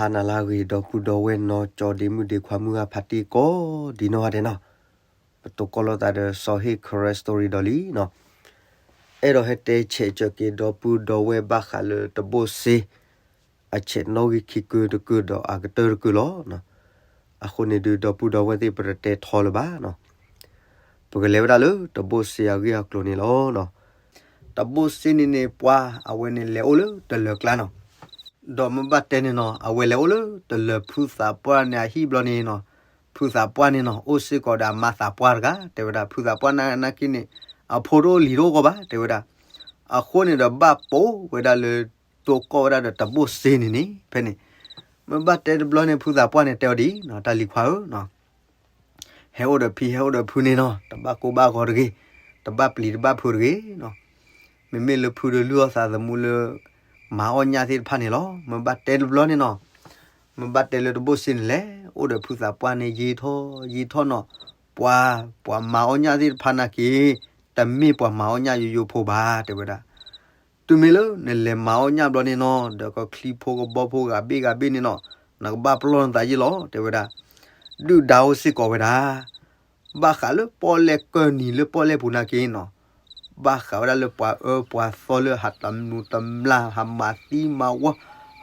အနၢ်လၢအဂ့ၤ ဒီပုၢ်ဒီဝဲၢ်နီၢ်ကၠီဒ့မုၣ်ဒ့ခွါမုၢ်ဂၢ်ဖးတံၢ်ကိးဒံးနီၢ်ဂၤဒဲးနီၤ, ပတိၤကီၢ်လိာ်သးဒီးစီၤဟ့ၣ် Karen Story ဒီးလံနီၤ, အဲၣ်ဒိးဟဲတဲဆဲးကၢၤက့ၤ ဒီပုၢ်ဒီဝဲၢ်ဘၣ်ဃးလၢတဘိၣ်စ့ အဆဲးနီၣ်ဂံၢ်ခံကုတကုဒီးအကတၢၢ်တကုလီၤ. အဃိန့ၣ်ဒုး ဒီပုၢ်ဒီဝဲၢ်သ့ၣ် ပတတဲထီလၢၤဘၣ်နီၤ, ပကလဲၤဝဲဒၣ်လၢတဘိၣ်စ့အဂ့ၢ်အကျိၤန့ၣ်လီၤ. တဘိၣ်စ့န့ၣ်န့ၣ် ပှၤအဝဲန့ၣ်လဲၤအိၣ်လၢတလၢၤကျါနီၤ, ဒီးမ့ၢ်ဘၣ်တဲန့ၣ်နီၤ အဝဲလဲၤအိၣ်လၢတလၢၤဖုသးပှၢ်န့ၣ်အဟံၣ်ဘျီန့ၣ်နီၤ, ဖုသးပှၢ်န့ၣ်နီၤ အိၣ်စ့ၢ်ကီးဒီးအမါသးပှၢ်တဂၤ တဲဝဲဒၣ် ဖုသးပှၢ်နာ်က့န့ၣ် အဖိတအိၣ်လံၤတအိၣ်ဂီၢ်ဘၣ် တဲဝဲဒၣ်, အဃိန့ၣ်ဒီးဘၣ်ပိာ်ဝဲဒၣ်လၢ တိၤကီၢ်ဝဲဒၣ်ဒီးတဘိၣ်စ့န့ၣ်န့ၣ် ဖဲန့ၣ်, မ့ၢ်ဘၣ်တဲတဘျီန့ၣ် ဖုသးပှၢ်န့ၣ်တဲအီၤဒ်နီၤ တၢ်လံၤခွါဧၢနီၤ ဟဲအိၣ်ဒီးဖံဟဲအိၣ်ဒီးဖုန့ၣ်နီၤ တဘၣ်ကိၢ်ဘၣ်ဂီၤတဂ့ၤ, တဘၣ်ပျံၤတဘၣ်ဖုးတဂ့ၤနီၤ, မ့မ့ၢ်လၢဖုဒီးလုၢ်အီၣ်သးသမူလၢ မၤအီၣ်ညၣ်သ့ၣ်တဖၣ်န့ၣ်လီၤ. မ့ၢ်ဘၣ်တဲတဘျီန့ၣ်နီၤ, မ့ၢ်ဘၣ်တဲလၢတဘိၣ်စ့န့ၣ်လဲၤအိၣ်ဒီးဖုသးပှၢ်န့ၣ် ယံာ်ထီၣ်ယံာ်ထီၣ်နီၤ, ပှၤ ပှၤမၤအီၣ်ညၣ်သ့ၣ်တဖၣ်နာ်က့ တမ့ၢ်ပှၤမၤအီၣ်ညၣ်ယိယိဖိဘၣ် တဲဝဲဒၣ် တုၤမ့ၢ်လၢနလဲၤမၤအီၣ်ညၣ်ဘျီန့ၣ်နီၤ ဒီးကချံဖိကဘီဖိဂၤဘ့ၣ်ဂၤဘ့ၣ်န့ၣ်နီၤ, နကဘၣ်ပလီၢ်နသးယ့ၢ်လီၤ တဲဝဲဒၣ်, ဒုၣ်ဒါအိၣ်စ့ၢ်ကီးဝဲဒၣ်, ဘၣ်ဃးလၢပီၣ်လဲၣ်ကၢၢ်နံၤလၢပီၣ်လဲၣ်ပူၤနာ်က့နီၤ, ဘၣ်ဃးဝဲဒၣ်လၢပှၤအၢပှၤသီလၢဟးတမျူးတမျၢ် ဟးမၤသံမၤဝီ,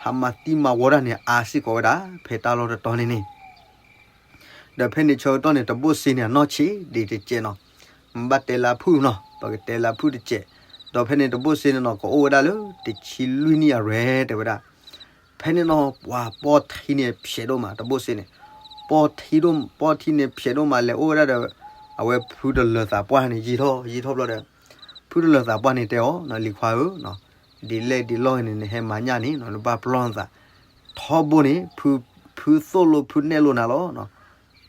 ဟးမၤသံမၤဝီတၢ်န့ၣ် အါစ့ၢ်ကီးဝဲဒၣ် ဖဲတၢ်လီၢ်တတီၤန့ၣ်န့ၣ် ဒီးဖဲန့ၣ်ဆၢကတီၢ်န့ၣ် တဘိၣ်စ့န့ၣ် အနီၢ်ဆံးဒံးတစဲးနီၤ, မ့ၢ်ဘၣ်တဲလၢအဖုၣ်နီၤ ပကတဲလၢအဖုၣ်တစဲး, ဒီးဖဲန့ၣ်တဘိၣ်စ့န့ၣ်နီၤ ကအိၣ်ဝဲဒၣ်လၢတဆံလွံၢ်နံၣ်အရွဲၣ် တဲဝဲဒၣ်, ဖဲန့ၣ်နီၤ ပှၤပီၢ်ထံန့ၣ်ဖျဲးဒိၣ်မး တဘိၣ်စ့န့ၣ်, ပီၢ်ထံဒိၣ် ပီၢ်ထံန့ၣ်ဖျဲးဒိၣ်မး လဲၤအိၣ်ဝဲဒၣ်ဒီး အဝဲဖုတလၢၤသးပှၢ်န့ၣ် ယံာ်ထီၣ်ယံာ်ထီၣ်ဘျီဒီး ဖုတလၢၤသးပှၢ်န့ၣ်တဲအီၤ လံၤခွါဧၢ, ဒ်လဲၣ်ဒ်လဲၣ်န့ၣ် နဟဲမၤညၣ်န့ၣ် နဘၣ်ပလီၢ်နသး, ထီဘိန့ၣ် ဖုသိၣ်လိဖုနဲၣ်လိနၤလီၤ,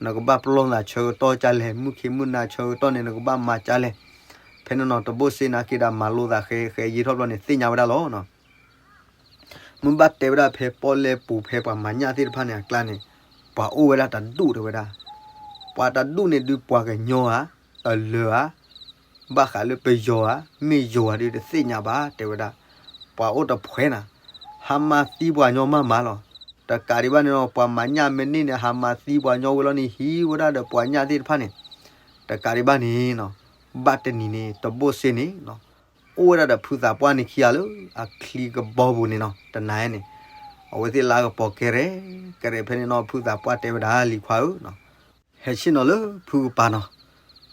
နကဘၣ်ပလီၢ်နသးဆၢကတီၢ်ကၢ်လဲၣ် မုၢ်ခ့မုၢ်နၤဆၢကတီၢ်န့ၣ် နကဘၣ်မၤကၢ်လဲၣ်, ဖဲန့ၣ်နီၤ တဘိၣ်စ့နာ်က့ဒီးမၤလိသးဃဲဃဲယံာ်ထီၣ်ဘျီန့ၣ် သ့ၣ်ညါဝဲဒၣ်လီၤ မ့ၢ်ဘၣ်တဲဝဲဒၣ်ဖဲပီၣ်လဲၣ်ပူၤဖဲပှၤမၤညၣ်သ့ၣ်တဖၣ်န့ၣ်အကျါန့ၣ်, ပှၤအိၣ်ဝဲဒၣ်တဒူၣ်တဲဝဲဒၣ်, ပှၤတဒူၣ်န့ၣ်ဒုးပှၤကညီဧါ, တလၢၤဧါ, ဘၣ်ဃးလၢပယီၤဧါ, မ့ၢ်ယိၤဧါဒုးတသ့ၣ်ညါဘၣ် တဲဝဲဒၣ်, ပှၤအိၣ်တဖှဲးနၤ, ဟးမၤသံပှၤညီမးမးလီၤ, တကးဒံးဘၣ်န့ၣ်နီၤ ပှၤမၤညၣ်မ့ၢ်န့ၢ်န့ၣ် ဟးမၤသံပှၤညီဝဲလီၤန့ၣ် ဟံးဝဲဒၣ်ဒီးပှၤညၣ်သ့ၣ်တဖၣ်န့ၣ်, တကးဒံးဘၣ်န့ၣ်နီၤ, ဘၣ်တနံၤန့ၣ် တဘိၣ်စ့န့ၣ်နီၤ အိၣ်ဝဲဒၣ်ဒီးဖုသးပှၢ်န့ၣ်ခံဂၤလၢအချံကဘီပူၤန့ၣ်နီၤ တနၤန့ၣ်, အဝဲသ့ၣ်လၢအကပီၤကဲရဲၣ်ကဲရဲၣ်ဖဲန့ၣ်နီၤ ဖုသးပှၢ်တဲဝဲဒၣ်လံၤခွါဧၢ, ဟဲဆ့ၣ်နီၤလၢဖုကပၤနီၤ,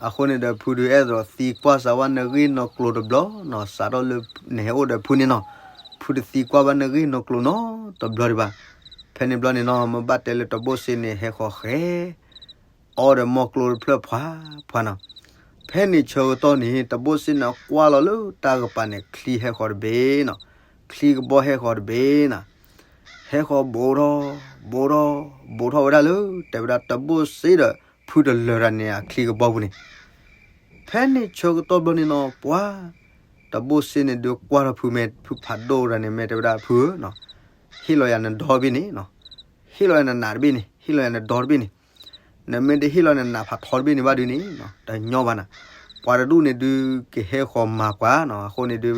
အဃိန့ၣ်ဒီးဖုဒုးအဲၣ်ဒိးသံကွၢ်စးဝဲနဂ့ၢ်နီၢ်ကျိၤတဘျီနီၤ စးထီၣ်လၢနဟဲအိၣ်ဒီးဖုန့ၣ်နီၤ, ဖုတသံကွၢ်ဘၣ်နဂ့ၢ်နီၢ်ကျိၤနီတဘျီဒံးဘၣ်, ဖဲန့ၣ်ဘျီန့ၣ်နီၤ မ့ၢ်ဘၣ်တဲလၢတဘိၣ်စ့န့ၣ် ဟဲဃီၤဃဲ အီဒီးမီၢ်ကျိတဖျၢၣ်ဖှါဖှါနီၤ, ဖဲန့ၣ်ဆၢကတီၢ်န့ၣ် တဘိၣ်စ့န့ၣ်ကွၢ်လီၤလၢတၢ်ကပၤန့ၣ် ချံဟဲဃီၤတဘ့ၣ်နီၤ, ချံကဘီဟဲဃီၤတဘ့ၣ်နီၤ, ဟဲဃီၤဘူးထီၣ်ဘူးထီၣ်ဘူးထီၣ်ဝဲဒၣ်လၢ တဲဝဲဒၣ်တဘိၣ်စ့ဒီးဖုတလၢၤတၢ်န့ၣ်အချံကဘီပူၤန့ၣ်, ဖဲန့ၣ်ဆၢကတီၢ်ဘျီန့ၣ်နီၤ ပှၤ တဘိၣ်စ့န့ၣ်ဒုးကွၢ်ထီၣ်ဖုမ့ၢ်ဖုဖးဒိၣ်တၢ်န့ၣ် မ့ၢ်တဲဝဲဒၣ်ဖုဧၢနီၤ, ဟ့ၣ်လီၤယၤနဒီတဘ့ၣ်န့ၣ်နီၤ, ဟ့ၣ်လီၤယၤနနးတဘ့ၣ်န့ၣ်, ဟ့ၣ်လီၤယၤနဒီတဘ့ၣ်န့ၣ်, နမ့ၢ်တဟ့ၣ်လီၤနနးဖးထီတဘ့ၣ်န့ၣ်ဘၣ်ဒုးန့ၣ် တညီဘၣ်နၤ, ပှၤတဒူၣ်န့ၣ်ဒုးကဟဲဃီၤမၤပှၤနီၤ, အဃိန့ၣ်ဒုး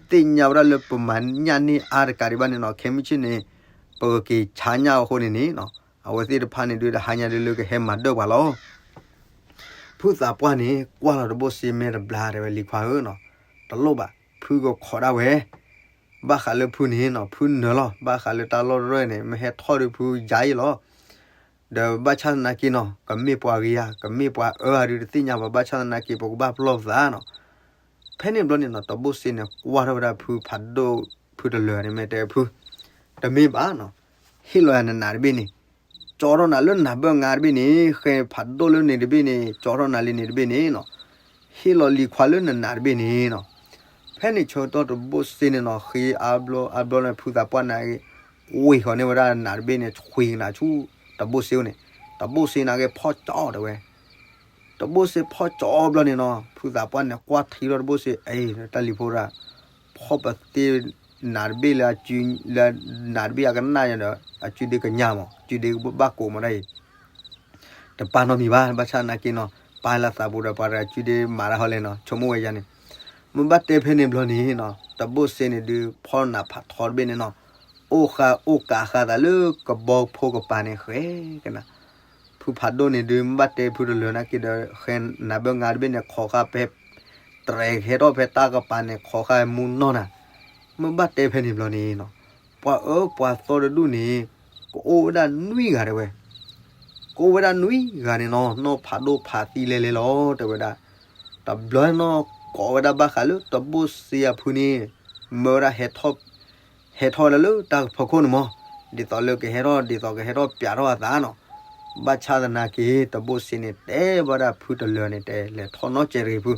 သ့ၣ်ညါဝဲဒၣ်လၢပမၤညၣ်န့ၢ်အါတကးဒံးဘၣ်န့ၣ်နီၤ ခဲမုၢ်ဆ့ၣ်န့ၣ် ပကက့ၤဆါညၣ်အဃိန့ၣ်န့ၣ်နီၤ, အဝဲသ့ၣ်တဖၣ်န့ၣ်ဒုးတဟါညါဒုးလၢကဟဲမၤဒၢၣ်ပှၤလီၤ ဖုသးပှၢ်န့ၣ် ကွၢ်လီၤတဘိၣ်စ့မ့ၢ်တဘျါတဲဝဲလံၤခွါဧၢနီၤ, တလိၣ်ဘၣ် ဖုကခိးဒၣ်ဝဲ, ဘၣ်ဃးလၢဖုန့ၣ်နီၤ ဖုနၢၤလီၤ ဘၣ်ဃးလၢတၢ်လီၢ်တရၢၢ်န့ၣ် မ့ၢ်ဟဲထီၣ်ဒုးဖုယါအံၤလီၤ, ဒီးဘၣ်ဆၣ်သနာ်က့နီၤ ကမ့ၢ်ပှၤဂ့ၤဧါ ကမ့ၢ်ပှၤအၢဧါဒုးတသ့ၣ်ညါဘၣ် ဘၣ်ဆၣ်သနာ်က့ ပကဘၣ်ပလီၢ်ပသးနီၤ, ဖဲန့ၣ်ဘျီန့ၣ်နီၤ တဘိၣ်စ့န့ၣ် ကွၢ်ထီၣ်ဝဲဒၣ်ဖုဖးဒိၣ် ဖုတလၢၤန့ၣ် မ့ၢ်တဲဖု, တမ့ၢ်ဘၣ်နီၤ, ဟ့ၣ်လီၤယၤနနးတဘ့ၣ်န့ၣ်, ကၠီထီၣ်နၤလၢနးဘၢၣ်ငါတဘ့ၣ်န့ၣ် ဃဲဖးဒိၣ်လၢန့ၣ်တဘ့ၣ်န့ၣ် ကၠီထီၣ်နၤလၢန့ၣ်တဘ့ၣ်န့ၣ်နီၤ, ဟ့ၣ်လီၤလံၤခွါလၢနနးတဘ့ၣ်န့ၣ်နီၤ, ဖဲန့ၣ်ဆၢကတီၢ်တဘိၣ်စ့န့ၣ်နီၤ ဃ့အါဘျီအါဘျီန့ၣ် ဖုသးပှၢ်န့ၣ် ဝ့ၤဃီၤန့ၢ်ဝဲဒၣ်နးတဘ့ၣ်န့ၣ် ဆွံကနၤဆူ တဘိၣ်စ့န့ၣ်, တဘိၣ်စ့န့ၣ်က့ၤဖီၣ်ကၠီတဲဝဲ တဘိၣ်စ့ဖီၣ်ကၠီဘျီန့ၣ်နီၤ ဖုသးပှၢ်န့ၣ် ကွၢ်ထံထီၣ်တဘိၣ်စ့ အ့ တၢ်လံၤဖိဒၣ်, ဖီၣ်ပသ့နးတဘ့ၣ်လၢ လၢနးတဘ့ၣ်အကနၣ်ယၤဒီး အစုဒ့ကညးမး စုဒ့ကဘၣ်ကိးမးဒၣ်အံၤ, တပာ်နီတမံၤဘၣ် ဘၣ်ဆၣ်သနာ်က့နီၤ ပာ်လၢသးပူၤဒီးပှၤတဂၤစုဒ့မၤတၢ်ဟီလဲၣ်နီၤ ဆိကမိၣ်ဝဲယၤန့ၣ်, မ့ၢ်ဘၣ်တဲဖဲန့ၣ်ဘျီန့ၣ်နီၤ တဘိၣ်စ့န့ၣ်ဒုး ဖီၣ်နးဖးထီတဘ့ၣ်န့ၣ်နီၤ, အိၣ်ဃာ်အိၣ်ကးဃာ်သးလၢကဘီဖိကပၤန့ၣ်ဃဲကနၣ်. ဖုဖးဒိၣ်န့ၣ်ဒုး မ့ၢ်ဘၣ်တဲဖုတလၢာ်နာ်က့ဒီး ဃဲနၤဘၣ်ငါတဘ့ၣ်န့ၣ် ခိးဃာ်ဖဲ တြဲၤကဟဲထီၣ်ဖဲတၢ်ကပၤန့ၣ် ခိးဃာ်မူနီၢ်နၤ. မ့ၢ်ဘၣ်တဲဖဲန့ၣ်ဘျီန့ၣ်နီၤ, ပှၤအၢပှၤသီတဒူၣ်န့ၣ် ကအိၣ်ဝဲဒၣ်နွံဂၤတဲဝဲ, ကအိၣ်ဝဲဒၣ်နွံဂၤန့ၣ်နီၤ, နီၢ်ဖးဒိၣ်ဖးသံလဲၤလဲၤလီၤတဲဝဲဒၣ်. တဘျီနီၤ ကိးဝဲဒၣ်ဘၣ်ဃးလၢတဘိၣ်စ့အဖုန့ၣ် မၢဝဲဒၣ် ဟဲထီၣ်လၢတၢ်ဖီခိၣ်န့ၣ်မး, ဒ်သိးလၢကဟဲထီၣ် ဒ်သိးကဟဲထီၣ်ပျးထီၣ်အသးနီၤ. ဘၣ်ဆၣ်သနာ်က့ တဘိၣ်စ့န့ၣ် တဲဘၣ်ဒၣ်ဖုတလၢာ်န့ၣ် တဲလဲၤထီၣ်နီၢ်ကဲးတဂ့ၤဖု,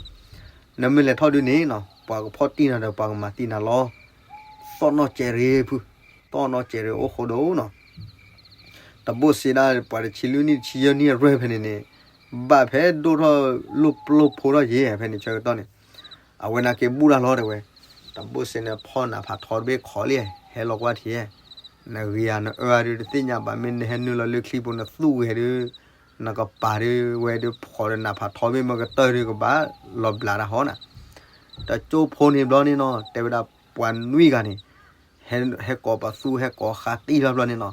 နမ့ၢ်လဲၤထီၣ်ဒုန့ၣ်နီၤ ပှၤကဖီၣ်တံၢ်နၤဒီးပှၤကမၤသံနၤလီၤ. သီၣ်နီၢ်ကဲးတဂ့ၤဖု, သီၣ်နီၢ်ကဲးတဂ့ၤအိၣ်ဃိဒိၣ်နီၤ. တဘိၣ်စ့ဒၣ်ပှၤတဆံလွံၢ်နံၣ်တဆံယဲၢ်နံၣ်အရွဲၢ်ဖဲန့ၣ်န့ၣ် ဘၣ်ဖဲဒိၣ်ထီၣ်လိၣ်ပျိၢ်ဖိထီၣ်ယဲၢ်ဖဲန့ၣ်ဆၢကတီၢ်န့ၣ် အဝဲနာ်က့ဘူၣ်တၢ်လီၤတဲဝဲ. တဘိၣ်စ့န့ၣ် ဖီၣ်နးဖးထီတဘ့ၣ်ခိးလံ, ဟဲလီၤကွၢ်ထံၣ်, နဂ့ၤဧါနအၢဧါဒုးတသ့ၣ်ညါဘၣ်, မ့ၢ်နဟဲနုာ်လီၤလၢချံပူၤနသူၣ်ဂဲၤဒုး နကပၤဒုးဝဲဒုး ဖီၣ်ဒီးနးဖးထီဘ့ၣ်မ့ၢ်ကတၢၢ်ဒုးကဘၣ်လီၤဘျးတၢ်ဟီနၤ. တကၠိဖိန့ၣ်ဘျီန့ၣ်နီၤ တဲဝဲဒၣ်ပှၤနွံဂၤန့ၣ် ဟဲကိးပသူဟဲကိးဃာ်တံၢ်ထီၣ်ဘျီန့ၣ်နီၤ,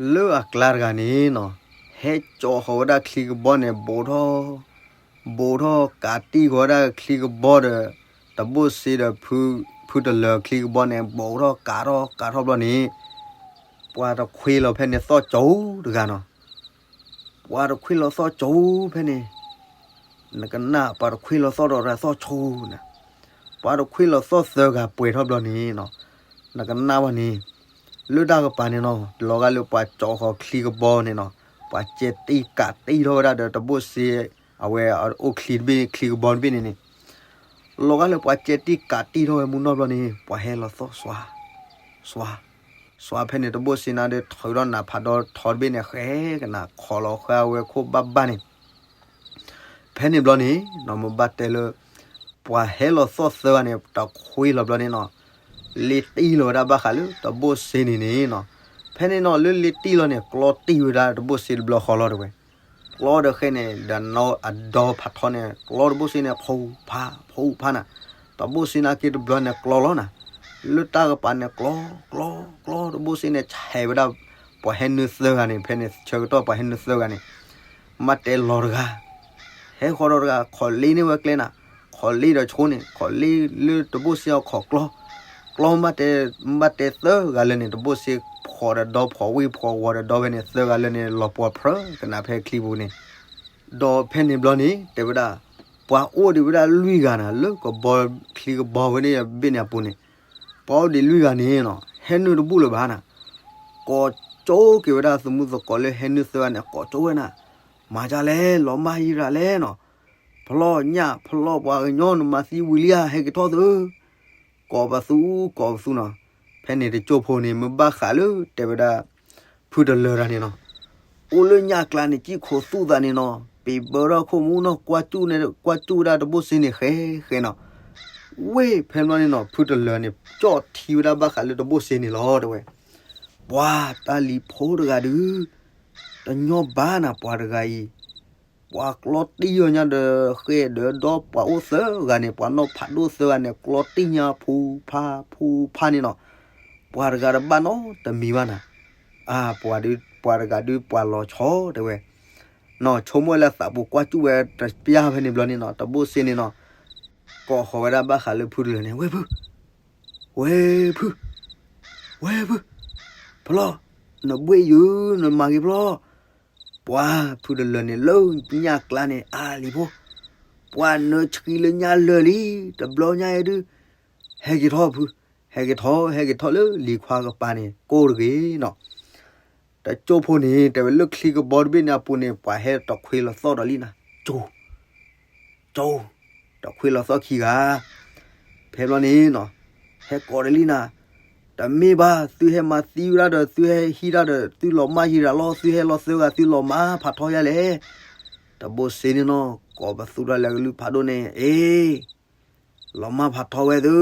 လၢအကျါတဂၤန့ၣ်နီၤ ဟဲကၠီဃီၤဝဲဒၣ်ချံကဘီန့ၣ် ဘူးထီၣ် ဘူးထီၣ်ကးတံၢ်ဃီၤဝဲဒၣ်ချံကဘီဒီး တဘိၣ်စ့ဒီး ဖုတလၢာ်ချံကဘီန့ၣ် ဘူးထီၣ်ကးထီၣ်ကးထီၣ်ဘျီန့ၣ် ပှၤတခွ့လီၤဖဲန့ၣ်သီၣ်ကၠိတဂၤနီၤ. ပှၤတခွ့လီၤသီၣ်ကၠိဖဲန့ၣ် နကနၣ်ပှၤတခွ့လီၤသီၣ်ဒီးတၢ်သီၣ်ဆိနၤ, ပှၤတခွ့လီၤသီၣ်သၢဂၤပှဲၤထီၣ်ဘျီန့ၣ်နီၤ, နကနၣ်ဝဲန့ၣ် လၢတၢ်ကပၤန့ၣ်နီၤ လီၤဂာ်လၢပှၤကၠီဃီၤချံကဘီန့ၣ်နီၤ ပှၤကဲတံၢ်ကးတံၢ်ထီၣ်ဝဲဒၣ်ဒီးတဘိၣ်စ့ အဝဲအိၣ်ချံတဘ့ၣ်န့ၣ် ချံကဘီတဘ့ၣ်န့ၣ်န့ၣ် လီၤဂာ်လၢပှၤကဲတံၢ်ကးတံၢ်ထီၣ်ဝဲမူနီၢ်ဘျီန့ၣ် ပှၤဟဲလီၤသီၣ်စွါ စွါ စွါဖဲန့ၣ် တဘိၣ်စ့နၤဒီးထုးထီၣ်နးဖးဒီထီတဘ့ၣ်န့ၣ် ဃဲကနၣ်ခိးလီၤဃာ်ဝဲခိၣ်ဘၣ်ဘၣ်န့ၣ် ဖဲန့ၣ်ဘျီန့ၣ် နမ့ၢ်ဘၣ်တဲလၢ ပှၤဟဲလီၤသီၣ်သၢဂၤန့ၣ် တခွ့လီၤဘျီန့ၣ်နီၤ လ့တံၢ်လီၤဝဲဒၣ်ဘၣ်ဃးလၢတဘိၣ်စ့န့ၣ်န့ၣ်နီၤ, ဖဲန့ၣ်နီၤ လၢလ့တံၢ်လီၤန့ၣ် ကျီတံၢ်ဝဲဒၣ်တဘိၣ်စ့တဘျီဃီလီၤတဲဝဲ, ကျီဒီးဃဲန့ၣ် ဒီးနီၢ်အဒီဖးထီန့ၣ် ကျီတဘိၣ်စ့န့ၣ် ဖူဖး ဖူဖးနၤ, တဘိၣ်စ့နၤက့တဘျီန့ၣ်ကျီလီၤနၤ, လၢတၢ်ကပၤန့ၣ် ကျီ ကျီ ကျီ တဘိၣ်စ့န့ၣ် ဆဲးဝဲဒၣ် ပှၤဟဲနုာ်သၢဂၤန့ၣ် ဖဲန့ၣ်ဆၢကတီၢ်ပှၤဟဲနုာ်သၢဂၤန့ၣ် မ့ၢ်တဲလီၤတဂၤ ဟဲဃီၤဒီးတဂၤ ခိးလ့န့ၢ်ဝဲကျဲနၤ, ခိးလ့ဒီးဆိန့ၣ် ခိးလ့လၢတဘိၣ်စ့အီၤခိးကျီ, ကျီမ့ၢ်တဲ မ့ၢ်တဲသၢဂၤလၢာ်န့ၣ် တဘိၣ်စ့ဖှီၣ်ဒီးဒီဖှီၣ်ဝံၣ်ဖှီၣ်ဂီၤဒီးဒီဖဲန့ၣ် သၢဂၤလၢာ်န့ၣ်လီၤပှီၢ်ဖျၢၣ်ကနၣ်ဖဲချံပူၤန့ၣ်, ဒီးဖဲန့ၣ်ဘျီန့ၣ် တဲဝဲဒၣ် ပှၤအိၣ်ဒံးဝဲဒၣ်လွံၢ်ဂၤနၤ လၢကဘီချံကဘီဝဲန့ၣ်ဘ့ၣ်န့ၣ်အပူၤန့ၣ်, ပှၤအိၣ်ဒံးလွံၢ်ဂၤန့ၣ်နီၤ ဟဲနုာ်တဘူၣ်လၢၤဘၣ်နၤ ကိးကၠိက့ၤဝဲဒၣ်သမူသကိးလၢဟဲနုာ်သၢဂၤန့ၣ် ကိးကၠိဝဲနၤ, မၤဒ်လဲၣ် လီၤမၢ်ယံၤဒၣ်လဲၣ်နီၤ, ဖျီညၣ်ဖျီပှၤကညီ နမၤသံဝံၤလံဧါ ဟဲက့ၤထီၣ်သု, ကိးပသူ ကိးပသူနီၤ, ဖဲန့ၣ်တကၠိဖိန့ၣ် မ့ၢ်ဘၣ်ဃးလၢတဲဝဲဒၣ် ဖုတလၢာ်တၢ်န့ၣ်နီၤ, အိၣ်လၢညၣ်ကျါန့ၣ် ကံၣ်ခိးသူၣ်သးန့ၣ်နီၤ, ပံၤဘၢထီၣ်ခိၣ်မူနီၤ ကွၢ်ကၠူၣ်န့ၣ် ကွၢ်ကၠူၣ်ဝဲဒၣ်တဘိၣ်စ့န့ၣ်ဃဲဃဲနီၤ, ဝ့ၢ်ဖဲဘျီန့ၣ်နီၤ ဖုတလၢာ်န့ၣ် ကၠီၣ်ထံဝဲဒၣ်ဘၣ်ဃးလၢတဘိၣ်စ့န့ၣ်လီၤတဲဝဲ, ပှၤတၢ်လံၤဖိတဂၤဒုး တညီဘၣ်နၤ ပှၤတဂၤအံၤ, ပှၤကျီတံၢ်အီၤညါဒီးဃဲဒီးဒီ ပှၤအိၣ်သၢဂၤန့ၣ် ပှၤနီၢ်ဖးဒိၣ်သၢဂၤန့ၣ် ကျီတံၢ်ညါဖူဖးဖူဖးန့ၣ်နီၤ, ပှၤတဂၤတဘၣ်နီတမံၤဘၣ်နၤ, အါ ပှၤဒုး ပှၤတဂၤဒုးပှၤလီၤဆီတဲဝဲ, နီၤ ဆိကမိၣ်လၢသးပူၤကွၢ်ကၠူၣ်ဝဲတပျၢ်ဖဲန့ၣ်ဘျီန့ၣ်နီၤ တဘိၣ်စ့န့ၣ်နီၤ, ကိးဃီၤဝဲဒၣ်ဘၣ်ဃးလၢဖုတလၢာ်န့ၣ် ဝဲၢ်ဖု ဝဲၢ်ဖု ဝဲၢ်ဖု, ဖျီၣ် နဘှ့ၣ်ယုာ် နမၤဂ့ၤဖျီၣ်, ပှၤဖုတလၢာ်န့ၣ် လၢညၣ်ကျါန့ၣ် အါလံၤဖိ, ပှၤနၢဆှံလၢညၣ်လၢာ်လံ, တဘျီညါအံၤဒုး ဟဲက့ၤထီၣ်ဖု, ဟဲက့ၤထီၣ် ဟဲက့ၤထီၣ်လၢလံၤခွါကပၤန့ၣ် ကိၢ်တဂ့ၤနီၤ တကၠိဖိန့ၣ် တဲဝဲလၢချံကဘီတဘ့ၣ်န့ၣ်အပူၤန့ၣ် ပှၤဟဲတခွ့လီၤသီၣ်ဒီးလံနၤ, ကၠိ ကၠိ တခွ့လီၤသီၣ်ခံဂၤ, ဖဲဘျီန့ၣ်နီၤ, ဟဲကိးဒီးလံနၤ, တမ့ၢ်ဘၣ် သုဟဲမၤသံဝဲဒၣ်ဒီး သုဟဲဟံးဒၣ်ဒီး သုလီၤမၢ်ယံၤဒၣ်လီၤ သုဟဲလီၤသၢဂၤ သုလီၤမၢ်ဖးထီယါလဲၣ်, တဘိၣ်စ့န့ၣ်နီၤ ကိးပသူတၢ်လၢကလုၢ်ဖးဒိၣ်န့ၣ် အ့ လီၤမၢ်ဖးထီဝဲသု,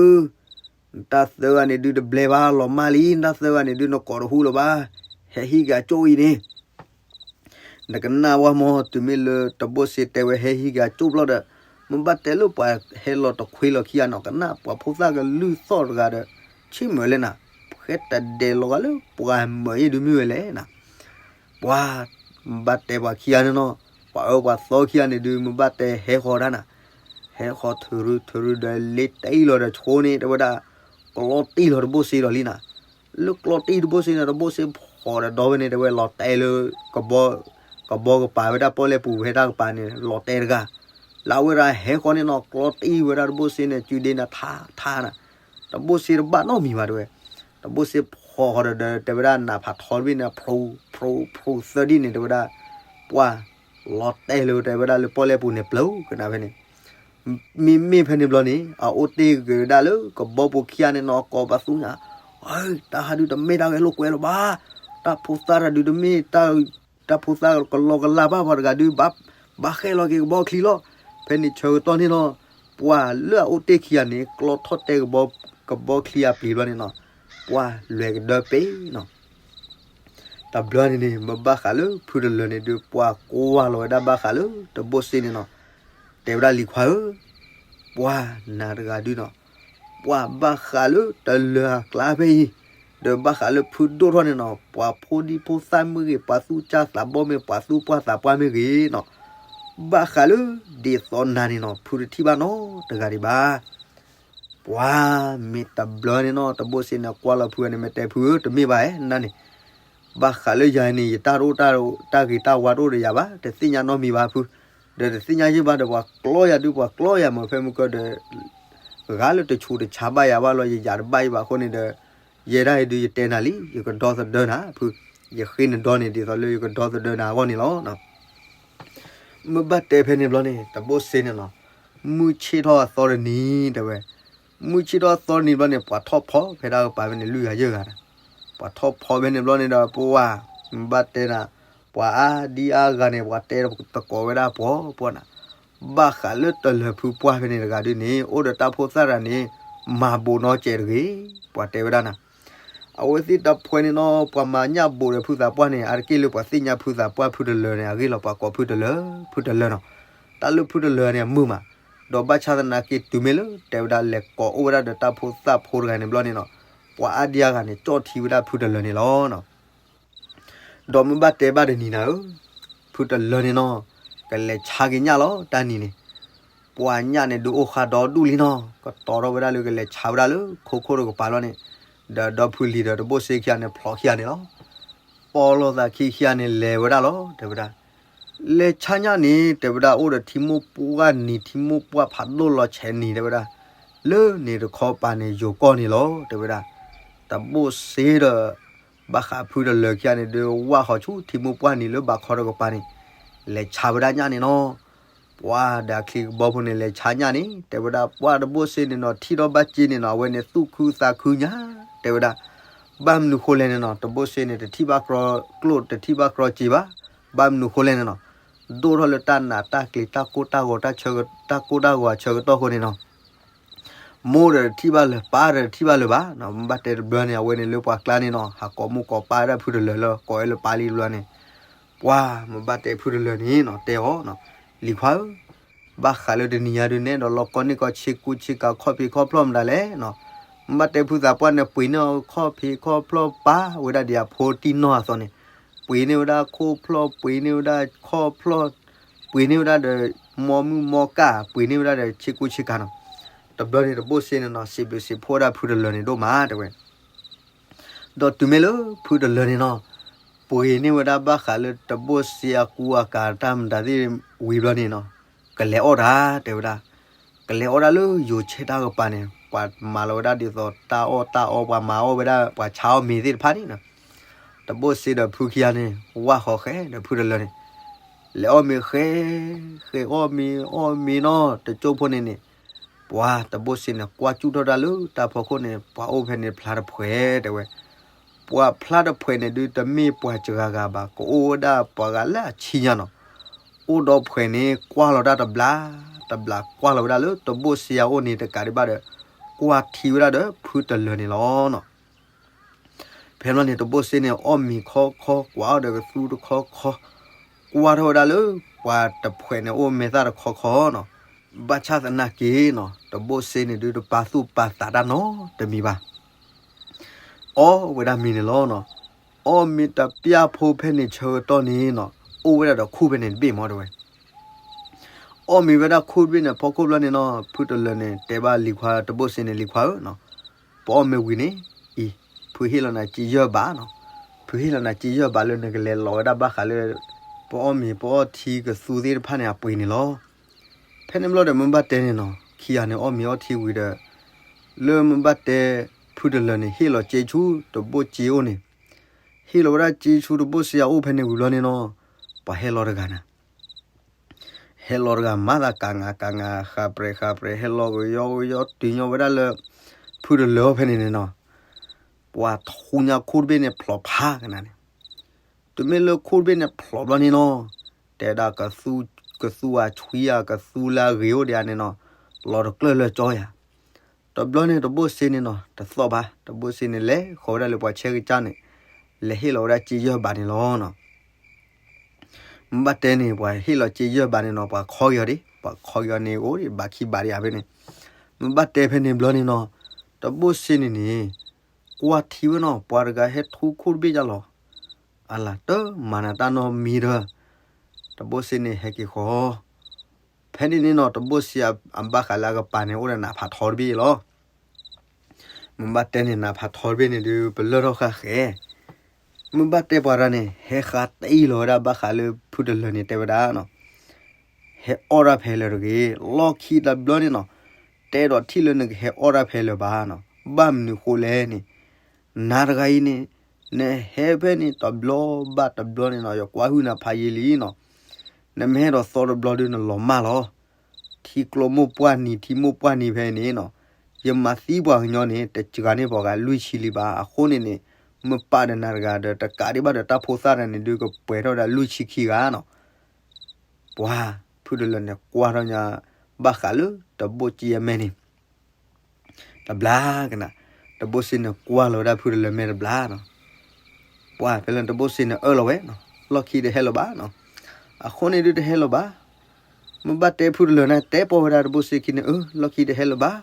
နတၢ်သၢဂၤန့ၣ်ဒုးတဘျဲဘၣ် လီၤမၢ်လံ နတၢ်သၢဂၤန့ၣ်ဒုးနကိးတဟူလၢၤဘၣ်, ဟဲဟံးက့ၤကၠိအံၤန့ၣ်, နကနၣ်ဝဲမ့ၢ် တုၤမ့ၢ်လၢတဘိၣ်စ့တဲဝဲဟဲဟံးက့ၤကၠိဘျီဒီး, မ့ၢ်ဘၣ်တဲလၢပှၤဟဲလီၤတခွ့လီၤခံဂၤနီၤ ကနၣ်ပှၤဖိသၣ်ကလုၢ်သီၣ်တဂၤဒီး, ဆ့ၣ်မုာ်လဲၣ်နၤ, ကဲတဒဲးလီၤဂာ်လၢပှၤမၢယ့ၢ်ဒုးမ့ၢ်ဝဲလဲၣ်နၤ. ပှၤ မ့ၢ်ဘၣ်တဲပှၤခံဂၤန့ၣ်နီၤ, ပှၤအၢပှၤသီခံဂၤန့ၣ်ဒုး မ့ၢ်ဘၣ်တဲဟဲဃီၤတၢ်နၤ, ဟဲဃီၤထုးရူထုးရူဒီးလ့တ့ၢ်လီၤဒီးဆိန့ၣ် တဲဝဲဒၣ်, ကျီတံၢ်လီၤတဘိၣ်စ့ဒီးလံနၤ. လၢကျီတံၢ်တဘိၣ်စ့န့ၣ် တဘိၣ်စ့ဖီၣ်ဒီးဒီဖဲန့ၣ် တဲဝဲလီၤတဲာ်လၢ ကဘီကပၤဝဲဒၣ်ပီၣ်လဲၣ်ပူၤဖဲတၢ်ကပၤန့ၣ် လီၤတဲာ်တဂၤ, လၢအဝဲဒၣ်ဟဲဃီၤန့ၣ်နီၤ ကျီတံၢ်ဝဲဒၣ်တဘိၣ်စ့န့ၣ် စုဒ့နၤထါထါနၤ, တဘိၣ်စ့တဘၣ်နီတမံၤဘၣ်တဲဝဲ, တဘိၣ်စ့ဖီၣ်ဃီၤဒီး တဲဝဲဒၣ်နးဖးထီတဘ့ၣ်န့ၣ် ဖျိဖျိဖျိသၢဒံၣ်န့ၣ် တဲဝဲဒၣ်, ပှၤ လီၤတဲာ်လၢတဲဝဲဒၣ်လၢပီၣ်လဲၣ်ပူၤန့ၣ် ပျၢၤကနၣ်ဖဲန့ၣ် မ့မ့ၢ်ဖဲန့ၣ်ဘျီန့ၣ် အအိၣ်တ့ၢ်က့ၤဝဲဒၣ်လၢကဘီပူၤခံဂၤန့ၣ်နီၤ ကိးပသူညါ, တၢ်ဟးဒုးတမ့ၢ်တၢ်ဂဲၤလိာ်ကွဲလၢၤဘၣ်, တၢ်ဖိသၣ်တၢ်ဒုးတမ့ၢ်, တၢ်ဖိသၣ်ကလီကလးဘၣ်ပှၤတဂၤဒုး, ဘၣ်ဃဲလီၤက့ၤကဘီချံလီၤ. ဖဲန့ၣ်ဆၢကတီၢ်န့ၣ်နီၤ ပှၤလၢအအိၣ်တ့ၢ်ခံဂၤန့ၣ် ကျီထီၣ်တဲကဘီချံအပျံၤဘျီန့ၣ်နီၤ ပှၤလွဲၤကဒၢပ့ၤနီၤ တဘျီန့ၣ်န့ၣ် မ့ၢ်ဘၣ်ဃးလၢဖုတလၢာ်န့ၣ်ဒုး ပှၤကွၢ်လီၤဝဲဒၣ်ဘၣ်ဃးလၢတဘိၣ်စ့န့ၣ်နီၤ, တဲဝဲဒၣ်လံၤခွါဧၢ, ပှၤနၤတဂၤဒုးနီၤ, ပှၤဘၣ်ဃးလၢတလၢာ်အကျါဖဲအံၤ, ဒီးဘၣ်ဃးလၢဖုဒိၣ်ထီၣ်န့ၣ်နီၤ ပှၤဖိဒံဖိသၣ်မ့ၢ်ဂ့ၤ ပှၤသူၣ်စၢ်သးဘီၣ်မ့ၢ် ပှၤသူၣ်ပှၢ်သးပှၢ်မ့ၢ်ဂ့ၤနီၤ, ဘၣ်ဃးလၢဒ်သိးနၤန့ၣ်နီၤ ဖုတထံၣ်ဘၣ်နီတဂၤဒံးဘၣ် ပှၤမ့ၢ်တဘျီန့ၣ်နီၤ တဘိၣ်စ့န့ၣ်ကွၢ်လီၤဖုန့ၣ် မ့ၢ်တဲဖုဧၢ တမ့ၢ်ဘၣ်ဧဲ နန့ၣ်, ဘၣ်ဃးလၢယၤန့ၣ် ယတၢ်တအိၣ်တၢ်ဂ့ၤတၢ်ဝါတအိၣ်ဒီးယၤဘၣ်, တသ့ၣ်ညါနီတမံၤဘၣ်ဖု, ဒီးတသ့ၣ်ညါယဲၢ်ဘၣ်ဒီး ပှၤကျီယၤဒုး ပှၤကျီယၤမ့ၢ်ဖဲမုၢ်ကီၢ်ဒီး ဂၤလၢတဆူးတဆါဘၣ်ယၤဘၣ်လီၤ ယယၤတဘၣ်ယဘၣ်အဃိန့ၣ်ဒီး, ယဲဒၣ်အံၤဒုးယတဲနၤလံ ယကဒီသဒၢနၤဖု, ယဃ့နဒီန့ၣ် ဒ်သိးလၢယကဒီသဒၢနၤအဂီၢ်န့ၣ်လီၤ. မ့ၢ်ဘၣ်တဲဖဲန့ၣ်ဘျီန့ၣ် တဘိၣ်စ့န့ၣ်နီၤ, မုၢ်ဆ့ၣ်ထီၣ်အသီတနံၤတဲဝဲ, မုၢ်ဆ့ၣ်ထီၣ်အသီတနံၤဘျီန့ၣ် ပှၤထီၣ်ဖီဖဲဒၣ်ကပၤဖဲန့ၣ် လွံၢ်ဂၤယဲၢ်ဂၤနၤ, ပှၤထီၣ်ဖီဖဲန့ၣ်ဘျီန့ၣ်ဒီး ပဝဲ မ့ၢ်ဘၣ်တဲနၤ, ပှၤအါဒံအါဂၤန့ၣ် ပှၤတဲတကိးဝဲဒၣ်ပှၤပှၤနၤ, ဘၣ်ဃးလၢတလၢာ်ဖုပှၢ်ဖဲန့ၣ်တဂၤဒုးန့ၣ် အိၣ်ဒီးတၢ်ဖိသၣ်တဂၤန့ၣ် မၤဘိးနီၢ်ကဲးတဂ့ၤ, ပှၤတဲဝဲဒၣ်နၤ အဝဲသ့ၣ်တဖှဲန့ၣ်နီၤ ပှၤမၤညၣ်ဘိးဒီးဖုသးပှၢ်န့ၣ် အါတက့ၢ်လၢပှၤသ့ၣ်ညါဖုသးပှၢ်ဖုတလၢာ်န့ၣ် အဂ့ၢ်လီၤ ပှၤကိးဖုတလၢာ်, ဖုတလၢာ်နီၤ, တၢ်လၢဖုတလၢာ်န့ၣ် အမုာ်မး, ဒီးဘၣ်ဆၣ်သနာ်က့တုၤမ့ၢ်လၢ တဲဝဲဒၣ်လဲၤကိးအိၣ်ဝဲဒၣ်ဒီးတၢ်ဖိသၣ်ဖိတဂၤန့ၣ်ဘျီန့ၣ်နီၤ, ပှၤအါဒံအါဂၤန့ၣ် ကၠီၣ်ထံဝဲဒၣ်ဖုတလၢာ်န့ၣ်လီၤ. ဒီးမ့ၢ်ဘၣ်တဲဘၣ်တနံၤနၤဧၢ, ဖုတလၢာ်န့ၣ်နီၤ, ကလဲၤဆါက့ၤညၣ်လီၤ တၢ်နံၤန့ၣ်, ပှၤညၣ်န့ၣ်ဒုးအိၣ်ဃာ်ဒီဒူၣ်လံနီၤ, ကတီၤထီၣ်ဝဲဒၣ်လၢကလဲၤဆါဝဲဒၣ်လၢခိခိၣ်တကပၤလီၤန့ၣ်, ဒီးဒီဖုလံၤဒီးတဘိၣ်စ့ခံဂၤန့ၣ် ဖျိးခံဂၤန့ၣ်လီၤ. ပီၣ်လိာ်သးခံခံဂၤန့ၣ် လဲၤဝဲဒၣ်လီၤ တဲဝဲဒၣ် လဲၤဆါညၣ်န့ၣ် တဲဝဲဒၣ် အိၣ်ဒီးထံမိၢ်ပှၢ်နံၤ ထံမိၢ်ပှၢ်ဖးဒိၣ်လီၤဆဲးနံၤ တဲဝဲဒၣ်, လၢန့ၣ်တခီပၤန့ၣ် ယိၤကီၢ်န့ၣ်လီၤ တဲဝဲဒၣ်. တဘိၣ်စ့ဒီး ဘၣ်ဃးဖုတလၢာ်ခံဂၤန့ၣ် ဒုးဝၢ်ဃီၤဆူထံမိၢ်ပှၢ်နံၤလၢဘးခီတကပၤန့ၣ် လဲၤဆါဝဲဒၣ်ညၣ်န့ၣ်နီၤ. ပှၤဒီးအချံကဘီဖိန့ၣ် လဲၤဆါညၣ်န့ၣ် တဲဝဲဒၣ် ပှၤတဘိၣ်စ့န့ၣ်နီၤ ထံၣ်ထီၣ်ဘၣ်စ့န့ၣ်နီၤ အဝဲန့ၣ်သူၣ်ခုသးခုညါ တဲဝဲဒၣ်. ဘၣ်မနုၤဃိလဲၣ်န့ၣ်နီၤ တဘိၣ်စ့န့ၣ် တထံၣ်ဘၣ်ကြီကျိၣ် တထံၣ်ဘၣ်ကြီစ့ဘၣ်. ဘၣ်မနုၤဃိလဲၣ်န့ၣ်နီၤ ဒိၣ်ထီၣ်လၢတၢ်နးတၢ်ကျံၤ တၢ်ကိၢ်တၢ်ဂီၤ တၢ်ကိၢ်တၢ်ဂီၤအဆၢကတီၢ်အဃိန့ၣ်နီၤ မိၢ်ဒီးတထံၣ်ဘၣ်လၢၤ ပၢ်ဒီးတထံၣ်ဘၣ်လၢၤဘၣ်. ဘၣ်တဲတဘျီန့ၣ် အဝဲန့ၣ်လၢပှၤကျါန့ၣ်နီၤ ဟးကိးမိၢ်ကိးပၢ်ဝဲဒၣ်ဖုတလၢာ်လၢ ကိးဝဲလၢပၢ်လံတဘျီန့ၣ် ပှၤမ့ၢ်ဘၣ်တဲဖုတလၢာ်န့ၣ်နီၤ တဲအီၤ လံၤခွါဧၢ, ဘၣ်ဃးလၢတနံၤညါဒုးနဲၣ်ဒီး လီၤကီန့ၢ်ကီဆ့ကူဆ့ကၤခီၣ်ဖံးခီၣ်ဖျီၣ်မတၤလဲၣ်နီၤ. မ့ၢ်ဘၣ်တဲဖုသးပှၢ်န့ၣ် ပှ့ၤန့ၢ်ခီၣ်ဖံးခီၣ်ဖျီၣ်ပာ်ဝဲဒၣ်ဒံးအဖိတံၢ်နီၢ်အသိးန့ၣ် ပှ့ၤန့ၢ်ဝဲဒၣ်ခိၣ်ဖျီၣ် ပှ့ၤန့ၢ်ဝဲဒၣ်ခီၣ်ဖျီၣ် ပှ့ၤန့ၢ်ဝဲဒၣ်ဒီး မီမုၢ်မီကၢ် ပှ့ၤန့ၢ်ဝဲဒၣ်ဒီးဆ့ကူဆ့ကၤနီၤ. တဘျီန့ၣ်တဘိၣ်စ့န့ၣ်နီၤ စံးဘျုးစံးဖှိၣ်ဝဲဒၣ်ဖုတလၢာ်န့ၣ်ဒိၣ်မးတဲဝဲ ဒီးတုၤမ့ၢ်လၢဖုတလၢာ်န့ၣ်နီၤ ပှ့ၤန့ၢ်ဝဲဒၣ်ဘၣ်ဃးလၢတဘိၣ်စ့အကူအကၤတၢ်မတၤသ့ၣ်ဝံၤဘျီန့ၣ်နီၤ ကလဲၤအီၣ်တၢ်တဲဝဲဒၣ်. ကလဲၤအီၣ်တၢ်လၢယိၤဆဲးတၢ်ကပၤန့ၣ် ပှၤမၤလီၤဝဲဒၣ်ဒ်သိးတၢ်အီၣ်တၢ်အီ ပှၤမၤအီၣ်ဝဲဒၣ်ပှၤဆါအီၣ်မ့ၤသ့ၣ်တဖၣ်န့ၣ်နီၤ. တဘိၣ်စ့ဒီးဖုခံဂၤန့ၣ် ဝၢ်ဃီၤဃဲဒီးဖုတလၢာ်န့ၣ် လဲၤအီၣ်မ့ၤဃဲ ဃဲအီၣ်မ့ၤအီၣ်မ့ၤနီၤ တကၠိဖိန့ၣ်န့ၣ် ပှၤတဘိၣ်စ့န့ၣ် ကွၢ်ကၠူၣ်ထီၣ်တၢ်လၢတၢ်ဖီခိၣ်န့ၣ် ပှၤအိၣ်ဖဲန့ၣ်ဖျါတဖှဲးတဲဝဲ. ပှၤဖျါတဖှဲးန့ၣ်ဒုးတမ့ၢ်ပှၤစှၤဂၤဘၣ် ကအိၣ်ဝဲဒၣ်ပှၤဂၤလၢအဆံညါနီၤ. အိၣ်ဒီးဖှဲးန့ၣ် ကွၢ်လီၤတၢ်တဘျီ တဘျီကွၢ်လီၤဝဲဒၣ်လၢတဘိၣ်စ့အအိၣ်န့ၣ်တကးဒံးဘၣ်ဒီး ကွၢ်ထံဝဲဒၣ်ဒီးဖုတလၢာ်န့ၣ်လီၤနီၤ. ဖဲဘျီန့ၣ် တဘိၣ်စ့န့ၣ် အီၣ်မ့ၤခီခီ ကွၢ်အီၣ်ဒီးကသူတခီခီ, ကွၢ်ထီၣ်ဝဲဒၣ်လၢ ပှၤတဖှဲးန့ၣ်အိၣ်မဲာ်သၣ်တခီခီနီၤ. ဘၣ်ဆၣ်သနာ်က့နီၤ တဘိၣ်စ့န့ၣ်ဒုးတပာ်သူၣ်ပာ်သးတၢ်နီတမံၤဘၣ်. အီၣ်ဝဲဒၣ်မ့ၤန့ၣ်လီၤနီၤ. အီၣ်မ့ၤတပျၢ်ဖိဖဲန့ၣ်ဆၢကတီၢ်န့ၣ်နီၤ, အိၣ်ဝဲဒၣ်ဒီးခိၣ်ဖဲန့ၣ်တဘ့ၣ်မ့ၢ်တဲဝဲ. အီၣ်မ့ၤဝဲဒၣ်ခိၣ်တဘ့ၣ်န့ၣ် ဖီခိၣ်ဘျီန့ၣ်နီၤ, ဖုတလၢာ်န့ၣ် တဲဘၣ်လံၤခွါတဘိၣ်စ့န့ၣ်, လံၤခွါဧၢနီၤ, ပအီၣ်မ့ၤဝံၤန့ၣ်, အံၤ, ဖုဟ့ၣ်လီၤနၤစ့ယဲၢ်ဘးနီၤ. ဖုဟ့ၣ်လီၤနၤစ့ယဲၢ်ဘးလၢနကလဲၤလီၤဝဲဒၣ်ဘၣ်ဃးလၢ ပအီၣ်မ့ၤပအီၣ်ထံကသူသ့ၣ်တဖၣ်န့ၣ်အပှ့ၤန့ၣ်လီၤ. ဖဲန့ၣ်ဘျီဒီးမ့ၢ်ဘၣ်တဲန့ၣ်နီၤ, ခံဂၤန့ၣ်အီၣ်မ့ၤအီၣ်ထံဝံၤဒီး လၢမ့ၢ်ဘၣ်တဲ ဖုတလၢာ်န့ၣ် ဟ့ၣ်လီၤစ့ဆူတဘိၣ်စ့အအိၣ်န့ၣ်, ဟ့ၣ်လီၤဝဲဒၣ်စ့ဆူတဘိၣ်စ့အအိၣ်ဖဲန့ၣ်ဝံၤဘျီန့ၣ်နီၤ, ပှၤဟဲလီၤတဂၤန့ၣ် ဟဲလီၤတဂၤမၤသးကၤငါကၤငါ ဃးပြဲးဃးပြဲး ဟဲလီၤကယီကယီ တုၤညီဝဲဒၣ်လၢ ဖုတလၢာ်အအိၣ်ဖဲန့ၣ်န့ၣ်နီၤ, ပှၤထူညါခိၣ်တဘ့ၣ်န့ၣ်ဖျိးဖးကနၤန့ၣ်, တုၤမ့ၢ်လၢခိၣ်တဘ့ၣ်န့ၣ်ဖျိးဘျီန့ၣ်နီၤ, တဲဒၣ်ကသူ ကသူအဆွံဧါ ကသူလၢအဂ့ၤအိၣ်ဒံးဧါန့ၣ်နီၤ, လီၤတကျၢၢ်လၢကၠီယၤ. တဘျီန့ၣ်တဘိၣ်စ့န့ၣ်နီၤ တသီၣ်ဘၣ်, တဘိၣ်စ့န့ၣ်လဲၤဃီၤဝဲဒၣ်လၢပှၤဆဲကစၢ်န့ၣ်, လဲၤဟ့ၣ်လီၤဝဲဒၣ်စ့ယဲၢ်ဘးန့ၣ်လီၤနီၤ. မ့ၢ်ဘၣ်တဲန့ၣ် ပှၤဟ့ၣ်လီၤစ့ယဲၢ်ဘးန့ၣ်နီၤ, ပှၤခီက့ၤအီၤဒံး, ပှၤခီက့ၤအီၤန့ၣ် အိၣ်ဒံးဘးခံဘးဒံးဧါဖဲန့ၣ်. မ့ၢ်ဘၣ်တဲဖဲန့ၣ်ဘျီန့ၣ်နီၤ, တဘိၣ်စ့န့ၣ်န့ၣ် ကွၢ်ထံဝဲနီၤ, ပှၤတဂၤဟဲထူခိၣ်တဘ့ၣ်ယါလီၤ. အလၤတမၤနၤတၢ်နီတမံၤဒီး တဘိၣ်စ့န့ၣ်ဟဲက့ၤဃီၤ. ဖဲန့ၣ်န့ၣ်နီၤ တဘိၣ်စ့အဘၣ်ဃးလၢအကပၤန့ၣ် အိၣ်ဒီးနးဖးထီတဘ့ၣ်လီၤ. မ့ၢ်ဘၣ်တဲန့ၣ် နးဖးထီတဘ့ၣ်န့ၣ်ဒုး ပလၢၢ်ထီၣ်ဃာ်ဃဲ. မ့ၢ်ဘၣ်တဲပှၤတဂၤန့ၣ် ဟဲဃါတအံၣ်လီၤဝဲဒၣ်ဘၣ်ဃးလၢဖုတလၢာ်န့ၣ် တဲဝဲဒၣ်နီၤ, ဟဲအီၣ်တၢ်ဖဲလၢာ်တဂ့ၤ, လီၢ်ခံတဘျီန့ၣ်နီၤ, တဲဒီးထံၣ်လၢနကဟဲအီၣ်တၢ်ဖဲလၢာ်ဘၣ်နီၤ, ဘၣ်မနုၤဃိလဲၣ်န့ၣ်, နၤတဂၤအံၤန့ၣ် နဟဲဖဲန့ၣ်တဘျီဘၣ်တဘျီန့ၣ်နီၤ, ယကွၢ်ဟုၣ်နၤဖးယံာ်လံနီၤ, နမ့ၢ်ဟဲဒီးသီတဘျီဒုးနလီၤမၢ်လီၤ. ထံကျိမိၢ်ပှၢ်နံၤ ထံမိၢ်ပှၢ်နံၤဖဲန့ၣ်နီၤ, ယမၤသံပှၤကညီန့ၣ် တစှၤန့ၢ်ပှၤဂၤလွံၢ်ဆံလံဘၣ်. အဃိန့ၣ်န့ၣ် မ့ၢ်ပာ်ဒီးနၤတဂၤဒီး တကးဒံးဘၣ်ဒီးတၢ်ဖိသၣ်တဂၤန့ၣ်ဒုး ကပှဲၤထီၣ်ဝဲဒၣ်လွံၢ်ဆံခံဂၤနီၤ. ပှၤဖုတလၢာ်န့ၣ် ကွၢ်ထီၣ်ညါ ဘၣ်ဃးလၢတဘိၣ်စ့အမဲာ်န့ၣ် တဘျါကနၤ, တဘိၣ်စ့န့ၣ်ကွၢ်လီၤဝဲဒၣ်ဖုတလၢာ်မဲာ်တဘျါနီၤ. ပှၤဖဲလၢတဘိၣ်စ့န့ၣ်အၢၣ်လီၤဝဲနီၤ, လီၢ်ခံတဟဲလၢၤဘၣ်နီၤ. အဃိန့ၣ်ဒုးတဟဲလၢၤဘၣ်. မ့ၢ်ဘၣ်တဲဖုတလၢာ်န့ၣ် တဲပိာ်ဝဲဒၣ်တဘိၣ်စ့ခံန့ၣ်, အၢ လီၢ်ခံတဟဲလၢၤဘၣ်,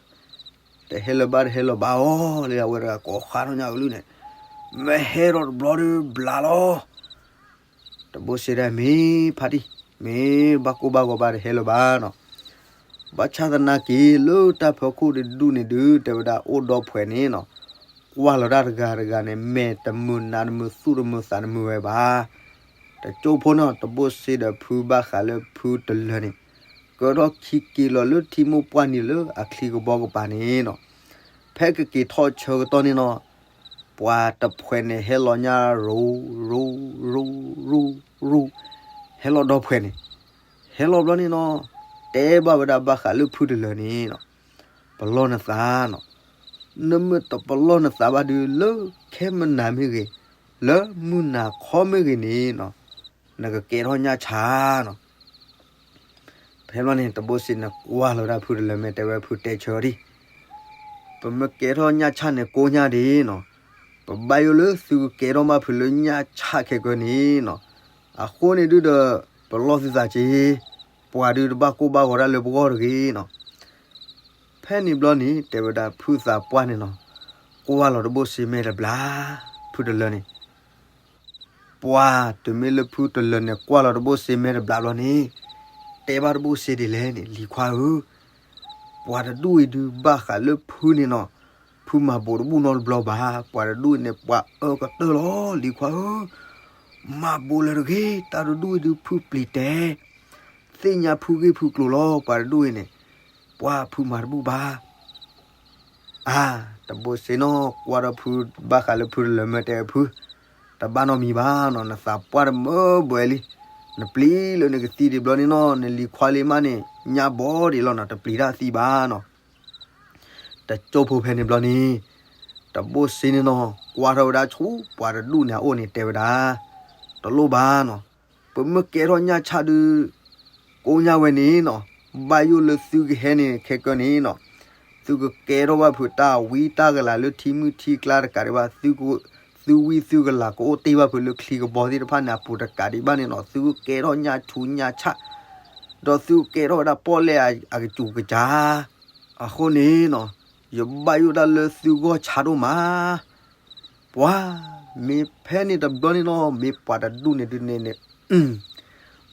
တဟဲလၢၤဘၣ် တဟဲလၢၤဘၣ်အီၤ လၢအဝဲတဂၤကိးဃါထီၣ်ညါအကလုၢ်န့ၣ်, မ့ၢ်ဟဲဒီးတဘျီဒုးဘျါလီၤ. တဘိၣ်စ့ဒၣ်မ့ၢ်ဖါတံၢ်, မ့ၢ်ဘၣ်ကိၢ်ဘၣ်ဂီၤဘၣ်တဟဲလၢၤဘၣ်နီၤ. ဘၣ်ဆၣ်သနာ်က့ လၢတၢ်ဖီခိၣ်တဒူၣ်န့ၣ်ဒုး တဲဝဲဒၣ်အိၣ်ဒီဖှဲးန့ၣ်နီၤ, ကွၢ်လီၤတၢ်တဂၤတဂၤန့ၣ် မဲာ်တမုာ်နါတမုာ်သူၣ်တမုာ်သးတမုာ်ဝဲဘၣ်. တကၠိဖိနီၤ တဘိၣ်စ့ဒီးဖုဘၣ်ဃးလၢဖုတလၢာ်န့ၣ် ကၢထီၣ်ခံက့ၤလီၤလၢထံမိၢ်ပှၢ်နံၤလၢအချံကဘီကပၤန့ၣ်နီၤ, ဖဲကက့ၤထီၣ်ဆၢကတီၢ်န့ၣ်နီၤ ပှၤတဖှဲးန့ၣ်ဟဲလီၤညါရူၤ ရူၤ ရူၤ ရူၤ ရူၤ, ဟဲလီၤဒီဖှဲးန့ၣ်, ဟဲလီၤဘျီန့ၣ်နီၤ, တဲဘၣ်ဝဲဒၣ်ဘၣ်ဃးလၢဖုတလၢာ်န့ၣ်နီၤ, ပလီၢ်နသးနီၤ, နမ့ၢ်တပလီၢ်နသးဘၣ်ဒုး လၢခဲမုၢ်နၤမ့ၢ်ဂ့ၤ, လၢမုၢ်နၤခီမ့ၢ်ဂ့ၤန့ၣ်နီၤ, နကကဲထီၣ်ညၣ်ဆၣ်နီၤ. ဖဲဘျီန့ၣ် တဘိၣ်စ့န့ၣ်ကွၢ်လီၤဝဲဒၣ်ဖုတလၢာ်မဲာ် တဲဝဲဖုတဲဆၢအီၤဒံး, ပမ့ၢ်ကဲထီၣ်ညၣ်ဆၣ်န့ၣ်ကိညၣ်ဒံးနီၤ, ပဘၣ်ယိၣ်လၢသုကကဲထီၣ်ဘၣ်ဖုလၢညၣ်ဆၣ်ခဲကၢန့ၣ်နီၤ, အဃိန့ၣ်ဒုးဒီး ပလီၢ်သုသးက့ၤ, ပှၤဒုးတဘၣ်ကိၢ်ဘၣ်ဂီၤဒၣ်လၢပဂီၢ်တဂ့ၤနီၤ. ဖဲန့ၣ်ဘျီန့ၣ် တဲဝဲဒၣ်ဖုသးပှၢ်န့ၣ်နီၤ, ကွၢ်လီၤတဘိၣ်စ့မဲာ်တဘျါ, ဖုတလၢာ်န့ၣ် ပှၤတမ့ၢ်လၢဖုတလၢာ်န့ၣ် ကွၢ်လီၤတဘိၣ်စ့မဲာ်တဘျါဘျီန့ၣ်, တဲဘၣ်တဘိၣ်စ့ဒ်လဲၣ်န့ၣ် လံၤခွါဧၢ, ပှၤတဒူၣ်အံၤဒုးဘၣ်ဃးလၢဖုန့ၣ်နီၤ, ဖုမၤဘိးတဘူၣ်နီတဘျီဘၣ်, ပှၤတဒူၣ်အံၤန့ၣ် ပှၤအၢကတၢၢ်လီၤ လံၤခွါဧၢ, မၤဘိးလၢၤတဂ့ၤ, တၢ်တဒူၣ်အံၤဒုးဖုပျံၤတဲာ်, သ့ၣ်ညါဖုဂ့ၢ်ဖုကျိၤလီၤ ပှၤတဒူၣ်အံၤန့ၣ်, ပှၤဖုမၤတဘူၣ်ဘၣ်. အါ, တဘိၣ်စ့နီၤ ကွၢ်ထီၣ်ဖုဘၣ်ဃးလၢဖုတလၢာ်မဲာ် တဲဖု, တဘၣ်နီတမံၤဘၣ်နီၤ, နသးပှၢ်တမုာ်ဘှဲလံ, နပျံၤလၢနကသံဒံးဘျီန့ၣ်နီၤ, နလံၤခွါလံမးန့ၣ် ညၣ်ဘီဒံးလီၤနီၤ, တပျံၤတၢ်သံဘၣ်နီၤ. တကၠိဖိဖဲန့ၣ်ဘျီန့ၣ်, တဘိၣ်စ့န့ၣ်နီၤ ကွၢ်ထီၣ်ဝဲဒၣ်ဆူပှၤတဒူၣ်န့ၣ်အအိၣ်န့ၣ် တဲဝဲဒၣ်, တလိၣ်ဘၣ်နီၤ, ပမ့ၢ်ကဲထီၣ်ညၣ်ဆၣ်ဒုး ကိညၣ်ဝဲန့ၣ်နီၤ, ဘၣ်ယိၣ်လၢသုကဟဲန့ၣ်ခဲကၢန့ၣ်နီၤ, သုကကဲထီၣ်ဘၣ်ဖုတၢ်ဝံတၢ်ကလၤလၢထံမုၢ်ထံကျါတကးဒံးဘၣ်, သုဝံသုကလၤကအိၣ်တ့ၢ်ဘၣ်ဖုလၢချံကဘီသ့ၣ်တဖၣ်န့ၣ် အပူၤတကးဒံးဘၣ်န့ၣ်နီၤ, သုကကဲထီၣ်ညၣ်ဆူညၣ်ဆၣ်, ဒီးသုကကဲထီၣ်ဝဲဒၣ်ပီၣ်လဲၣ်အကစူၤကစၤ, အဃိန့ၣ်နီၤ, ယဘၣ်ယိၣ်ဒၣ်လၢသုဂီၢ်ဆါဒိၣ်မး ပှၤ မ့ၢ်ဖဲန့ၣ်တဘျီန့ၣ်နီၤ မ့ၢ်ပှၤတဒူၣ်န့ၣ်ဒုးန့ၣ်န့ၣ်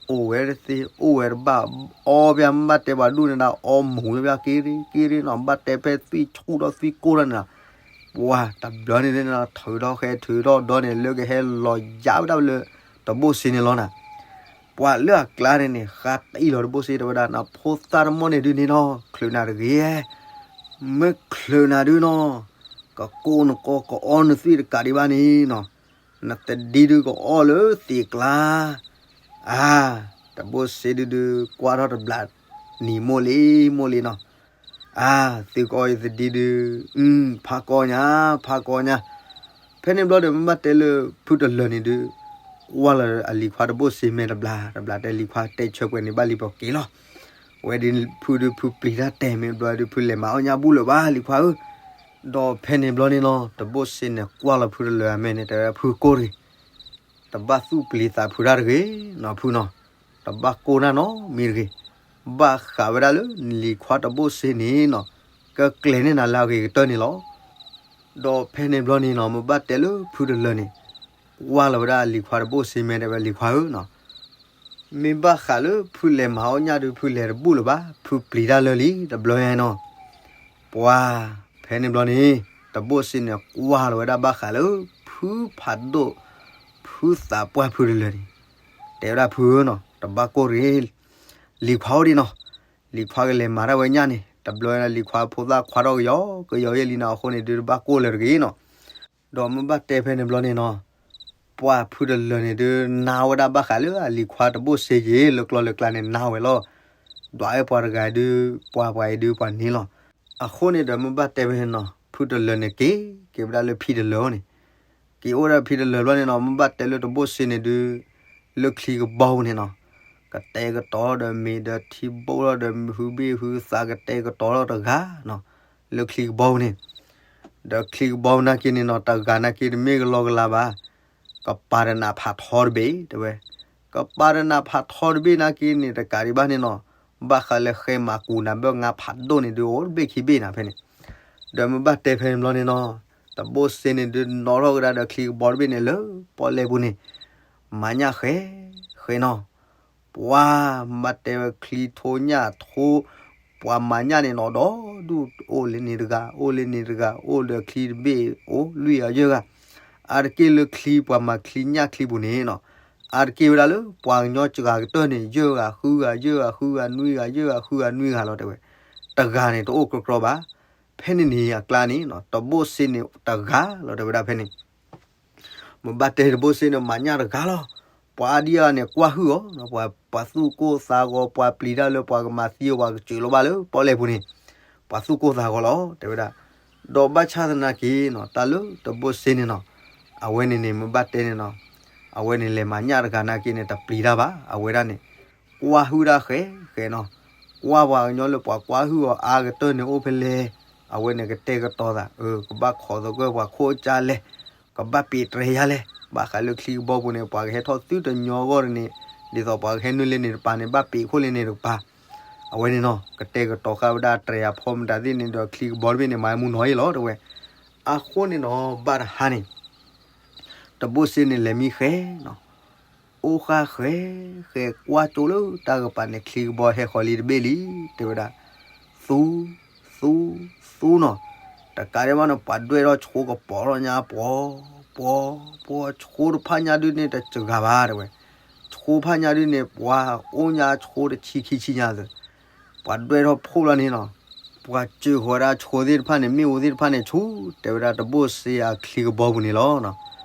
အိၣ်ဝဲတသ့ အိၣ်ဝဲတဘၣ် အီပျၢ်မ့ၢ်ဘၣ်တဲပှၤဒူၣ်န့ၣ်ဒၣ် အီမူၤဝဲပျၢ်က့ၤရ့က့ၤရ့နီၤ ဘၣ်တဲဖဲသွံၣ်ဆူၣ်ထီၣ်သွံၣ်ကိၢ်ထီၣ်န့ၣ်နီၤ ပှၤတဘျီန့ၣ်ဒုးနီၤ ထုးထီၣ်ဃဲထုးထီၣ်ဒီးန့ၣ် လၢကဟဲလီၤယါဝဲဒၣ်လၢ တဘိၣ်စ့န့ၣ်လီၤနၤ ပှၤလၢအကျါန့ၣ်န့ၣ် ဃါတံၢ်လီၤတဘိၣ်စ့တဲဝဲဒၣ် နဖိသၣ်တမီၢ်န့ၣ်ဒုးန့ၣ်နီၤ ချုးနၤတဂ့ၤ မ့ၢ်ချုးနၤဒုးနီၤ ကကိးနကိးကအီနသွံၣ်တကးဒံးဘၣ်န့ၣ်နီၤ နသဒံဒုးကအီၣ်လၢသံးကျါ အါ တဘိၣ်စ့ဒုးဒုးကွၢ်ထီၣ်တဘျး နံၤမိၢ်လံမိၢ်လံနီၤ အါ သုကအီယသဒံဒုး ဖးကီညါ ဖးကီညါ ဖဲန့ၣ်ဘျီဒီးမ့ၢ်ဘၣ်တဲလၢဖုတလၢာ်န့ၣ်ဒုး ကွၢ်လၢအလံၤခွါတဘိၣ်စ့မဲာ်တဘျး တဘျးတဲလံၤခွါတဲဆၢကွဲးန့ၣ်ဘၣ်လံပက့ၤလီၤ ဝဲဒ်ဖုဒုးဖုပျံၤတၢ်တဲာ်မ့ၢ်ဘျီဒုးဖုလဲၤမၤအီၣ်ညၣ်ဘူၣ်လၢၤဘၣ်လံၤခွါဧၢ ဒီးဖဲန့ၣ်ဘျီန့ၣ်နီၤ တဘိၣ်စ့န့ၣ်ကွၢ်လီၤဖုတလၢာ်အမဲာ်န့ၣ် တဲဝဲဒၣ်ဖုကိၢ်တဂ့ၤ တဘၣ်သူၣ်ပျံၤသးဖုးတၢ်တဂ့ၤနီၤဖုနီၤ တဘၣ်ကိၢ်တၢ်နီတမံၤတဂ့ၤ ဘၣ်ဃးဝဲဒၣ်လၢလံၤခွါတဘိၣ်စ့န့ၣ်နီၤ ကကျဲၤန့ၢ်နၤလၢအဂ့ၤကတၢၢ်န့ၣ်လီၤ ဒီးဖဲန့ၣ်ဘျီန့ၣ်နီၤ မ့ၢ်ဘၣ်တဲလၢဖုတလၢာ်န့ၣ် ကွၢ်လီၤဝဲဒၣ်လံၤခွါတဘိၣ်စ့မဲာ်တဲဝဲလံၤခွါဧၢနီၤ မ့ၢ်ဘၣ်ဃးလၢဖုလဲၤမၤအီၣ်ညၣ်ဒုးဖုလဲၤတဘူၣ်လၢၤဘၣ် ဖုပျံၤတၢ်လၢာ်လံ တဘျီညါနီၤ ပှၤ ဖဲန့ၣ်ဘျီန့ၣ် တဘိၣ်စ့န့ၣ်ကွၢ်လီၤဝဲဒၣ်ဘၣ်ဃးလၢ ဖုဖးဒိၣ် ဖုသးပှၢ်ဖုတလၢာ်န့ၣ် တဲဝဲဒၣ်ဖုဧၢနီၤ တဘၣ်ကိၢ်တဂ့ၤ လံၤခွါအိၣ်ဒံးနီၤ လံၤခွါကလဲၤမၤတၢ်ဝဲညၣ်န့ၣ် တဘျီလံၤခွါဖိသၣ်ခွါထီၣ်ကယီကယီယဲၢ်လံနီၤ အဃိန့ၣ်ဒုးတဘၣ်ကိၢ်လၢၤတဂ့ၤနီၤ ဒီးမ့ၢ်ဘၣ်တဲဖဲန့ၣ်ဘျီန့ၣ်နီၤ ပှၤဖုတလၢာ်န့ၣ်ဒုးနါဝဲဒၣ်ဘၣ်ဃးလၢအလံၤခွါတဘိၣ်စ့က့ၤ လၢကျီလၢကျါန့ၣ်နါဝဲလီၤ ဒွးဝဲပှၤတဂၤဒုး ပှၤပှၤအံၤဒုးပှၤန့ၣ်လီၤ အဃိန့ၣ်ဒီးမ့ၢ်ဘၣ်တဲဖဲန့ၣ်နီၤ ဖုတလၢာ်န့ၣ်က့ၤ က့ၤဝဲဒၣ်လၢဖံတလၢာ်န့ၣ် က့ၤအိၣ်ဒီးဖံတလၢာ်ဘျီန့ၣ်နီၤ မ့ၢ်ဘၣ်တဲလၢတဘိၣ်စ့န့ၣ်ဒုး လၢချံကဘီပူၤန့ၣ်နီၤ ကတဲာ်ကတီၤဒီးမ့ၤဒီးထံဘိၣ်ထီၣ်ဒီးဟုဘ့ၣ်ဟုသး ကတဲာ်ကတီၤထီၣ်တဂၤနီၤ လၢချံကဘီပူၤန့ၣ် ဒီးချံကဘီပူၤနာ်က့န့ၣ်နီၤ တဂၤနာ်က့တမ့ၢ်ကလီကလီဘၣ် ကပၤတနးဖးထီတဘ့ၣ် တဲဝဲ ကပၤတနးဖးထီတဘ့ၣ်နာ်က့န့ၣ် တကးဒံးဘၣ်န့ၣ်နီၤ ဘၣ်ဃးလၢဃဲမၤကူနၤဘၢၣ်ငါဖးဒိၣ်န့ၣ်ဒုး အိၣ်တဘ့ၣ်ခံဘ့ၣ်နၤဖဲန့ၣ် ဒီးမ့ၢ်ဘၣ်တဲဖဲန့ၣ်ဘျီန့ၣ်နီၤ တဘိၣ်စ့န့ၣ်ဒုးနီၣ်ထီၣ်ကဒါဒီးချံကဘီတဘ့ၣ်န့ၣ်လၢပီၣ်လဲၣ်ပူၤန့ၣ် မၤညၣ်ဃဲ ဃဲနီၤ ပှၤမၤတဲဝဲချံထိညၣ်ထိ ပှၤမၤညၣ်န့ၣ်နီၤဒီးဒူၣ် အိၣ်လၢန့ၣ်တဂၤ အိၣ်လၢန့ၣ်တဂၤ အိၣ်ဒီးချံတဘ့ၣ် အိၣ်လွံၢ်ဂၤယဲၢ်ဂၤ အါတက့ၢ်လၢချံပှၤမၤချံညၣ်ချံပူၤန့ၣ်နီၤ အါတက့ၢ်ဝဲဒၣ်လၢပှၤကညီစှၤကတၢၢ်န့ၣ် ယဲၢ်ဂၤ ဃုဂၤ ယဲၢ်ဂၤ ဃုဂၤ နွံဂၤ ယဲၢ်ဂၤ ဃုဂၤ နွံဂၤလီၤတဲဝဲ တဂၤန့ၣ် တအိၣ်ကြီကြီဘၣ် ဖဲန့ၣ်န့ၣ်အကျါန့ၣ်နီၤ တဘိၣ်စ့န့ၣ်တဂၤလီၤ တဲဝဲဒၣ်ဖဲန့ၣ် မ့ၢ်ဘၣ်တဲတဘိၣ်စ့န့ၣ် မၤညၣ်တဂၤလီၤ. ပှၤအါဒံအါဂၤန့ၣ် ကွၢ်ဟုၣ်အီၤ, ပှၤသူၣ်ကိၢ်သးဂီၤ, ပှၤပျံၤတၢ်လၢပှၤကမၤသံအီၤ ပှၤကစၢၤလီၤဘၣ်လၢပီၣ်လဲၣ်ပူၤန့ၣ်, ပှၤသူၣ်ကိၢ်သးဂီၤလီၤ တဲဝဲဒၣ်. ဒီးဘၣ်ဆၣ်သနာ်က့နီၤ တၢ်လၢတဘိၣ်စ့န့ၣ်နီၤ, အဝဲန့ၣ်န့ၣ် မ့ၢ်ဘၣ်တဲန့ၣ်နီၤ, အဝဲန့ၣ်လဲၤမၤညၣ်တဂၤနာ်က့န့ၣ် တပျံၤတၢ်ဘၣ်. အဝဲဒၣ်န့ၣ် ကွၢ်ဟုၣ်တၢ်ဃဲဃဲနီၤ, ကွၢ်ပှၤကညီလၢပှၤကွၢ်ဟုၣ်အီၤအါကတၢၢ်န့ၣ်အိၣ်ဖဲလဲၣ်, အဝဲန့ၣ်ကတဲာ်ကတီၤသး, ကဘၣ်ခိးသဂၢၢ်ပှၤခိၣ်ကၢ်လဲၣ်, ကဘၣ်ပံးတြဲၤယါလဲၣ်. ဘၣ်ဃးလၢချံကဘီပူၤန့ၣ် ပှၤကဟဲထီၣ်သုတညီအဂီၢ်န့ၣ်, ဒ်သိးပှၤကဟဲနုာ်လၢန့ၣ်တပၤန့ၣ် ဘၣ်ပံးခိၣ်လၢန့ၣ်တကပၤ. အဝဲန့ၣ်နီၤ ကတဲာ်ကတီၤဃာ်ဝဲဒၣ်တြဲၤအဖီမတၤသ့ၣ်န့ၣ်ဒီး ချံကဘီတဘ့ၣ်န့ၣ် မၤမူနီၤအံၤလီၤ တဲဝဲ. အဃိန့ၣ်နီၤ ဘၣ်တဟါန့ၣ် တဘိၣ်စ့န့ၣ်လဲၤမံဃဲနီၤ, အိၣ်ဃာ်ဃဲ, ဃဲကွၢ်ကၠိလၢတၢ်ကပၤန့ၣ် ချံကဘီဟဲဃီၤလံတဘ့ၣ်လံ, တဲဝဲဒၣ်. သူ, သူ, သူနီၤ, တကးဒံးဘၣ်န့ၣ် ပှၤဒွဲၣ်ထီၣ်ဆိကပီၤထီၣ်ညါ ပှီၤ, ပှီၤ, ပှီၤ, ဆိတဖၣ်ညါဒုန့ၣ်တစှၤဘၣ် တဲဝဲ. ဆိဖၣ်ညါဒုန့ၣ် ပှၤအိၣ်ညါဆိတဆံခံဆံညါသၢ ပှၤဒွဲၣ်ထီၣ်ဖှိၣ်လီၤန့ၣ်နီၤ, ပှၤစၢဃီၤဝဲဒၣ်ဆိသ့ၣ်တဖၣ်န့ၣ် မ့ၣ်အူသ့ၣ်တဖၣ်န့ၣ်ဆူ တဲဝဲဒၣ်တဘိၣ်စ့အချံကဘီပူၤန့ၣ်လီၤ.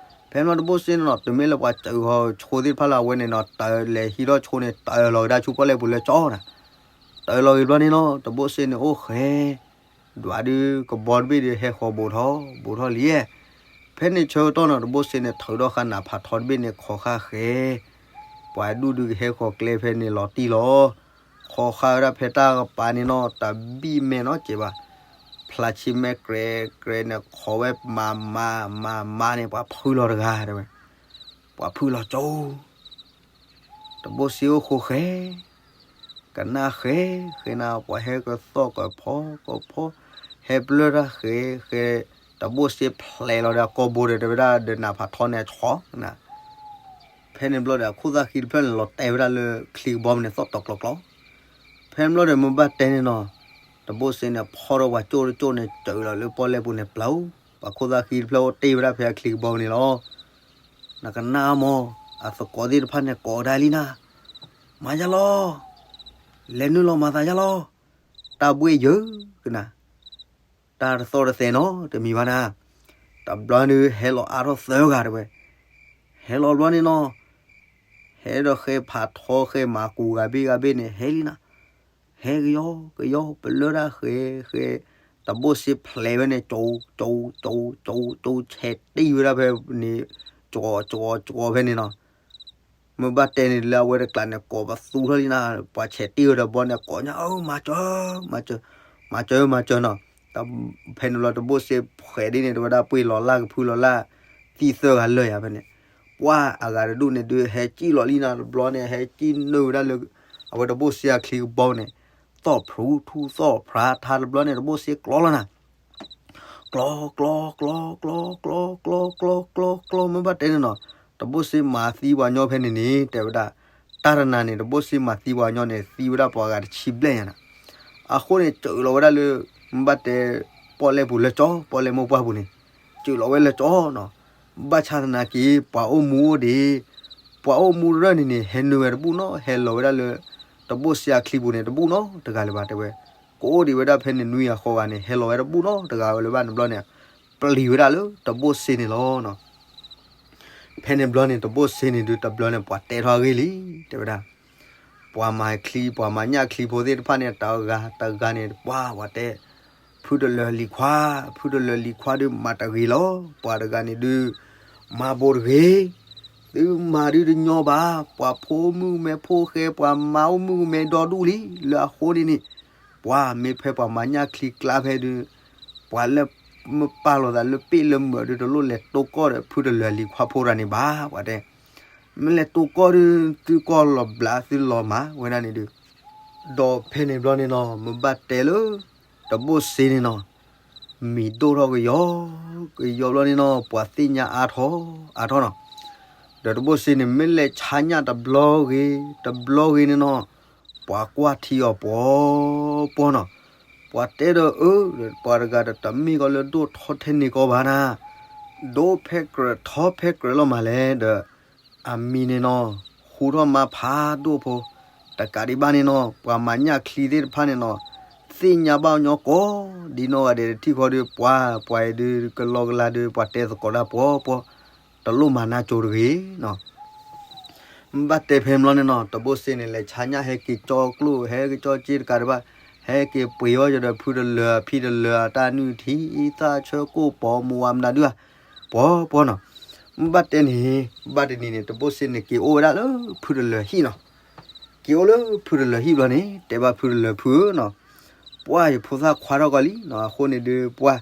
ဖဲမ့ၢ်တဘိၣ်စ့န့ၣ်နီၤ တမ့ၢ်လၢပှၤစၢဃီၤဆိသ့ၣ်တဖၣ်လၢအဝဲန့ၣ်နီၤ တၢ်လဲၤဟံးထီၣ်ဆိန့ၣ် တၢ်လီၤကဒါဆူပီၣ်လဲၣ်ပူၤလၢကၠီနၤ, တၢ်လီၤဂ့ၤဘျီန့ၣ်နီၤ တဘိၣ်စ့န့ၣ်အိၣ်ဃဲ ဒွးဒုကဘီတဘ့ၣ်ဒီးဟဲဃီၤဘူးထီၣ် ဘူးထီၣ်လံ. ဖဲန့ၣ်ဆၢကတီၢ်နီၤ တဘိၣ်စ့န့ၣ် ထုးထီၣ်ဃာ်နးဖးထီတဘ့ၣ်န့ၣ် ခိးဃာ်ဃဲ, ပှၤဒူၣ်ဒုကဟဲဃီၤကျဲဖဲန့ၣ်လီၤတံၢ်လီၤ. ခိးဃာ်ဝဲဒၣ်ဖဲတၢ်ကပၤန့ၣ်နီၤ တဘံၣ်မဲာ်နီတစဲးဘၣ်. ဖျါဆံမဲာ်ကြဲးကြဲးန့ၣ် ခိးဝဲမၤမၤမၤမၤန့ၣ် ပှၤဖုလီၤတဂၤတဲဝဲ, ပှၤဖုလီၤကၠိ တဘိၣ်စ့အိၣ်ဃိဃဲ, ကနၣ်ဃဲ, ဃဲနၤပှၤဟဲကသီၣ်ကဖီကဖီ, ဟဲပျၢၢ်တၢ်ဃဲဃဲ, တဘိၣ်စ့ဖျဲးလီၤဒီးအကိာ်ဘိဒီး တဲဝဲဒၣ်ဒီးနးဖးထီန့ၣ်အဆီ, ဖဲန့ၣ်ဘျီဒီးအခိၣ်သၣ်ဃံတဖျၢၣ်န့ၣ် လီၤတဲာ်ဝဲဒၣ်လၢချံကဘီန့ၣ်သီၣ်တီၤကျီကျီ, ဖဲန့ၣ်ဘျီဒီးမ့ၢ်ဘၣ်တဲန့ၣ်နီၤ, တဘိၣ်စ့န့ၣ်ဖီၣ်ထီၣ်ပှၤကၠိၣ်တကၠိၣ်န့ၣ် စၢၤလီၤလၢပီၣ်လဲၣ်ပူၤန့ၣ်ပျီ, ပှၤခိၣ်သၣ်ဃံတဖျၢၣ်အိၣ်တ့ၢ်ဝဲဒၣ်ဖဲအချံကဘီန့ၣ်လီၤ. နကနၣ်မၢ်, အသကိးသ့ၣ်တဖၣ်န့ၣ်ကိးဒၣ်လံနၤ, မၤယါလီၤ, လဲၤနုာ်လီၤမၤသးယါလီၤ, တၢ်ဘှ့ၣ်ယၢကနၤ, တၢ်တသီၣ်တသဲနီၤ တမံၤဘၣ်နၤ, တဘျီန့ၣ်ဟဲလီၤအါထီၣ်သၢဂၤတဲဝဲ, ဟဲလီၤဘျီန့ၣ်နီၤ, ဟဲဒီးဃဲဖးထီဃဲမၤကူၤဂၤဘ့ၣ်ဂၤဘ့ၣ်န့ၣ် ဟဲလံနၤ, ဟဲကယီကယီ ပလၢတၢ်ဃဲဃဲ, တဘိၣ်စ့ဖျဲးဝဲန့ၣ် ကၠိကၠိကၠိကၠိကၠိ ဆဲးတံၢ်ဝဲဒၣ်ဖဲန့ၣ်, ကၠီကၠီကၠီဖဲန့ၣ်နီၤ, မ့ၢ်ဘၣ်တဲန့ၣ်လၢအဝဲတကျးန့ၣ် ကိးပသူထီၣ်လံနၤ, ပှၤဆဲးတံၢ်ဝဲဒီးဘျီန့ၣ် ကိးညါ အၢ မၤစၢၤ, မၤစၢၤ, မၤစၢၤနီၤ, ဖဲန့ၣ်ဘျီတဘိၣ်စ့ဖျဲးဒ်န့ၣ် တဲဝဲဒၣ်ပှ့ၤလီၤလၢ်ကဖုလီၤလၢ်, သံၣ်သၢဂၤလၢာ်ယၤဖဲန့ၣ်, ပှၤအဂၤတဒူၣ်န့ၣ်ဒုး ဟဲကံၣ်လီၤလံနၤတဘျီန့ၣ် ဟဲကံၣ်နုာ်ဝဲဒၣ်လၢ အဝဲတဘိၣ်စ့အချံကဘီန့ၣ်, သီၣ်ဖျူထူသီၣ်ဖျါထါတဘျီန့ၣ် တဘိၣ်စ့ကျီလီၤနၤ ကျီ ကျီ ကျီ ကျီ ကျီ ကျီ ကျီ ကျီ ကျီ ကျီ မ့ၢ်ဘၣ်တဲန့ၣ်နီၤ, တဘိၣ်စ့မၤသံပှၤညီဖဲန့ၣ်န့ၣ် တဲဝဲဒၣ်, တၢ်တနၤန့ၣ် တဘိၣ်စ့မၤသံပှၤညီန့ၣ် သံဝဲဒၣ်ပှၤဂၤတဆံဘျဲၣ်ညါနၤ, အဃိန့ၣ် စၢၤလီၤဝဲဒၣ်လၢ မ့ၢ်ဘၣ်တဲ ပီၣ်လဲၣ်ပူၤလၢကၠီ ပီၣ်လဲၣ်မိၢ်ပှၢ်ပူၤန့ၣ်, စၢၤလီၤဝဲလၢကၠီနီၤ, ဘၣ်ဆၣ်သနာ်က့ ပှၤအိၣ်မူအိၣ်ဒံး, ပှၤအိၣ်မူတရၢၢ်န့ၣ်န့ၣ် ဟဲနုာ်ဝဲတဘူၣ်နီၤ ဟဲလီၤဝဲဒၣ်လၢ တဘိၣ်စ့အချံပူၤန့ၣ်တဘူၣ်နီတဂၤလၢၤဘၣ်တဲဝဲ, ကအိၣ်ဒံးဝဲဒၣ်ဖဲန့ၣ်နွံဂၤဃိးဂၤန့ၣ် ဟဲလီၤဝဲတဘူၣ်နီတဂၤဝဲလၢၤဘၣ်န့ၣ်ဘျီန့ၣ်, ပျံၤဝဲဒၣ်လၢတဘိၣ်စ့န့ၣ်လီၤနီၤ, ဖဲန့ၣ်ဘျီန့ၣ် တဘိၣ်စ့န့ၣ်ဒုးတဘျီန့ၣ် ပှၤတဲထီၣ်အဂ့ၢ်လံ တဲဝဲဒၣ် ပှၤမၤချံ ပှၤမၤညၣ်ချံဖိသ့ၣ်တဖၣ်န့ၣ် တဂၤတဂၤန့ၣ် ပှၤ ပှၤတဲ ဖုတလၢၤလံၤခွါ, ဖုတလၢၤလံၤခွါဒုးမၤတဂ့ၤလီၤ. ပှၤတဂၤန့ၣ်ဒုး မၤဘိတဂ့ၤ, သုမၤဒုးတညီဘၣ်, ပှၤဖိမုၣ်ကမဲဖိဃဲ ပှၤမါအိၣ်မုၣ်ကမဲဒီဒူၣ်လံ. လၢအဃိန့ၣ်န့ၣ် ပှၤမ့ၢ်ဖဲပှၤမၤညၣ်ချံကျါဖဲဒုး ပှၤလၢမ့ၢ်ပာ်လီၤသးလၢပ့ၣ်လၢမၢးဒုး တလိၣ်လဲၤတိၢ်ကီၢ်ဒီး ဖုတလၢၤလံၤခွါဖိတဂၤန့ၣ်ဘၣ် ပှၤတဲ. မ့ၢ်လဲၤတိၢ်ကီၢ်ဒုး သုကီၢ်လီၤဘျးသုလီၤမၤဝဲဒၣ်န့ၣ်ဒုး, ဒီးဖဲန့ၣ်ဘျီန့ၣ်နီၤ မ့ၢ်ဘၣ်တဲလၢ တဘိၣ်စ့န့ၣ်နီၤ မံၤဒိၣ်ထီၣ်ကယီကယီဘျီန့ၣ်နီၤ ပှၤသ့ၣ်ညါအါထီၣ်အါထီၣ်နီၤ. ဒီးတဘိၣ်စ့န့ၣ် မ့ၢ်လဲၤဆါညၣ်တဘျီဂ့ၤ တဘျီဂ့ၤန့ၣ်နီၤ ပှၤကွၢ်ထံအီၤပှီၤပှီၤနီၤ. ပှၤတဲဒီးအၢ ပှၤတဂၤဒီး တမ့ၢ်ကီးလၢဒိၣ်ထီၣ်ထဲန့ၣ်ကီးဘၣ်နၤ, ဒိၣ်ဖဲကြၢးထီဖဲကြၢးလီၤမးလဲၣ်ဒီး အမံၤန့ၣ်နီၤ ဃူထီၣ်မါဖးဒိၣ်ဖိ, တကးဒံးဘၣ်န့ၣ်နီၤ ပှၤမၤညၣ်ချံသ့ၣ်တဖၣ်န့ၣ်နီၤ သ့ၣ်ညါဘၣ်ညီကိးဒ်နီၢ်ဂၤဒဲး တထံၣ်ဃီဒီး ပှၤ ပှၤအံၤဒုး ကလီကလါဒုး ပှၤတဲသကိးတၢ်ပှီၤပှီၤ တလိၣ်မၤနၢ်ကၠိတဂ့ၤနီၤ. မ့ၢ်ဘၣ်တဲဖဲဘျီန့ၣ်နီၤ တဘိၣ်စ့န့ၣ် လဲၤဆါညၣ်ဟဲက့ၤကၠီကျိၣ် ဟဲက့ၤကၠီစ့တကးဒံးဘၣ် ဟဲက့ၤပှ့ၤအီၣ်ယဒီး ဖုတလၢၤ ဖံတလၢၤ တၢ်နုၢ်ထံသၣ်ဆၢကိၣ်ပီၤ မူဝါမနုၤဒုးဧါ ပှီၤပှီၤနီၤ. မ့ၢ်ဘၣ်တဲန့ၣ် ဘၣ်တနံၤန့ၣ် တဘိၣ်စ့န့ၣ် က့ၤအိၣ်ဝဲဒၣ်လၢဖုတလၢၤဟံၣ်နီၤ. က့ၤအိၣ်လၢဖုတလၢၤဟံၣ်ဘျီန့ၣ် တဲဘၣ်ဖုတလၢၤ ဖုဧၢနီၤ ပှၢ်ယဖိသၣ်ခွါထီၣ်ကီးလံနီၤ အဃိန့ၣ်ဒုး ပှၢ်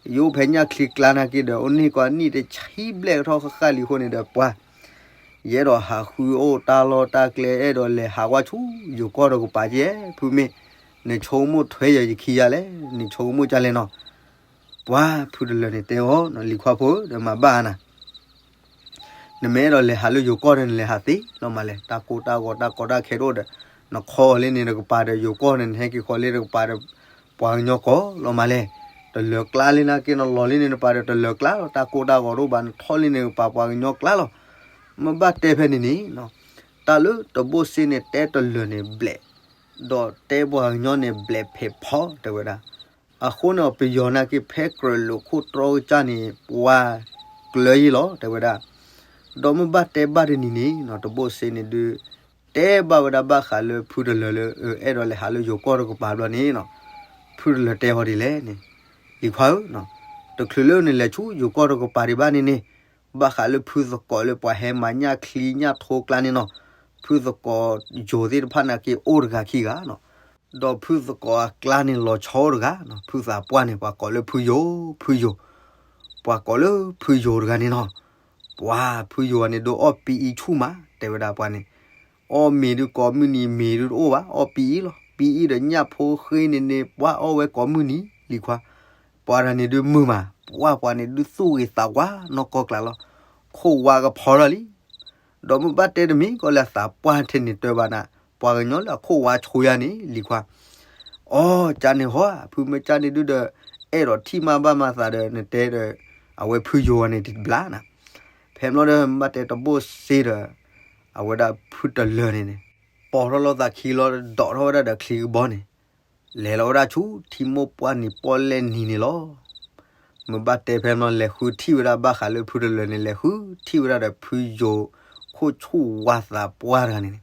ယအိၣ်ဖဲညၣ်ချံကျါနာ်က့ဒီး အိၣ်န့ၢ်ကီးနံၣ်တဆံဘျဲၣ်ကထီၣ်ဃၣ်ဃၣ်လံအဃိန့ၣ်ဒီး ပှၢ် ယအဲၣ်ဒိးဟးဃုအီၣ်တၢ်လီၢ်တၢ်ကျဲ အဲၣ်ဒိးလဲၤဟးကွၢ်ဆူယိၤကီၢ်တကပၤကဲ ဖုမ့ၢ် နဆိကမိၣ်ထွဲယၤယခံယၤလဲၣ် နဆိကမိၣ်ကလဲၣ်နီၤ. ပှၢ်ဖုတလၢၤန့ၣ်တဲအီၤ လံၤခွါဖိဧၢ ဒီးမၤဘၣ်နၤ နမ့ၢ်အဲၣ်ဒိးလဲၤဟးလၢယိၤကီၢ်န့ၣ် နလဲၤဟးသ့လီၤမးလဲၣ်. တၢ်ကိၢ်တၢ်ဂီၤတၢ်ကီတၢ်ခဲတအိၣ်ဒီး နခီလၢန့ၣ်တကပၤဒီး ယိၤကီၢ်န့ၣ် နဟဲက့ၤဃီလၢတကပၤဒီး ပှၤကညီကိးလီၤမးလဲၣ်. တလၢၤကျါလၢနာ်က့ နလီၤလၢန့ၣ်တကပၤဒီး တလၢၤကျါလီၤ. တၢ်ကိၢ်တၢ်ဂီၤတအိၣ်ဘၣ် နထီၣ်လၢန့ၣ်တကပၤ ပှၤကညီကျါလီၤ. မ့ၢ်ဘၣ်တဲဖဲန့ၣ်န့ၣ် တၢ်လၢတဘိၣ်စ့န့ၣ် တဲတလၢၤန့ၣ်ဘျဲၣ် ဒီးတဲပှၤကညီန့ၣ်ဘျဲၣ်ဖဲးဖီတဲဝဲဒၣ်. အဃိန့ၣ် ပယီၤနာ်က့ ဖဲကြၢးလိာ်ခိၣ်တြီကစၢ်န့ၣ် ပှၤကျၢၤယ့လီၤ တဲဝဲဒၣ်. ဒီးမ့ၢ်ဘၣ်တဲဘၣ်တနံၤန့ၣ် တဘိၣ်စ့န့ၣ်ဒုး တဲဘၣ်ဝဲဒၣ်ဘၣ်ဃးလၢဖုတလၢၤလၢ အဲၣ်ဒိးလဲၤဟးလၢယိၤကီၢ်တကပၤဘျီန့ၣ် ဖုတလၢၤတဲအီၤဒ်လဲၣ်န့ၣ် လံၤခွါဧၢ, တချုးလၢနလဲၤဆူယိၤကီၢ်တကပၤဒံးဘၣ်န့ၣ်န့ၣ် ဘၣ်ဃးလၢဖုသကိးလၢပှၤဟဲမၤညၣ်ချံညၣ်ထိကျါန့ၣ်နီၤ ဖုသကိးယိၤသ့ၣ်တဖၣ်နာ်က့အိၣ်တဂၤခံဂၤနီၤ ဒီးဖုသကိးအကျါန့ၣ်လီၤဆီအိၣ်တဂၤနီၤ ဖုသးပှၢ်န့ၣ် ပှၤကိးလၢဖုယိၤ ဖုယိၤ ပှၤကိးလၢဖုယိၤတဂၤန့ၣ်နီၤ ပှၤဖုယိၤန့ၣ် ဒိးအီၣ်ပံအံဆူၣ်မး တဲဝဲဒၣ်ပှၤန့ၣ် အီၣ်မ့ၤဒုးကိးမုၢ်နံၤ မ့ၤဒုးတအိၣ်ဘၣ် အီၣ်ပံအံလီၤ ပံအံဒီးညၣ်ဖိဃ့န့ၣ်န့ၣ် ပှၤအီၣ်ဝဲကိးမုၢ်နံၤ လံၤခွါ ပှၤတဂၤန့ၣ်ဒုးမုာ်မး, ပှၤပှၤန့ၣ်ဒုးသူၣ်ဂ့ၤသးဝါနီၢ်ကီၢ်ကျါလီၤ. ခိၣ်ဝါကဖီထီၣ်လံ. ဒီးမ့ၢ်ဘၣ်တဲတမံၤကီးလၢအသးပှၢ်ထဲန့ၣ်တၢ်ဘၣ်နၤ, ပှၤကညီလၢအခိၣ်ဝါဆိယၤန့ၣ် လံၤခွါ အီ ကၢ်န့ၣ်ဟီဧါ, ဖုမ့ၢ်ကၢ်န့ၣ်ဒုးဒီး အဲၣ်ဒိးထံၣ်မါဘၣ်မါသးဒီး နတဲဒီး အဝဲဖုယိၤဂၤန့ၣ်တဘျါနၤ. ဖဲမ့ၢ်လီၤဒီး မ့ၢ်ဘၣ်တဲတဘိၣ်စ့ဒီး အဝဲဒၣ်ဖုတလၢာ်န့ၣ်န့ၣ် ပိာ်ထီၣ်လိာ်သးခံလီၤ ဒိးထီၣ်ဝဲဒၣ်ဒီးချံကဘီန့ၣ် လဲၤလီၤဝဲဒၣ်ဆူထံမိၢ်ပှၢ်နံၤပီၣ်လဲၣ်နံၤန့ၣ်လီၤ. မ့ၢ်ဘၣ်တဲဖဲမ့ၢ်လီၤ လဲၤဃုထံၣ်ဝဲဒၣ်ဘၣ်ဃးလၢဖုတလၢာ်န့ၣ် လဲၤဃုထံၣ်ဝဲဒၣ်ဒီးဖုယိၤခိၣ်ဆူၣ်ဝါသးပှၢ်တဂၤန့ၣ်န့ၣ်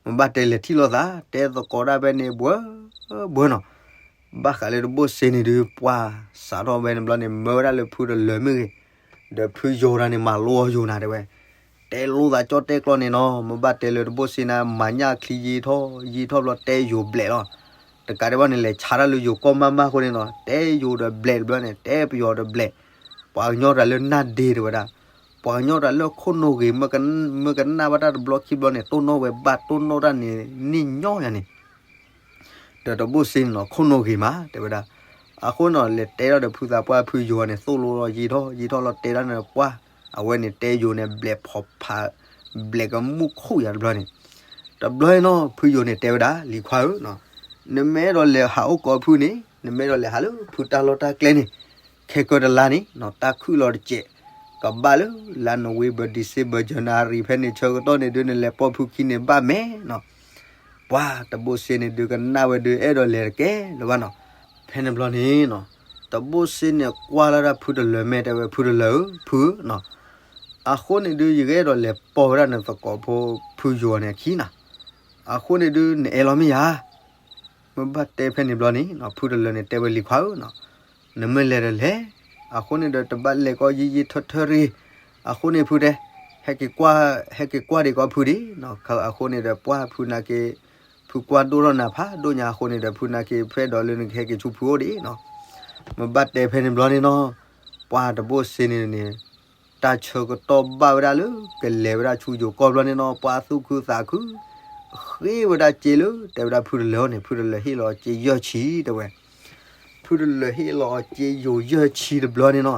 မ့ၢ်ဘၣ်တဲလဲၤထံၣ်လိာ်သး တဲသကိးဒၣ်ဖဲန့ၣ် ဘှၢဘှၢနီၤ. ဘၣ်ဃးလၢတဘိၣ်စ့န့ၣ်ဒုး ပှၤစးထီၣ်ဖဲန့ၣ်ဘျီန့ၣ် မၢဝဲဒၣ်လၢဖုတလၢာ်မ့ၢ်ဂ့ၤ, ဒီးဖုယိၤတဂၤန့ၣ် မၤလိအီၤယိၤနၤတဲဝဲ တဲလိာ်သးကၠီၣ်တဲၣ်ကျီၢ်န့ၣ်နီၤ. မ့ၢ်ဘၣ်တဲလၢတဘိၣ်စ့န့ၣ် မၤညၣ်ချံယံာ်ထီၣ်ယံာ်ထီၣ်ဘျီ တဲယိၤဘျဲးလီၤ. တကးဒံးဘၣ်န့ၣ် လဲၤဆါတၢ်လၢယိၤကီၢ်မးမးအဃိန့ၣ်နီၤ တဲယိၤဒီးဘျဲးတဘျီန့ၣ် တဲပယီၤဒီးဘျဲး, ပှၤကညီတၢ်လၢနၢ်ဒ့တဲဝဲဒၣ်, ပှၤကညီတၢ်လၢခိၣ်နူာ်ဂ့ၤ မ့ၢ်ကနၣ်ဘၣ်တၢ်တဘျီခံဘျီန့ၣ် တိၢ်နီၣ်ဝဲဘၣ် တိၢ်နီၣ်တၢ်န့ၣ် န့ၢ်ညီယၤန့ၣ် ဒီးတဘိၣ်စ့န့ၣ်နီၤ ခိၣ်နူာ်ဂ့ၤမး တဲဝဲဒၣ်. အဃိနီၤ လဲၤတဲထီၣ်ဒီးဖုသးပှၢ်ဖုယိၤန့ၣ် သိၣ်လိလီၤယံာ်ထီၣ်ယံာ်ထီၣ်လီၤ တဲဒၣ်န့ၣ်ပှၢ်, အဝဲန့ၣ်တဲယိၤန့ၣ် ဘျဲးဖီဖး ဘျဲးကမူၣ်ခိၣ်ယၤတဘျီန့ၣ်, တဘျီနီၤ ဖုယိၤန့ၣ်တဲဝဲဒၣ် လံၤခွါဧၢ, နမ့ၢ်အဲၣ်ဒိးလဲၤဟးအိၣ်ကိးဖုန့ၣ် နမ့ၢ်အဲၣ်ဒိးလဲၤဟးလၢဖုတၢ်လီၢ်တၢ်ကျဲန့ၣ် ခဲကၢတလါန့ၣ်နီၤ တၢ်ခုၣ်လီၤတစဲး, ကဘၣ်လၢ လါနိၣ်ဝ့ဘၢၣ် ဒံၣ်စ့ဘၢၣ် ကၠနဝါရံၤ ဖဲန့ၣ်ဆၢကတီၢ်န့ၣ်ဒုး နလဲၤပိာ်ဖုခံန့ၣ်ဘၣ်မဲာ်နီၤ. ပှၤတဘိၣ်စ့န့ၣ်ဒုး ကနၣ်ဝဲဒုး အဲၣ်ဒိးလဲၤတကဲလၢၤဘၣ်နီၤ. ဖဲန့ၣ်ဘျီန့ၣ်နီၤ တဘိၣ်စ့န့ၣ်ကွၢ်လၢဒၣ်ဖုတလၢာ်မဲာ် တဲဝဲ ဖုတလၢာ်ဧၢ ဖုဧၢနီၤ, အဃိန့ၣ်ဒုး ယကအဲၣ်ဒိးလဲၤပိာ်ဝဲဒၣ်နသကိးဖိဖုယိၤန့ၣ်အခံနီၤ, အဃိန့ၣ်ဒုး နအဲၣ်လီၤမ့ၢ်ယၤ မ့ၢ်ဘၣ်တဲဖဲန့ၣ်ဘျီန့ၣ်နီၤ ဖုတလၢာ်န့ၣ်တဲဝဲ လံၤခွါဧၢနီၤ, နမ့ၢ်လဲၤဒီးလဲၤ, အဃိန့ၣ်ဒီး တဘၣ်လဲၤကီးယံာ်ယံာ်ထၢထၢရံၤ, အဃိန့ၣ်ဖုတဲ ဟဲက့ၤကွၢ် ဟဲက့ၤကွၢ်ဒံးကီးဖုဒံးနီၤ, အဃိန့ၣ်ဒီးပှၢ်ဖုနာ်က့ၤ ဖုကွၢ်ဒိၣ်ထီၣ်နၤဖးဒိၣ်ညါအဃိန့ၣ်ဒီး ဖုနာ်က့ၤဖဲဒီးလၢနကဟဲက့ၤဆူဖုအိၣ်ဒံးနီၤ, မ့ၢ်ဘၣ်တဲဖဲန့ၣ်ဘျီန့ၣ်နီၤ, ပှၢ်တဘိၣ်စ့န့ၣ်န့ၣ် တၢ်ဆၢကတီၢ်ဘၣ်ဝဲဒၣ်လၢ ကလဲၤဝဲဒၣ်ဆူယိၤကီၢ်ဘျီန့ၣ်နီၤ ပှၢ်သူၣ်ခုသးခု ဃ့ဝဲဒၣ်စ့လၢ တဲဝဲဒၣ်ဖုတလၢာ်န့ၣ် ဖုတလၢာ်ဟ့ၣ်လီၤစ့ယဲၢ်ဆံတဲဝဲ, ဖုတလၢာ်ဟ့ၣ်လီၤစ့ယိၤယဲၢ်ဆံတဘျီန့ၣ်နီၤ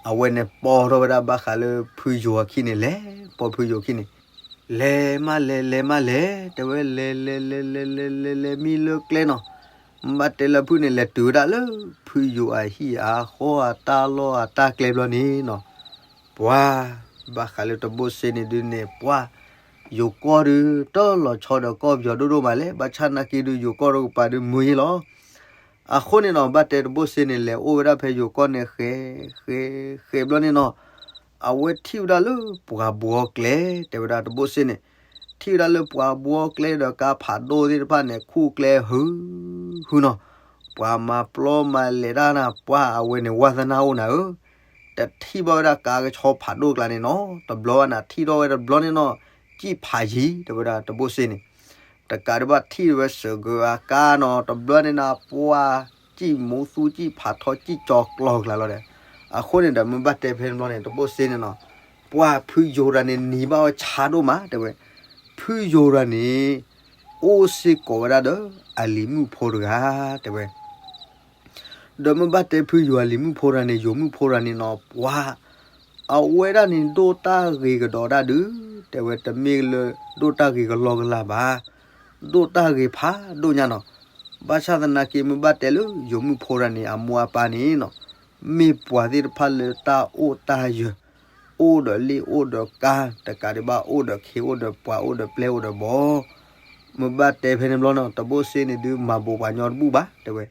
အဝဲန့ၣ်ပိာ်ထီၣ်ဝဲဒၣ်ဘၣ်ဃးလၢဖုယိၤအခံန့ၣ် လဲၤပိာ်ဖုယိၤအခံန့ၣ်, လဲၤမးလဲၤ လဲၤမးလဲၤ တဲဝဲ လဲၤလဲၤလဲၤလဲၤလဲၤလဲၤလဲၤမံလၢကျဲနီၤ, မ့ၢ်ဘၣ်တဲလၢဖုန့ၣ် လဲၤတုၤဝဲဒၣ်လၢ ဖုယိၤအဟံၣ်အဃီအတၢ်လီၢ်အတၢ်ကျဲဘျီန့ၣ်နီၤ, ပှၤ ဘၣ်ဃးလၢတဘိၣ်စ့န့ၣ်ဒုးန့ၣ် ပှၤ ယိၤကီၢ်ဒုး တလီၤဆီဒီးကီၢ်ပယီၤဒိၣ်ဒိၣ်မးလဲၣ် ဘၣ်ဆၣ်နာ်က့ဒုး ယိၤကီၢ်တကပၤဒုးမုာ်ယ့လီၤ အဃိန့ၣ်နီၤ ဘၣ်တဲတဘိၣ်စ့န့ၣ် လဲၤအိၣ်ဝဲဒၣ်ဖဲယိၤကီၢ်န့ၣ် ဃဲ ဃဲ ဃဲဘျီန့ၣ်နီၤ, အဝဲထံၣ်ဝဲဒၣ်လၢပှၤဘှီကျဲ တဲဝဲဒၣ်တဘိၣ်စ့န့ၣ်, ထံၣ်ဝဲဒၣ်လၢပှၤဘှီကျဲဒီးကါဖးဒိၣ်သ့ၣ်တဖၣ်န့ၣ် ခူၣ်ကျဲဟု ဟုနီၤ, ပှၤမၤပျီမၤလဲၤတၢ်နၤ ပှၤအဝဲန့ၣ် ဝါသနၢ်အိၣ်နၤဧၢ, တထံၣ်ဘၣ်ဝဲဒၣ်ကါကဆီဖးဒိၣ်ကျါန့ၣ်နီၤ, တဘျီဝဲနၤထံၣ်ထီၣ်ဝဲတဘျီန့ၣ်နီၤ, ကံၣ်ဖးယံၤ တဲဝဲဒၣ်တဘိၣ်စ့န့ၣ် တကးဒံးဘၣ်ထံၣ်ဝဲစၢၤကၢၤအကါနီၤ တဘျီန့ၣ်နၤ ပှၤကံၣ်မူသူကံၣ်ဖးထီကံၣ်ကၠီကျီၤကျါလီၤဒီး, အဃိန့ၣ်ဒီး မ့ၢ်ဘၣ်တဲဖဲန့ၣ်ဘျီန့ၣ် တဘိၣ်စ့န့ၣ်နီၤ, ပှၤဖုယိၤတဂၤန့ၣ် နံၤဘၣ်ဝဲဆါဒိၣ်မး တဲဝဲ, ဖုယိၤတဂၤန့ၣ် အိၣ်စ့ၢ်ကီးဝဲဒၣ်ဒီး အလံၤမုၣ်ဖိတဂၤ တဲဝဲ ဒီးမ့ၢ်ဘၣ်တဲဖုယိၤအလံၤမုၣ်ဖိတဂၤန့ၣ် ယိၤမုၣ်ဖိတဂၤန့ၣ်နီၤ ပှၤ အဝဲဒၣ်န့ၣ် ဒိၣ်တၢ်ဂ့ၤကဒီးဒၣ်ဒုး တဲဝဲတမ့ၢ်လၢ ဒိၣ်တၢ်ဂ့ၤကလီကလီဘၣ်, ဒိၣ်တၢ်ဂ့ၤဖးဒိၣ်ညါနီၤ, ဘၣ်ဆၣ်သနာ်က့ မ့ၢ်ဘၣ်တဲလၢ ယိၤမုၣ်ဖိတဂၤန့ၣ် အမိၢ်အပၢ်န့ၣ်နီၤ, မ့ၢ်ပှၤသ့ၣ်တဖၣ်လၢတၢ်အိၣ်တၢ်ယၢၤ အိၣ်ဒီးလ့ၣ်အိၣ်ဒီးကါ တကးဒံးဘၣ်အိၣ်ဒီးခ့အိၣ်ဒီးပှၤအိၣ်ဒီးပျဲၢ်အိၣ်ဒီးဘီ မ့ၢ်ဘၣ်တဲဖဲန့ၣ်ဘျီနီၤ တဘိၣ်စ့န့ၣ်ဒုး မၤဘိးပှၤညီတဘူၣ်ဘၣ် တဲဝဲ,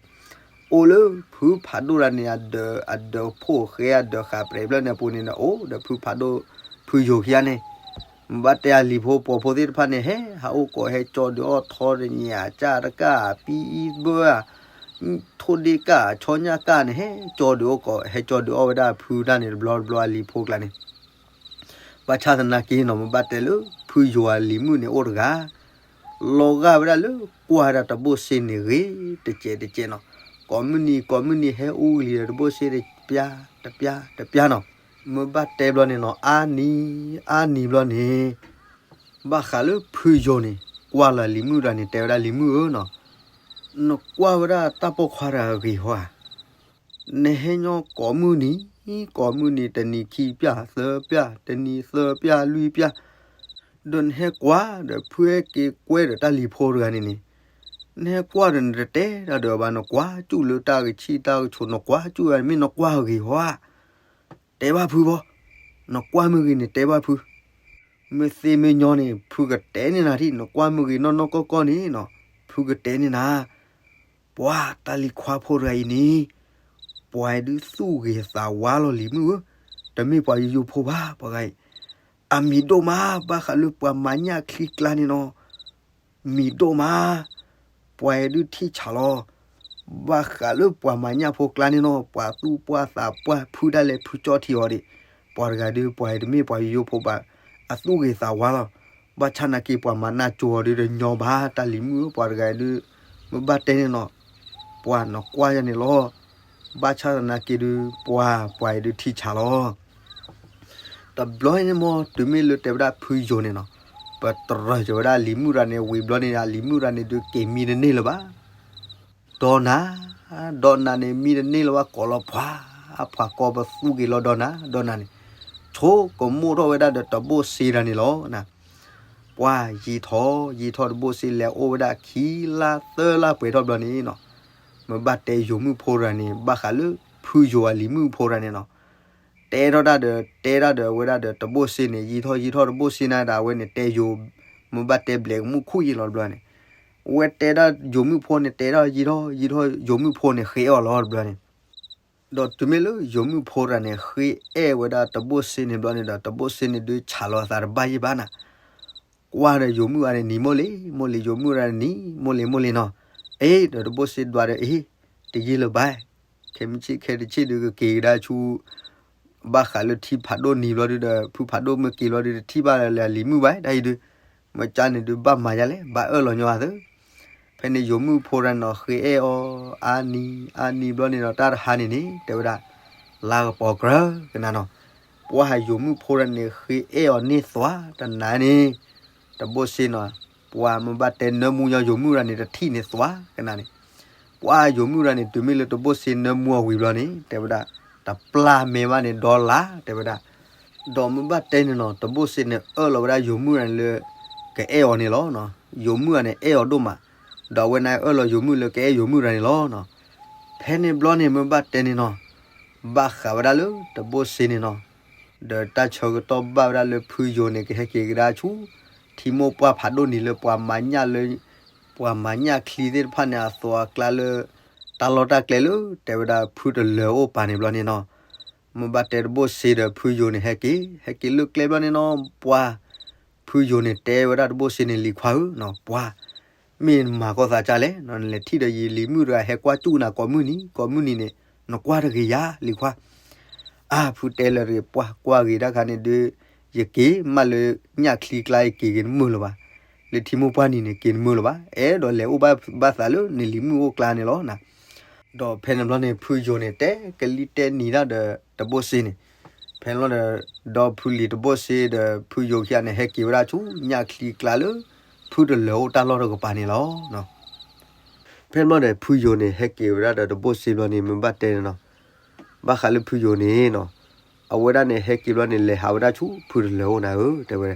အိၣ်လၢဖုဖးဒိၣ်တဂၤန့ၣ် အဒၢး အဒၢးဖိၣ်ဃဲအဒၢးဃာ်ပြဲးဘျီန့ၣ်အပူၤန့ၣ် အိၣ်ဒီးဖုဖးဒိၣ် ဖုယိၤခံဂၤန့ၣ်, မ့ၢ်ဘၣ်တဲအလံၤဖိပှီၤဖိသ့ၣ်တဖၣ်န့ၣ် ဟဲဟးအိၣ်ကိးဟဲကၠီဒုးအီၣ်ထီတညၣ်အကၢ်တကၢ် ပံအံဘၢ ထိၣ်ဒ့ကၢ်ဆီညၣ်ကၢ်န့ၣ် ဟဲကၠီဒုးအီၣ်ကိး ဟဲကၠီဒုးအီၣ်ဝဲဒၣ်ဖုတၢ်န့ၣ်တဘျီတဘျီအလံၤဖိကျါန့ၣ် ဘၣ်ဆၣ်သနာ်က့နီၤ မ့ၢ်ဘၣ်တဲလၢ ဖုယိၤအလံၤမုၣ်န့ၣ်အိၣ်တဂၤ လီၤဂာ်ဝဲဒၣ်လၢ ကွၢ်ဝဲဒၣ်တဘိၣ်စ့န့ၣ်ဂ့ၤ တကဲးတကဲးနီၤ, ကိးမုၢ်နံၤကိးမုၢ်နံၤဟဲအူကလံၤဒီးတဘိၣ်စ့တပျၢ် တပျၢ် တပျၢ်နီၤ, မ့ၢ်ဘၣ်တဲဘျီန့ၣ်နီၤ အါနံၤ အါနံၤဘျီန့ၣ် ဘၣ်ဃးလၢဖုယိၤန့ၣ် ကွၢ်လီၤလံၤမုၣ်တဂၤန့ၣ် တဲဝဲဒၣ်လံၤမုၣ်ဧၢနီၤ, နကွၢ်ဝဲဒၣ်တၢ်ပိာ်ခွါတဂၤဂ့ၤဟီဧါ, နဟဲညီကိးမုၢ်နံၤ, ကိးမုၢ်နံၤ တနံၤခံပျၢ်သၢပျၢ် တနံၤသၢပျၢ်လွံၢ်ပျၢ်, ဒီးနဟဲကွၢ်ဒီးဖုဟဲက့ၤကွဲဒီးတၢ်လံၤဖိတဂၤန့ၣ်န့ၣ်, နဟဲကွၢ်ဒီးနတတဲတၢ်ဒီးဘၣ် နကွၢ်စူၣ်လၢတၢ်ကဆံၣ်တၢ်ကဆိး နကွၢ်စူၣ်မ့ၢ်နကွၢ်ဂ့ၤဟီဧါ, တဲဘၣ်ဖုဘီ, နကွၢ်မ့ၢ်ဂ့ၤန့ၣ်တဲဘၣ်ဖု မ့ၢ်သ့မ့ၢ်ညီန့ၣ် ဖုကတဲန့ၢ်နၤထံၣ် နကွၢ်မ့ၢ်ဂ့ၤနီၢ်နီၢ်ကီၢ်ကီၢ်န့ၣ်နီၤ, ဖုကတဲန့ၢ်နၤ, ပှၤတၢ်လံၤခွါဖိတဂၤအံၤန့ၣ်, ပှၤအံၤဒုးသူၣ်ဂ့ၤသးဝါလီၤလံၤမုၣ်ဧၢ, တမ့ၢ်ပှၤယိယိဖိဘၣ် ပှၤဂၤအံၤ, အမံၤဒိၣ်မး ဘၣ်ဃးလၢပှၤမၤညၣ်ချံကျါန့ၣ်နီၤ, မံၤဒိၣ်မး ပှၤအံၤဒုးထံၣ်ဆးလီၤ, ဘၣ်ဃးလၢပှၤမၤညၣ်ဖိကျါန့ၣ်နီၤ ပှၤသူၣ်ပှၢ်သးပှၢ် ဖုဒၣ်လဲာ်ဖုကၠီၣ်ထံအီၤဒံး, ပှၤတဂၤဒုး ပှၤအံၤတမ့ၢ်ပှၤယိယိဖိဘၣ်, အသူၣ်ဂ့ၤသးဝါလီၤ, ဘၣ်ဆၣ်နာ်က့ၤပှၤမၤနၢ်ကၠိအီၤဒုးတညီဘၣ် တၢ်လံၤမုၣ်ဧၢ ပှၤတဂၤဒုး, မ့ၢ်ဘၣ်တဲန့ၣ်နီၤ, ပှၤနကွၢ်ယၤန့ၣ်လီၤ, ဘၣ်ဆၣ်သနာ်က့ၤဒုး ပှၤ ပှၤအံၤဒုးထံၣ်ဆးလီၤ တဘျီအံၤန့ၣ်မ့ၢ် တုၤမ့ၢ်လၢတဲဝဲဒၣ်ဖုယိၤန့ၣ်နီၤ, ပတြၢၤက့ၤဝဲဒၣ်လံၤမုၣ်ရၤန့ၣ် ဝံၤဘျီန့ၣ် လံၤမုၣ်ရၤန့ၣ်ဒုးက့ၤမံတန့ၢ်လၢၤဘၣ်, ဒီးနၤ, ဒီးနၤန့ၣ်မံတန့ၢ်လၢၤဘၣ် ကိးလီၤပှၤ, ပှၤကိးပသူက့ၤလီၤဒီးနၤ, ဒီးနၤန့ၣ်, ဆိကမိၣ်ထီၣ်ဝဲဒၣ်ဒီးတဘိၣ်စ့တဂၤန့ၣ်လီၤ ပှၤယံာ်ထီၣ်ယံာ်ထီၣ်တဘိၣ်စ့လဲၤအိၣ်ဝဲဒၣ်ခံလါသၢလါပှဲၤထီၣ်ဘျီန့ၣ်နီၤ, မ့ၢ်ဘၣ်တဲယိၤမုၣ်ဖိတဂၤန့ၣ် ဘၣ်ဃးလၢဖုယိၤအလံၤမုၣ်ဖိတဂၤန့ၣ်နီၤ, တဲထီၣ်တၢ်ဒီး တဲတၢ်ဒီးဝဲဒၣ်ဒီးတဘိၣ်စ့န့ၣ် ယံာ်ထီၣ်ယံာ်ထီၣ်တဘိၣ်စ့န့ၣ်ဒီး အဝဲန့ၣ်တဲယိၤ, မ့ၢ်ဘၣ်တဲဘျဲးကမူၣ်ခူၣ်ယံာ်လီၤတဘျီန့ၣ်, အဝဲတဲဒၣ်ယိၤမုၣ်ဖိန့ၣ် တဲထီၣ်ယံာ်ထီၣ်ယံာ်ထီၣ် ယိၤမုၣ်ဖိန့ၣ်ဃ့အီၣ်လီၤတဘျီန့ၣ် ဒီးတုၤမ့ၢ်လၢယိၤမုၣ်ဖိတဂၤန့ၣ် ဃ့အဲၣ်ဝဲဒၣ်တဘိၣ်စ့န့ၣ်ဘျီန့ၣ်ဒီး တဘိၣ်စ့န့ၣ်ဒုးဆးလီၤအသးတဘၣ်ယံၣ်ဘၣ်နၤ, ကွၢ်ဒီးယိၤမုၣ်အံၤန့ၣ်နံၤမိၢ်လံၤမိၢ်လံၤ ယိၤမုၣ်တဂၤန့ၣ်နံၤမိၢ်လံၤမိၢ်လံၤနီၤ, အ့ ဒီးတဘိၣ်စ့ဒွးဒီးအ့ တယံာ်လၢၤဘၣ်, ခဲမုၢ်ဆ့ၣ်ခဲတဆ့ၣ်ဒုးကက့ၤကဒါဆူ ဘၣ်ဃးလၢထံဖးဒိၣ်နံၤဘျီဒုးဒီး ဖုဖးဒိၣ်မ့ၢ်က့ၤဘျီဒုး တထံၣ်ဘၣ်လၢအလံၤမုၣ်ဘၣ် တၢ်အံၤဒုး, မ့ၢ်ကၢန့ၣ်ဒုး ဘၣ်မၤယါလဲၣ် ဘၣ်အၢၣ်လီၤညီအသၢ, ဖဲန့ၣ်ယိၤမုၣ်ဖိတဂၤန့ၣ်နီၤ ဃ့အဲၣ်အီၤ အါနံၤ အါနံၤဘျီန့ၣ်ဒီး တၢ်တဟါန့ၣ်န့ၣ် တဲဝဲဒၣ် လါကပီၤကြၢးကနၤနီၤ, ပှၤယိၤမုၣ်ဖိတဂၤန့ၣ် ဃ့အဲၣ်အီၤန့ၢ်သွါတနၤန့ၣ်, တဘိၣ်စ့နီၤ, ပှၤမ့ၢ်ဘၣ်တဲနၢမူညီယိၤမုၣ်တဂၤန့ၣ် တထံၣ်န့ၢ်သွါကနၤန့ၣ် ပှၤယိၤမုၣ်တဂၤန့ၣ် တုၤမ့ၢ်လၢတဘိၣ်စ့နၢမူအဝံၤဘျီန့ၣ် တဲဝဲဒၣ် တပျၢ်မဲာ်ဘၣ်န့ၣ် ဒီလါ တဲဝဲဒၣ်, ဒီးမ့ၢ်ဘၣ်တဲန့ၣ်နီၤ တဘိၣ်စ့န့ၣ် အၢၣ်လီၤဝဲဒၣ်ယိၤမုၣ်တဂၤန့ၣ်လၢ ကအဲၣ်အီၤန့ၣ်လီၤ. ယိၤမုၣ်တဂၤန့ၣ် အဲၣ်အီၤဒိၣ်မး, ဒီးအဝဲန့ၣ်အၢၣ်လီၤယိၤမုၣ်လၢကအဲၣ်ယိၤမုၣ်တဂၤန့ၣ်လီၤ. ဖဲန့ၣ်ဘျီန့ၣ် မ့ၢ်ဘၣ်တဲန့ၣ်နီၤ ဘၣ်ဃးဝဲဒၣ်လၢတဘိၣ်စ့န့ၣ်နီၤ, ဒီးတၢ်ဆၢကတီၢ်ဘၣ်ဝဲဒၣ်လၢဖုယိၤန့ၣ် ကဟဲက့ၤကဒါဆူ ထံမိၢ်ပှၢ်ဖးဒိၣ်နံၤလၢပှၤမၤညၣ်လၢ ပှၤမၤညၣ်ချံသ့ၣ်တဖၣ်န့ၣ် အသိးအကျါလၢ တၢ်လီၢ်တၢ်ကျဲလၢ တဲဝဲဒၣ်ဖုတလၢၤအိၣ်ပာ်န့ၣ်ဘျီန့ၣ်နီၤ, မ့ၢ်ဘၣ်တဲတဘိၣ်စ့ဒီးဖုယိၤန့ၣ်ဟဲက့ၤ ဟဲက့ၤလၢကျဲဘျီန့ၣ်နီၤ ပှၤ ဖုယိၤန့ၣ်တဲဝဲဒၣ်တဘိၣ်စ့န့ၣ် လံၤခွါဧၢနီၤ ပှၤ မ့ၢ်နမၤကီၢ်သးကၢ်လဲၣ်နီၤ, နလဲၤထံၣ်ဒီးယလံၤမုၣ်တဂၤဟဲကွၢ်စူၣ်နၤကိးမုၢ်နံၤ ကိးမုၢ်နံၤန့ၣ် နကွၢ်တဂ့ၤယၤ လံၤခွါ အါ ဖုတဲလၢၤတဂ့ၤ ပှၤကွၢ်ဂ့ၤတၢ်ခါန့ၣ်ဒုး ယက့ၤမးလၢညၣ်ချံကျါ ယက့ၤဂ့ၤတမုာ်လၢၤဘၣ်, လၢထံမိၢ်ပှၢ်နံၤန့ၣ် က့ၤတမုာ်လၢၤဘၣ်, အဲၣ်ဒိးလဲၤအိၣ်ဘၣ်သးလၢနလံၤမုၣ်အိၣ်ကျါန့ၣ်လီၤနၤ. ဒီးဖဲန့ၣ်ဘျီန့ၣ် ဖုယိၤန့ၣ် တဲကလံၤတဲနံၤတၢ်ဒီးတဘိၣ်စ့န့ၣ်, ဖဲန့ၣ်ဘျီဒီး ဒီဖုလံၤတဘိၣ်စ့ဒီးဖုယိၤခံဂၤန့ၣ် ဟဲက့ၤဝဲဒၣ်ဆူညၣ်ချံကျါလၢ ဖုတလၢၤအိၣ်တၢ်လီၢ်တကပၤန့ၣ်လီၤ. ဖဲန့ၣ်ဘျီဒီး ဖုယိၤန့ၣ် ဟဲက့ၤဝဲဒၣ်ဒီးတဘိၣ်စ့ဘျီန့ၣ် မ့ၢ်ဘၣ်တဲန့ၣ်နီၤ, ဘၣ်ဃးလၢဖုယိၤန့ၣ်နီၤ, အဝဲဒၣ်န့ၣ် ဟဲက့ၤဘျီန့ၣ် လဲၤဟးဝဲဒၣ်ဆူဖုတလၢၤအိၣ်နၤဧၢ တဲဝဲ,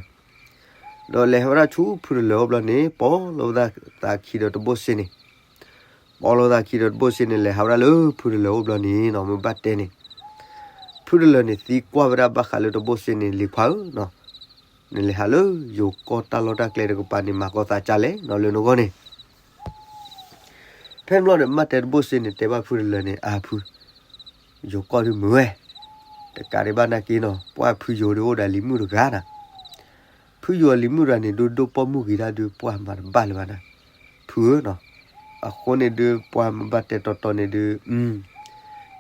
ဒီးလဲၤဟးဝဲဒၣ်ဆူဖုတလၢၤအိၣ်ဘျီန့ၣ် ပိာ်လိာ်သးခံဒီးတဘိၣ်စ့န့ၣ်, ပိာ်လိာ်သးခံဒီးတဘိၣ်စ့န့ၣ် လဲၤဟးဝဲဒၣ်လၢဖုတလၢၤအိၣ်ဘျီန့ၣ်နီၤ မ့ၢ်ဘၣ်တဲန့ၣ်, ဖုတလၢၤန့ၣ် သံကွၢ်ဝဲဒၣ်ဘၣ်ဃးလၢတဘိၣ်စ့န့ၣ် လံၤခွါဧၢနီၤ, နလဲၤဟးလၢယိၤကီၢ်တၢ်လီၢ်တၢ်ကျဲတကပၤန့ၣ် မၤကီၢ်သးကၢ်လဲၣ်နီၤလၢနဂီၢ်န့ၣ် ဖဲန့ၣ်ဘျီဒီး မ့ၢ်ဘၣ်တဲတဘိၣ်စ့န့ၣ် တဲဘၣ်ဖုတလၢၤန့ၣ် အါဖု ယိၤကီၢ်ဒုးမုာ်ဝဲ, တကးဒံးဘၣ်နာ်က့နီၤ ပှၢ်ဖုယိၤဒုးအိၣ်ဒီးလံၤမုၣ်တဂၤနၤ, ဖုယိၤအလံၤမုၣ်တဂၤန့ၣ်ဒုး ဒိၣ်ပိာ်မုၣ်ဂ့ၤဒၣ်ဒုး ပှၢ်မၤတဘၣ်လၢၤဘၣ်နၤ, ဖုဧၢနီၤ, အဃိန့ၣ်ဒုး ပှၢ်မ့ၢ်ဘၣ်တဲတီတီန့ၣ်ဒုး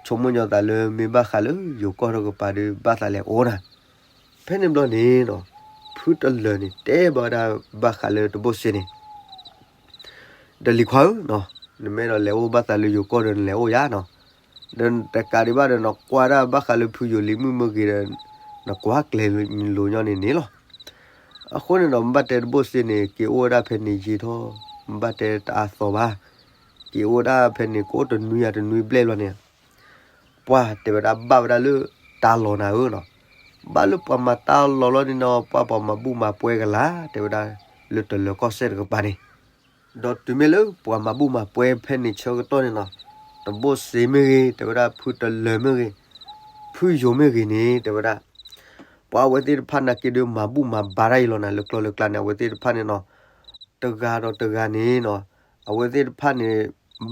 ဆိကမိၣ်ညီသးလၢမ့ၢ်ဘၣ်ဃးလၢယိၤကီၢ်တကပၤဒုး ဘၣ်သးလဲၤအိၣ်နၤ, ဖဲန့ၣ်ဘျီန့ၣ်နီၤ ဖုတလၢၤန့ၣ် တဲဘၣ်ဝဲဒၣ်ဘၣ်ဃးလၢတဘိၣ်စ့န့ၣ် ဒီးလံၤခွါဧၢနီၤ, နမ့ၢ်အဲၣ်ဒိးလဲၤအိၣ်ဘၣ်သးလၢယိၤကီၢ်ဒီးနလဲၤအိၣ်ယၤနီၤ, ဒီးတကးဒံးဘၣ်ဒီး နကွၢ်ဒၣ်ဘၣ်ဃးလၢဖုယိၤလံၤမုၣ်မ့ၢ်ဂ့ၤဒီး နကွၢ်ကျဲၤလိၤညီန့ၣ်န့ၣ်လီၤ. အဃိန့ၣ်ဒီး မ့ၢ်ဘၣ်တဲတဘိၣ်စ့န့ၣ် က့ၤအိၣ်ဝဲဒၣ်ဖဲန့ၣ်ယံာ်ထီၣ်, မ့ၢ်ဘၣ်တဲတအါသီဘၣ်, က့ၤအိၣ်ဝဲဒၣ်ဖဲန့ၣ် ကအိၣ်တနွံယၤတနွံဘျဲၣ်ဘျီန့ၣ် ပှၢ်တဲဝဲဒၣ်ဘၣ်ဝဲဒၣ်လၢတၢ်လီၢ်နၤဧၢနီၤ, ဘၣ်လၢပှၤမၤတၢ်လီၢ်လီၤန့ၣ်နီၤ ပှၢ်ပှၤမၤဘူၣ်မၤပှဲၤကလာ် တဲဝဲဒၣ်လၢတလၢၤကီၢ်စဲၣ်တကပၤန့ၣ်, ဒီးတုၤမ့ၢ်လၢပှၤမၤဘူၣ်မၤပှဲၤဖဲန့ၣ်ဆၢကတီၢ်န့ၣ်နီၤ, တဘိၣ်စ့မ့ၢ်ဂ့ၤ တဲဝဲဒၣ်ဖုတလၢၤမ့ၢ်ဂ့ၤ, ဖုယိၤမ့ၢ်ဂ့ၤန့ၣ် တဲဝဲဒၣ် ပှၤအဝဲသ့ၣ်တဖၣ်နာ်က့ဒီးမၤဘူၣ်မၤဘါတၢ်အံၤလီၤနၤ လၢကျိလၢကျါန့ၣ် အဝဲသ့ၣ်တဖၣ်န့ၣ်နီၤ, တဂၤဒီးတဂၤန့ၣ်နီၤ, အဝဲသ့ၣ်တဖၣ်န့ၣ်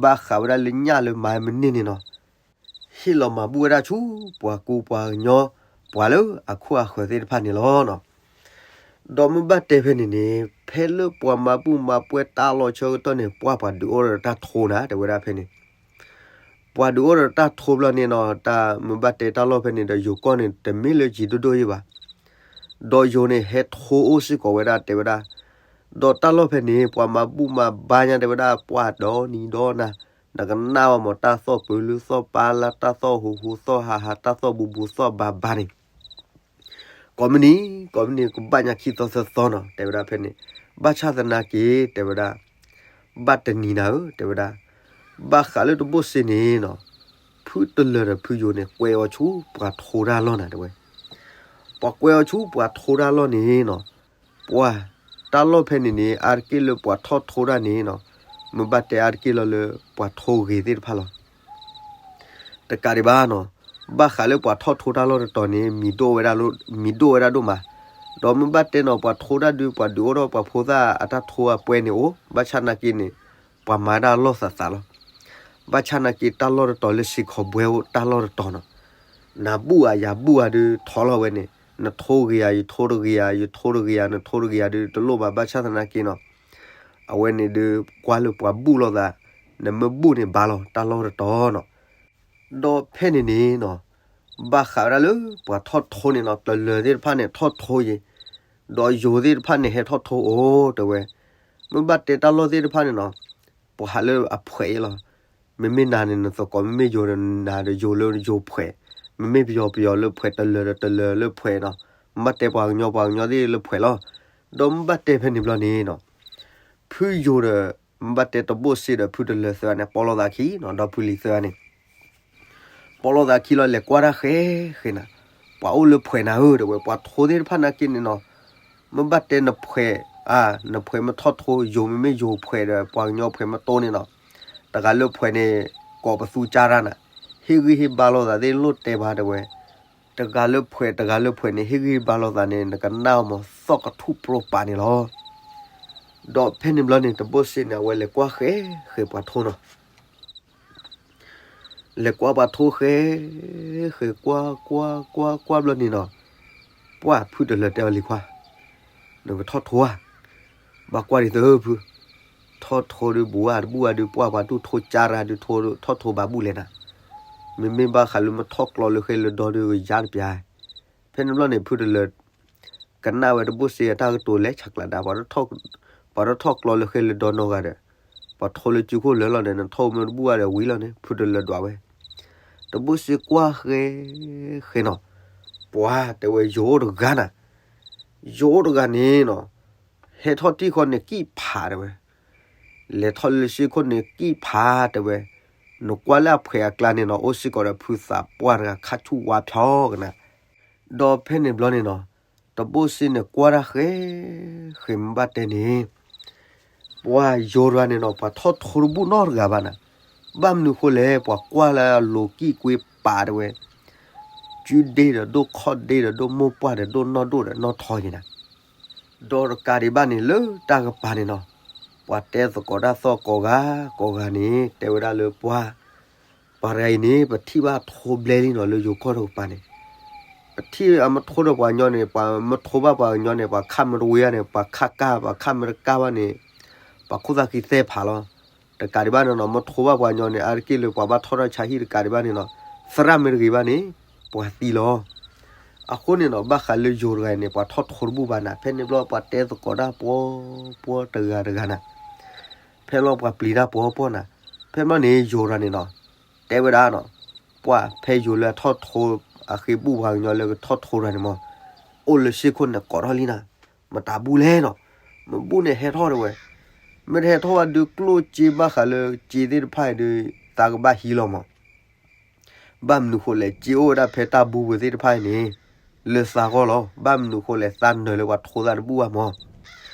ဘၣ်ဃးဝဲဒၣ်လၢညၣ်လၢမၤမနုၤန့ၣ်နီၤ ဟ့ၣ်လီၤမၤဘူၣ်ဝဲဒၣ်ဆူပှၤကူပှၤကညီ ပှၤလၢအခိၣ်အဃၢၤသ့ၣ်တဖၣ်န့ၣ်လီၤနီၤ. ဒီးမ့ၢ်ဘၣ်တဲဖဲန့ၣ်န့ၣ် ဖဲလၢပှၤမၤဘူၣ်မၤပှဲၤတၢ်လီၢ်ဆၢကတီၢ်န့ၣ် ပှၢ်ပှၤဒုးအိၣ်ဒီးတၢ်ထိနၤ တဲဝဲဒၣ်ဖဲန့ၣ်, ပှၤဒုးအိၣ်ဒီးတၢ်ထိဘျီန့ၣ်နီၤ တၢ်မ့ၢ်ဘၣ်တဲတၢ်လီၢ်ဖဲန့ၣ်ဒီးယိၤကီၢ်န့ၣ် တမ့ၢ်လၢယံၤဒိၣ်ဒိၣ်ယံၤဘၣ် ဒီးယိၤန့ၣ် ဟဲထိအိၣ်စ့ၢ်ကီးဝဲဒၣ်တဲဝဲဒၣ်, ဒီးတၢ်လီၢ်ဖဲန့ၣ် ပှၤမၤဘူၣ်မၤဘါညါတဲဝဲဒၣ် ပှၢ်ဒီနံၤဒီနၤ, နကနၣ်ဝဲမး တၢ်သီၣ်ပၢၤလုၢ်သီၣ်ပၢ်လၢ် တၢ်သီၣ်ဟူးဟူးသီၣ်ဟးဟး တၢ်သီၣ်ဘူးဘူးသီၣ်ဘါဘါန့ၣ် ကိးမုၢ်နံၤ ကိးမုၢ်နံၤကဘၣ်ညါခံသီသၢသီနီၤ တဲဝဲဒၣ်ဖဲန့ၣ်, ဘၣ်ဆၣ်သနာ်က့ တဲဝဲဒၣ် ဘၣ်တနံၤနၤဧၢ တဲဝဲဒၣ်, ဘၣ်ဃးလၢတဘိၣ်စ့န့ၣ်နီၤ, ဖုတလၢၤဒီးဖုယိၤန့ၣ် ကွဲးအီၤဆူပှၤထိတၢ်လီၢ်နၤ တဲဝဲ, ပှၤကွဲးအီၤဆူပှၤထိတၢ်လီၢ်န့ၣ်နီၤ, ပှၢ်တၢ်လီၢ်ဖဲန့ၣ်န့ၣ် အါတက့ၢ်လၢပှၤထီၣ်ထိတၢ်န့ၣ်နီၤ, မ့ၢ်ဘၣ်တဲအါတက့ၢ်လီၤလၢပှၤထိဂ့ၤသ့ၣ်တဖၣ်လီၤ တကးဒံးဘၣ်နီၤ, ဘၣ်ဃးလၢပှၤထီၣ်ထိတၢ်လီၢ်တတီၤန့ၣ် မံၤဒိၣ်ဝဲဒၣ်ဒိၣ်မး, ဒီးမ့ၢ်ဘၣ်တဲနီၤ ပှၤထိတၢ်ဒုး ပှၤဒုးအိၣ်ထီၣ်ပှၤဖိသၣ်အတၢ်ထိအပှဲၤန့ၣ်အိၣ်, ဘၣ်ဆၣ်နာ်က့န့ၣ် ပှၤမၤဒၣ်အလီၢ်သးသးလီၤ. ဘၣ်ဆၣ်နာ်က့တၢ်လီၢ်တတီၤလၢစ့ခီဘှဲအိၣ်တၢ်လီၢ်တတီၤနီၤ, နၤဘူၣ်ဧါယၤဘူၣ်ဧါဒုးထီလီၤဝဲန့ၣ်, နထိဂ့ၤဧါ ယထိတဂ့ၤဧါ ယထိတဂ့ၤဧါ နထိတဂ့ၤဧါဒုးတလိၣ်ဘၣ် ဘၣ်ဆၣ်သနာ်က့နီၤ, အဝဲန့ၣ်ဒုးကွၢ်လၢပှၤဘူၣ်လိာ်သး, နမ့ၢ်ဘူၣ်န့ၣ်ဘၣ်လီၤ တၢ်လီၢ်တတီၤနီၤ. ဒီးဖဲန့ၣ်န့ၣ်နီၤ, ဘၣ်ဃးဝဲဒၣ်လၢပှၤထီၣ်ထိန့ၣ်နီၤ, တလၢၤသ့ၣ်တဖၣ်န့ၣ်ထီၣ်ထိယံၤ, ဒီးယိၤသ့ၣ်တဖၣ်န့ၣ်ဟဲထီၣ်ထိအိၣ်တဲဝဲ, မ့ၢ်ဘၣ်တဲတၢ်လီၢ်သ့ၣ်တဖၣ်န့ၣ်နီၤ, ပှၤဟးလၢအဖှဲးအံၤလီၤ. မ့မ့ၢ်နၤန့ၣ် နသကိး မ့မ့ၢ်ယိၤဒီးနၤဒီးယိၤလၢယိၤဖှဲး, မ့မ့ၢ်ပယီၤပယီၤလၢဖှဲး တလၢၤဒီးတလၢၤလၢဖှဲးနီၤ, မ့ၢ်ဘၣ်တဲပှၤကညီပှၤကညီသ့ၣ်လၢဖှဲးလီၤ. ဒီးမ့ၢ်ဘၣ်တဲဖဲန့ၣ်ဘျီန့ၣ်နီၤ, ဖုယိၤဒီး မ့ၢ်ဘၣ်တဲတဘိၣ်စ့ဒီးဖုတလၢၤသၢဂၤန့ၣ် ပီၣ်လိာ်သးခံနီၤ, ဒီဖုလံၤသၢဂၤန့ၣ် ပီၣ်လိာ်သးခံလီၤ လဲၤကွၢ်တၢ်ဃဲဃဲနၤ, ပှၤအိၣ်လၢဖှဲးနၤဧၢ တဲဝဲ, ပှၤထိသ့ၣ်တဖၣ်နာ်က့န့ၣ်နီၤ, မ့ၢ်ဘၣ်တဲနဖှဲး, နဖှဲးမ့ၢ်ထီၣ်ထိ ယိၤမ့မ့ၢ်ယိၤဖှဲးဒီးပှၤကညီဖှဲးမ့ၢ်တိၢ်န့ၣ်နီၤ, တဂၤလၢဖှဲးန့ၣ် ကိးပသူကၢ်တၢ်နၤ, ဟ့ၣ်ဂံၢ်ဟ့ၣ်ဘါလိာ်သးသ့ၣ်လိၣ်တဲဘၣ်တဲဝဲ, တဂၤလၢဖှဲးတဂၤလၢဖှဲးန့ၣ် ဟ့ၣ်ဂံၢ်ဟ့ၣ်ဘါလိာ်သးန့ၣ် နကနၣ်အီၤမးသီၣ်ကထူၣ်ပြိပာ်န့ၣ်လီၤ. ဒီးဖဲန့ၣ်ဘျီန့ၣ် တဘိၣ်စ့န့ၣ် အဝဲလဲၤကွၢ်ဃဲဃဲပှၤထိနီၤ လဲၤကွၢ်ပှၤထိဃဲ, ဃဲကွၢ်ကွၢ်ကွၢ်ကွၢ်ဘျီန့ၣ်နီၤ, ပှၢ်ဖုတလၢၤတဲအီၤလံၤခွါ, နကထီၣ်ထိဧါ, ဘၣ်ကွၢ်ဒံးသၢဖု, ထီၣ်ထိဒုးဘူးဧါတဘူးဧါဒုး ပှၢ်ပှၤဒူၣ်ထိကၢ်တၢ်ဒုးထိထီၣ်ထိဘၣ်ဘူၣ်လဲၣ်နၤ, မ့မ့ၢ်ဘၣ်ဃးလၢမ့ၢ်ထီၣ်ကျီလၢဃဲလၢဒီဒုးကယါတပျၢ်, ဖဲန့ၣ်ဘျီန့ၣ် ဖုတလၢၤ ကနၣ်ဝဲတဘိၣ်စ့အတၢ်ကတိၤလဲၤဆးကျးဒၣ်, ပှၤတထီၣ်ကျီလၢဃဲလၢဒီနီတဂၤဒီး, ပှၤထိလၢစုခိၣ်လၢာ်လီၤဒီး နထိမ့ၢ်တဘူၣ်ဘၣ်ဒီးဝံၤလီၤန့ၣ် ဖုတလၢၤဒွးဝဲ, တဘိၣ်စ့ကွၢ်ဃဲ, ဃဲနီၤ, ပှၤတဲဝဲယိၤအိၣ်တဂၤနၤ, ယိၤအိၣ်တဂၤန့ၣ်နီၤ, ဟဲထီၣ်တံၢ်ဃီန့ၣ်ကံၣ်ဖးတဲဝဲ, လဲၤထီၣ်လၢစုခိၣ်န့ၣ်ကံၣ်ဖးတဲဝဲ, နကွၢ်လၢအဖှဲးအကျါန့ၣ်နီၤ အိၣ်စ့ၢ်ကီးဒီးဖုသးပှၢ်တဂၤခါဆူၣ်ဝါဖျီကနၤ ဒီးဖဲန့ၣ်ဘျီန့ၣ်နီၤ, တဘိၣ်စ့န့ၣ်ကွၢ်တၢ်ဃဲ, ဃဲမ့ၢ်ဘၣ်တဲန့ၣ်, ပှၤယိၤတဂၤန့ၣ်နီၤ ပှၤထီၣ်ထိတဘူၣ်နီတဂၤဘၣ်နၤ, ဘၣ်မနုၤဃိလဲၣ် ပှၤကွၢ်လၢအလိၤကံၣ်ကွ့ပာ်တဲဝဲ, စုဒ့ဒီးဒိၣ်ခီၣ်ဒ့ဒီးဒိၣ်မိၢ်ပှၢ်ဒီးဒိၣ်နီၢ်ဒိၣ်ဒီးနီၢ်ထီက့ၤနၤ ဒီးတကးဒံးဘၣ်န့ၣ် လၢတၢ်ကပၤန့ၣ်နီၤ, ပှၤတဲသကိးတၢ်သီၣ်ကိးဂၤ, ကိးဂၤန့ၣ် တဲဝဲဒၣ်လၢပှၤ, ပှၤတဂၤအံၤန့ၣ် ပထံၣ်ဘၣ်ထိဘျဲလံနီၤ လၢယိၤကီၢ်တကပၤန့ၣ်, ပထံၣ်အမ့ၢ်ထိဒီးပှၤကညီန့ၣ် ပှၤမ့ၢ်ထိဘၣ်ပှၤကညီန့ၣ် ပှၤခးမ့ၢ်တဝံၤဘၣ်န့ၣ် ပှၤခးကါ ပှၤခးမ့ၢ်တကါဘၣ်န့ၣ်, ပှၤခိၣ်သၣ်ခံသဲဖးလီၤ. တကးဒံးဘၣ်န့ၣ်နီၤ မ့ၢ်ထိဘၣ်ပှၤကညီန့ၣ် အါတက့ၢ်လၢပှၤဘၣ်ထီၣ်တၢ်ဆါဟံၣ်တကးဒံးဘၣ်န့ၣ်နီၤ, သရၣ်မ့ၢ်တဂ့ၤဘၣ်န့ၣ်, ပှၤသံလီၤ. အဃိန့ၣ်နီၤ ဘၣ်ဃးလၢယိၤတဂၤန့ၣ် ပှၤထီၣ်ထိတဘူၣ်ဘၣ်နၤ, ဖဲန့ၣ်ဘျီပှၤတဲသကိးတၢ်ပှီပှီတဂၤတဂၤနၤ, ဖဲလီၤပှၤပျံၤတၢ်ပှီပှီနၤ, ဖဲဘျီန့ၣ် ယိၤတဂၤန့ၣ်နီၤ, တဲဝဲဒၣ်နီၤ, ပှၤဖဲယိၤလၢအထီၣ်ထိ, အဃ့ဘူၣ်ပှၤကညီလၢကထီၣ်ထိတဂၤန့ၣ်မး, အိၣ်လၢစ့ခိၣ်န့ၣ်ကိးထီၣ်လံနၤ, မတၤဘူၣ်လဲၣ်နီၤ, မ့ၢ်ဘူၣ်န့ၣ်ဟဲထီၣ်တဲဝဲ, မ့ၢ်တဟဲထီၣ်ဝဲဒုးကျိၣ်စ့ဘၣ်ဃးလၢစ့သ့ၣ်တဖၣ်အံၤဒုး သးကဘၣ်ဟံးလီၤမး ဘၣ်မနုၤဃိလဲၣ် စ့အိၣ်ဝဲဒၣ်ဖဲတၢ်ဘူပူၤသ့ၣ်တဖၣ်အံၤန့ၣ် လၢသးဂီၢ်လီၤ. ဘၣ်မနုၤဃိလဲၣ် သးနၢၤလၢပှၤထိသးတဘူၣ်ဘၣ်မၢ်.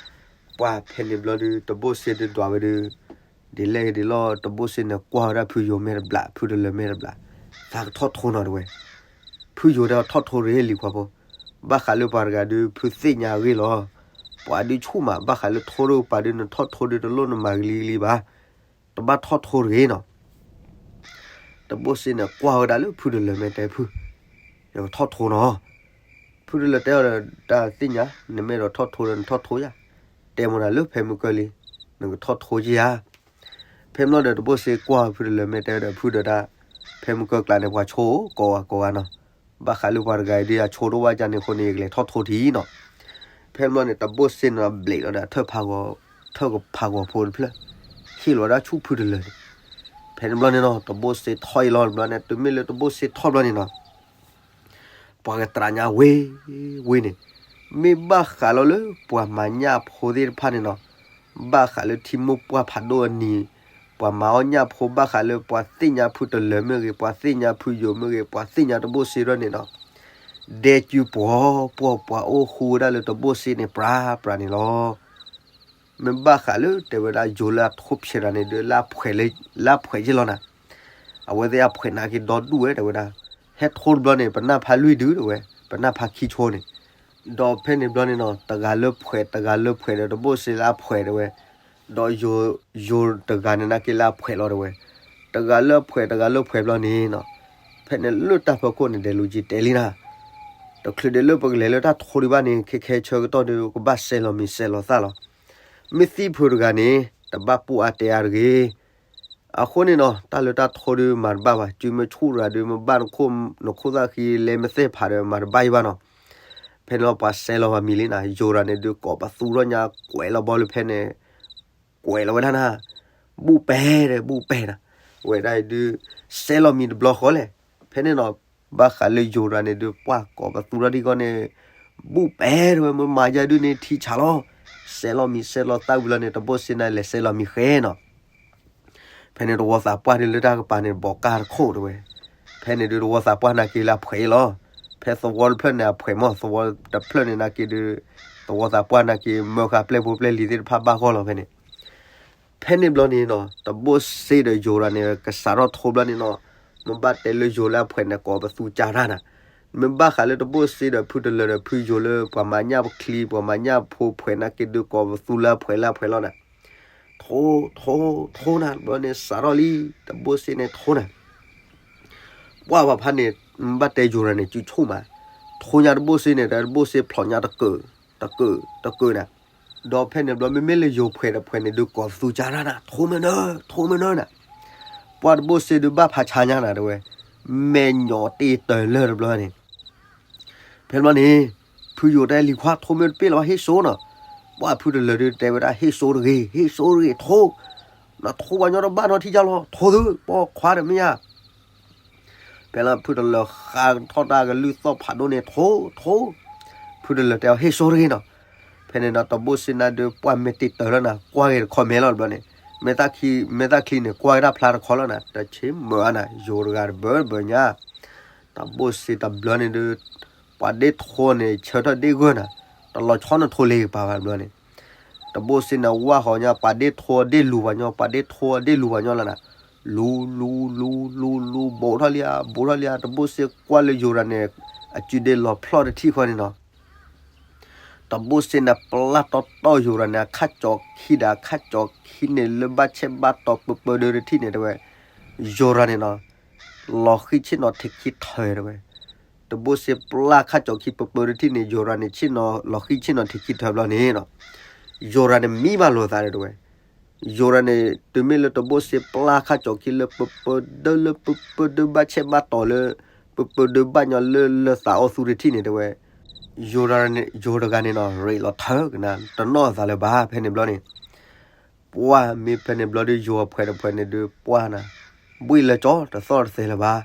ပှၤဖဲန့ၣ်ဘျီဒုး တဘိၣ်စ့ဒုးဒွးဝဲဒုး ဒ်လဲၣ်ဂ့ၤဒ်လဲၣ် တဘိၣ်စ့န့ၣ် ကွၢ်ဝဲဒၣ်ဖုယိၤမဲာ်တဘျီ ဖုတလၢၤမဲာ်တဘျီ, သးကထီၣ်ထိနီၤတဲဝဲ. ဖုယိၤတဲအီၤထီၣ်ထိတဂ့ၤလံၤခွါဖိ, ဘၣ်ဃးလၢပှၤတဂၤဒုး ဖုသ့ၣ်ညါအဂ့ၢ်လီၤ. ပှၤဒုးဆူၣ်မး ဘၣ်ဃးလၢထိတပၤဒုး နထီၣ်ထိဒုးတလိၣ်နမၤဂ့ၤလံဂ့ၤလံဘၣ်, တဘၣ်ထီၣ်ထိတဂ့ၤနီၤ. တဘိၣ်စ့န့ၣ် ကွၢ်ဝဲဒၣ်လၢဖုတလၢၤမဲာ်တဲဖု, ယကထီၣ်ထိနီၤ. ဖုတလၢၤတဲအီၤဒီး တၢ်သ့ၣ်ညါ နမ့ၢ်ဒီးထီၣ်ထိဒီးနထီၣ်ထိယၤ, တဲမတၤလၢဖဲမုၢ်ကၢၢ်လံ, နကထီၣ်ထိယၤ. ဖဲမ့ၢ်ဒီးတဘိၣ်စ့ကွၢ်ဖုတလၢၤမဲာ်တဲဒီးဖုဒီးတၢ်, ဖဲမုၢ်ကၢၢ်ကျါန့ၣ် ပှၤဆိကိးဂၤကိးဂၤနီၤ, ဘၣ်ဃးလၢပှၤတဂၤအံၤဒုး အဆိတအိၣ်ဘၣ်ကန့ၣ်အဃိန့ၣ် ယကလဲၤထီၣ်ထိထံနီၤ. ဖဲမ့ၢ်န့ၣ် တဘိၣ်စ့န့ၣ်ဘျးလီၤဒီး ထၢၣ်ကဖးဂီၤဖိတဖျၢၣ်, ဟ့ၣ်လီၤဝဲဒၣ်ဆူဖုတလၢၤန့ၣ်. ဖဲန့ၣ်ဘျီန့ၣ်နီၤ တဘိၣ်စ့ထီၣ်အံၤလီၤတဘျီန့ၣ် တုၤမ့ၢ်လၢတဘိၣ်စ့ထီၣ်ဘျီန့ၣ်နီၤ ပှၤကတြၤညါဝ့ၤဝ့ၤန့ၣ်, မ့ၢ်ဘၣ်ဃးလီၤလၢပှၤမၤညၣ်ဖိသ့ၣ်တဖၣ်န့ၣ်နီၤ, ဘၣ်ဃးလၢထံမိၢ်ပှၢ်ဖးဒိၣ်အနံၤ, ပှၤမၤအီၣ်ညၣ်ဖိဘၣ်ဃးလၢပှၤသ့ၣ်ညါဖုတလၢၤမ့ၢ်ဂ့ၤ, ပှၤသ့ၣ်ညါဖုယိၤမ့ၢ်ဂ့ၤ, ပှၤသ့ၣ်ညါတဘိၣ်စ့ဒီးန့ၣ်နီၤ, ဒဲကၠူပှီၤပှီၤ ပှၤအိၣ်ဃူဝဲဒၣ်လၢတဘိၣ်စ့န့ၣ် ပြးပြးန့ၣ်လီၤ. မ့ၢ်ဘၣ်ဃးလၢတဲဝဲဒၣ်ယိၤလၢအထိဖျဲးတၢ်န့ၣ်ဒုး လၢအဖှဲးလၢ လၢအဖှဲးက့ၢ်လီၤနၤ, အဝဲသ့ၣ်အဖှဲးနာ်က့ၤဒီဒူၣ်ဝဲတဲဝဲဒၣ်, ဟဲထိတဘျီန့ၣ် ပနၢ်ဖးလွံၢ်ဒုတဲဝဲ, ပနၢ်ဖးခံဆိန့ၣ်, ဒီးဖဲန့ၣ်ဘျီန့ၣ်နီၤ တဂၤလၢဖှဲး တဂၤလၢဖှဲးဒီးတဘိၣ်စ့လၢအဖှဲးတဲဝဲ, ဒီးယိၤ ယိၤတဂၤန့ၣ်နာ်က့ၤလၢအဖှဲးလီၤတဲဝဲ, တဂၤလၢအဖှဲး တဂၤလၢဖှဲးဘျီန့ၣ်နီၤ, ဖဲန့ၣ်လၢတၢ်ဖီခိၣ်န့ၣ် ဒဲးလူၤကံတဲလံနၤ တချုးဒံးလၢပကလဲၤလၢတၢ်ထိဒံးဘၣ်န့ၣ် ခဲခဲဆၢကတီၢ်ဒုး ကဘၣ်စဲးလီၤမံၤစဲးလီၤသၣ်လီၤ. မ့ၢ်သံဖုတဂၤန့ၣ် တဘၣ်ပူၣ်အါတဲအါတဂ့ၤ. အဃိန့ၣ်နီၤ တၢ်လၢတၢ်ထိဒုးမၤတဘၣ်ဘၣ်, စုမ့ၢ်ဆူၣ်တဂၤဒုး မ့ၢ်ဘၣ်နခိၣ်နခိၣ်သၣ်ဃံ လဲၤမ့ၢ်သဲၣ်ဖးဒီးမၤတဘၣ်အံၤဘၣ်နီၤ. ဖဲန့ၣ်လီၤပှၤစဲးလီၤဘၣ်မံၤလံနၤ, ယိၤတဂၤန့ၣ်ဒုး ကိးပသူထီၣ်ညါ ကွဲးလီၤဘီလၢဖဲန့ၣ် ကွဲးလီၤဝဲဒၣ်နၤ, ဘူၣ်ပဲာ်ဒီး ဘူၣ်ပဲာ်နၤ, ဝဲဒၣ်အံၤဒုး စဲးလီၤမံၤတဘျီဃီလဲၣ်. ဖဲန့ၣ်နီၤ ဘၣ်ဃးလၢယိၤတဂၤန့ၣ်ဒုး ပှၢ်ကိးပသူထီၣ်ဒံးဃီန့ၣ် ဘူၣ်ပဲာ်တဲဝဲ မ့ၢ်မၤယၤဒုးန့ၣ် ထံဆးလီၤ. စဲးလီၤမံၤစဲးလီၤသၣ်ဝံၤလီၤန့ၣ် တဘိၣ်စ့နၤလဲၤစဲးလီၤမံၤဃဲနီၤ. ဖဲန့ၣ်တဝီသးပှၢ်ဒုးလၢတၢ်ကပၤန့ၣ် ဘီးကၢ်တခိၣ်တဲဝဲ, ဖဲန့ၣ်ဒုးတဝီသးပှၢ်နာ်က့ၤလၢအဖှဲးအံၤလီၤ. ဖဲသဝီတဖျၢၣ်န့ၣ်အဖှဲးမၢ်, သဝီတဖျၢၣ်န့ၣ်နာ်က့ၤဒုး သဝီသးပှၢ်နာ်က့ၤ မၢဃာ်ပျဲၢ်ဖိပျဲၢ်လံၤသ့ၣ်တဖၣ်ဘၣ်ဂီၢ်လီၤဖဲန့ၣ်. ဖဲန့ၣ်ဘျီန့ၣ်နီၤ တဘိၣ်စ့ဒီးယိၤတဂၤန့ၣ် ကစးထီၣ်ထိဘျီန့ၣ်နီၤ, မ့ၢ်ဘၣ်တဲလၢယိၤလၢအဖှဲးန့ၣ် ကိးပသူကၢ်တၢ်နၤ, မ့ၢ်ဘၣ်ဃးလၢတဘိၣ်စ့ဒီးဖုတလၢၤဒီးဖုယိၤလၢ ပှၤမၤညၣ်ပချံ ပှၤမၤညၣ်ဖိဖှဲးနာ်က့ၤဒုး ကိးပသူလၢအဖှဲးလၢအဖှဲးလီၤနၤ. ထိ ထိ ထိနၤ တဘျီန့ၣ်စးထီၣ်လံ, တဘိၣ်စ့န့ၣ်ထိနၤ ပှၢ်ဘၣ်ဖးန့ၣ် ဘၣ်တဲယိၤတဂၤန့ၣ် စုဆိၣ်မး, ထိညါတဘိၣ်စ့န့ၣ် တဘိၣ်စ့ဖျိးညါတကၢး တကၢး တကၢးနၤ, ဒီးဖဲန့ၣ်ဘျီ မ့မ့ၢ်လၢယိၤဖှဲးတဖှဲးန့ၣ်ဒုး ကိးပသူကၢ်တၢ်နၤ ထိမ့ၢ်နၢ ထိမ့ၢ်နၢနၤ, ပှၢ်တဘိၣ်စ့ဒုး ဘၣ်ဖးဆါညါနၤတဲဝဲ, မဲာ်ညိးတ့ၢ်တၢၤလၢတဘျီန့ၣ် ဖဲဘျီန့ၣ် ဖုယိၤတဲ လံၤခွါထိမ့ၢ်တပ့ၢ်လီၤ ဟ့ၣ်စိနီၤ, ပှၢ်ဖုတလၢၤဒုးတဲဝဲဒၣ် ဟ့ၣ်စိတဂ့ၤ ဟ့ၣ်စိတဂ့ၤ ထိ, နထိပှၤညီတဘၣ်နီထံကၢ်လီၤ ထိသု ပိာ်ခွါဒီးမ့ၢ်ယါ ဖဲလၢဖုတလၢၤဃးထီၣ်တၢ်ကလုၢ်သီၣ်ဖးဒိၣ်န့ၣ် ထိ ထိ, ဖုတလၢၤတဲအီၤ ဟ့ၣ်စိတဂ့ၤနီၤ, ဖဲန့ၣ်ဒီးတဘိၣ်စ့နၤဒုး ပှၢ်မဲာ်တ့ၢ်တၢၤလီၤနၤ ကွၢ်က့ၤတခီမဲာ်လီၤတဘျီန့ၣ်, မဲာ်သၣ်ချံ မဲာ်သၣ်ချံန့ၣ် ကွၢ်က့ၤတၢ်ဖျါတခီလီၤနၤ တဆ့မုာ်အါနၤ ယိၤတဂၤတဘၢတဘၢညါ တဘိၣ်စ့တဘျီန့ၣ်ဒုး ပှၤဒ့ထိန့ၣ် ဆၢထၢၣ်ဒ့ဂၢၢ်နၤ, တလီၤဆီနထိလ့ၤကပၤဘၣ်တဘျီန့ၣ်, တဘိၣ်စ့န့ၣ်ဝၢ်ဃီၤညါ ပှၤဒ့ထိဒ့လူၤပှၤညီ ပှၤဒ့ထိဒ့လူၤပှၤညီလီၤနၤ, လူၤ လူၤ လူၤ လူၤ လူၤ ဘူးထီၣ်လံဧါ ဘူးထီၣ်လံဧါ တဘိၣ်စ့ကွၢ်လၢယိၤတဂၤန့ၣ် အစုဒ့လီၤဖျီၣ်တထံၣ်ဃီန့ၣ်နီၤ တဘိၣ်စ့န့ၣ် ပျၢ်တီတီယိၤတဂၤန့ၣ် အခၣ်ကၠီခံဒီး အခၣ်ကၠီခံန့ၣ် လၢဘၣ်ဆဲးဘၣ်တီၤပၢပၢဒုးတထံၣ်န့ၣ်တဲဝဲ, ယိၤတဂၤန့ၣ်နီၤ, လီၤဃံဆ့ၣ်နီၤထံးခံထၢတဲဝဲ, တဘိၣ်စ့ပျၢ်ခၣ်ကၠီခံပၢပၢတထံၣ်န့ၣ် ယိၤတဂၤန့ၣ် ဆ့ၣ်နီၤလီၤဃံဆ့ၣ်နီၤထံးခံထၢဘျီန့ၣ်နီၤ, ယိၤတဂၤန့ၣ်မံဘၣ်လိာ်သးတဲဝဲ ယိၤတဂၤန့ၣ် တုၤမ့ၢ်လၢတဘိၣ်စ့ပျၢ်ခၣ်ကၠီခံလၢပၢပၢဒၢလၢပၢပၢဒၢ ဘၣ်ဆဲးဘၣ်တီၤလၢ ပၢပၢဒၢဘၣ်ညီလၢလၢသးအိၣ်သူတထံၣ်န့ၣ်တဲဝဲ, ယိၤတဂၤန့ၣ် ယိၤတဂၤန့ၣ်နီၤ ရ့းလီၤထၢကနၤ တနီၣ်အသးလၢၤဘၣ် ဖဲန့ၣ်ဘျီန့ၣ်, ပှၢ်မ့ၢ်ဖဲန့ၣ်ဘျီဒုး ယိၤအဖှဲးတဖှဲးန့ၣ်ဒုး ပှၢ်နၤ ဘှံၣ်လၢကၠီတသီၣ်တသဲလၢၤဘၣ်,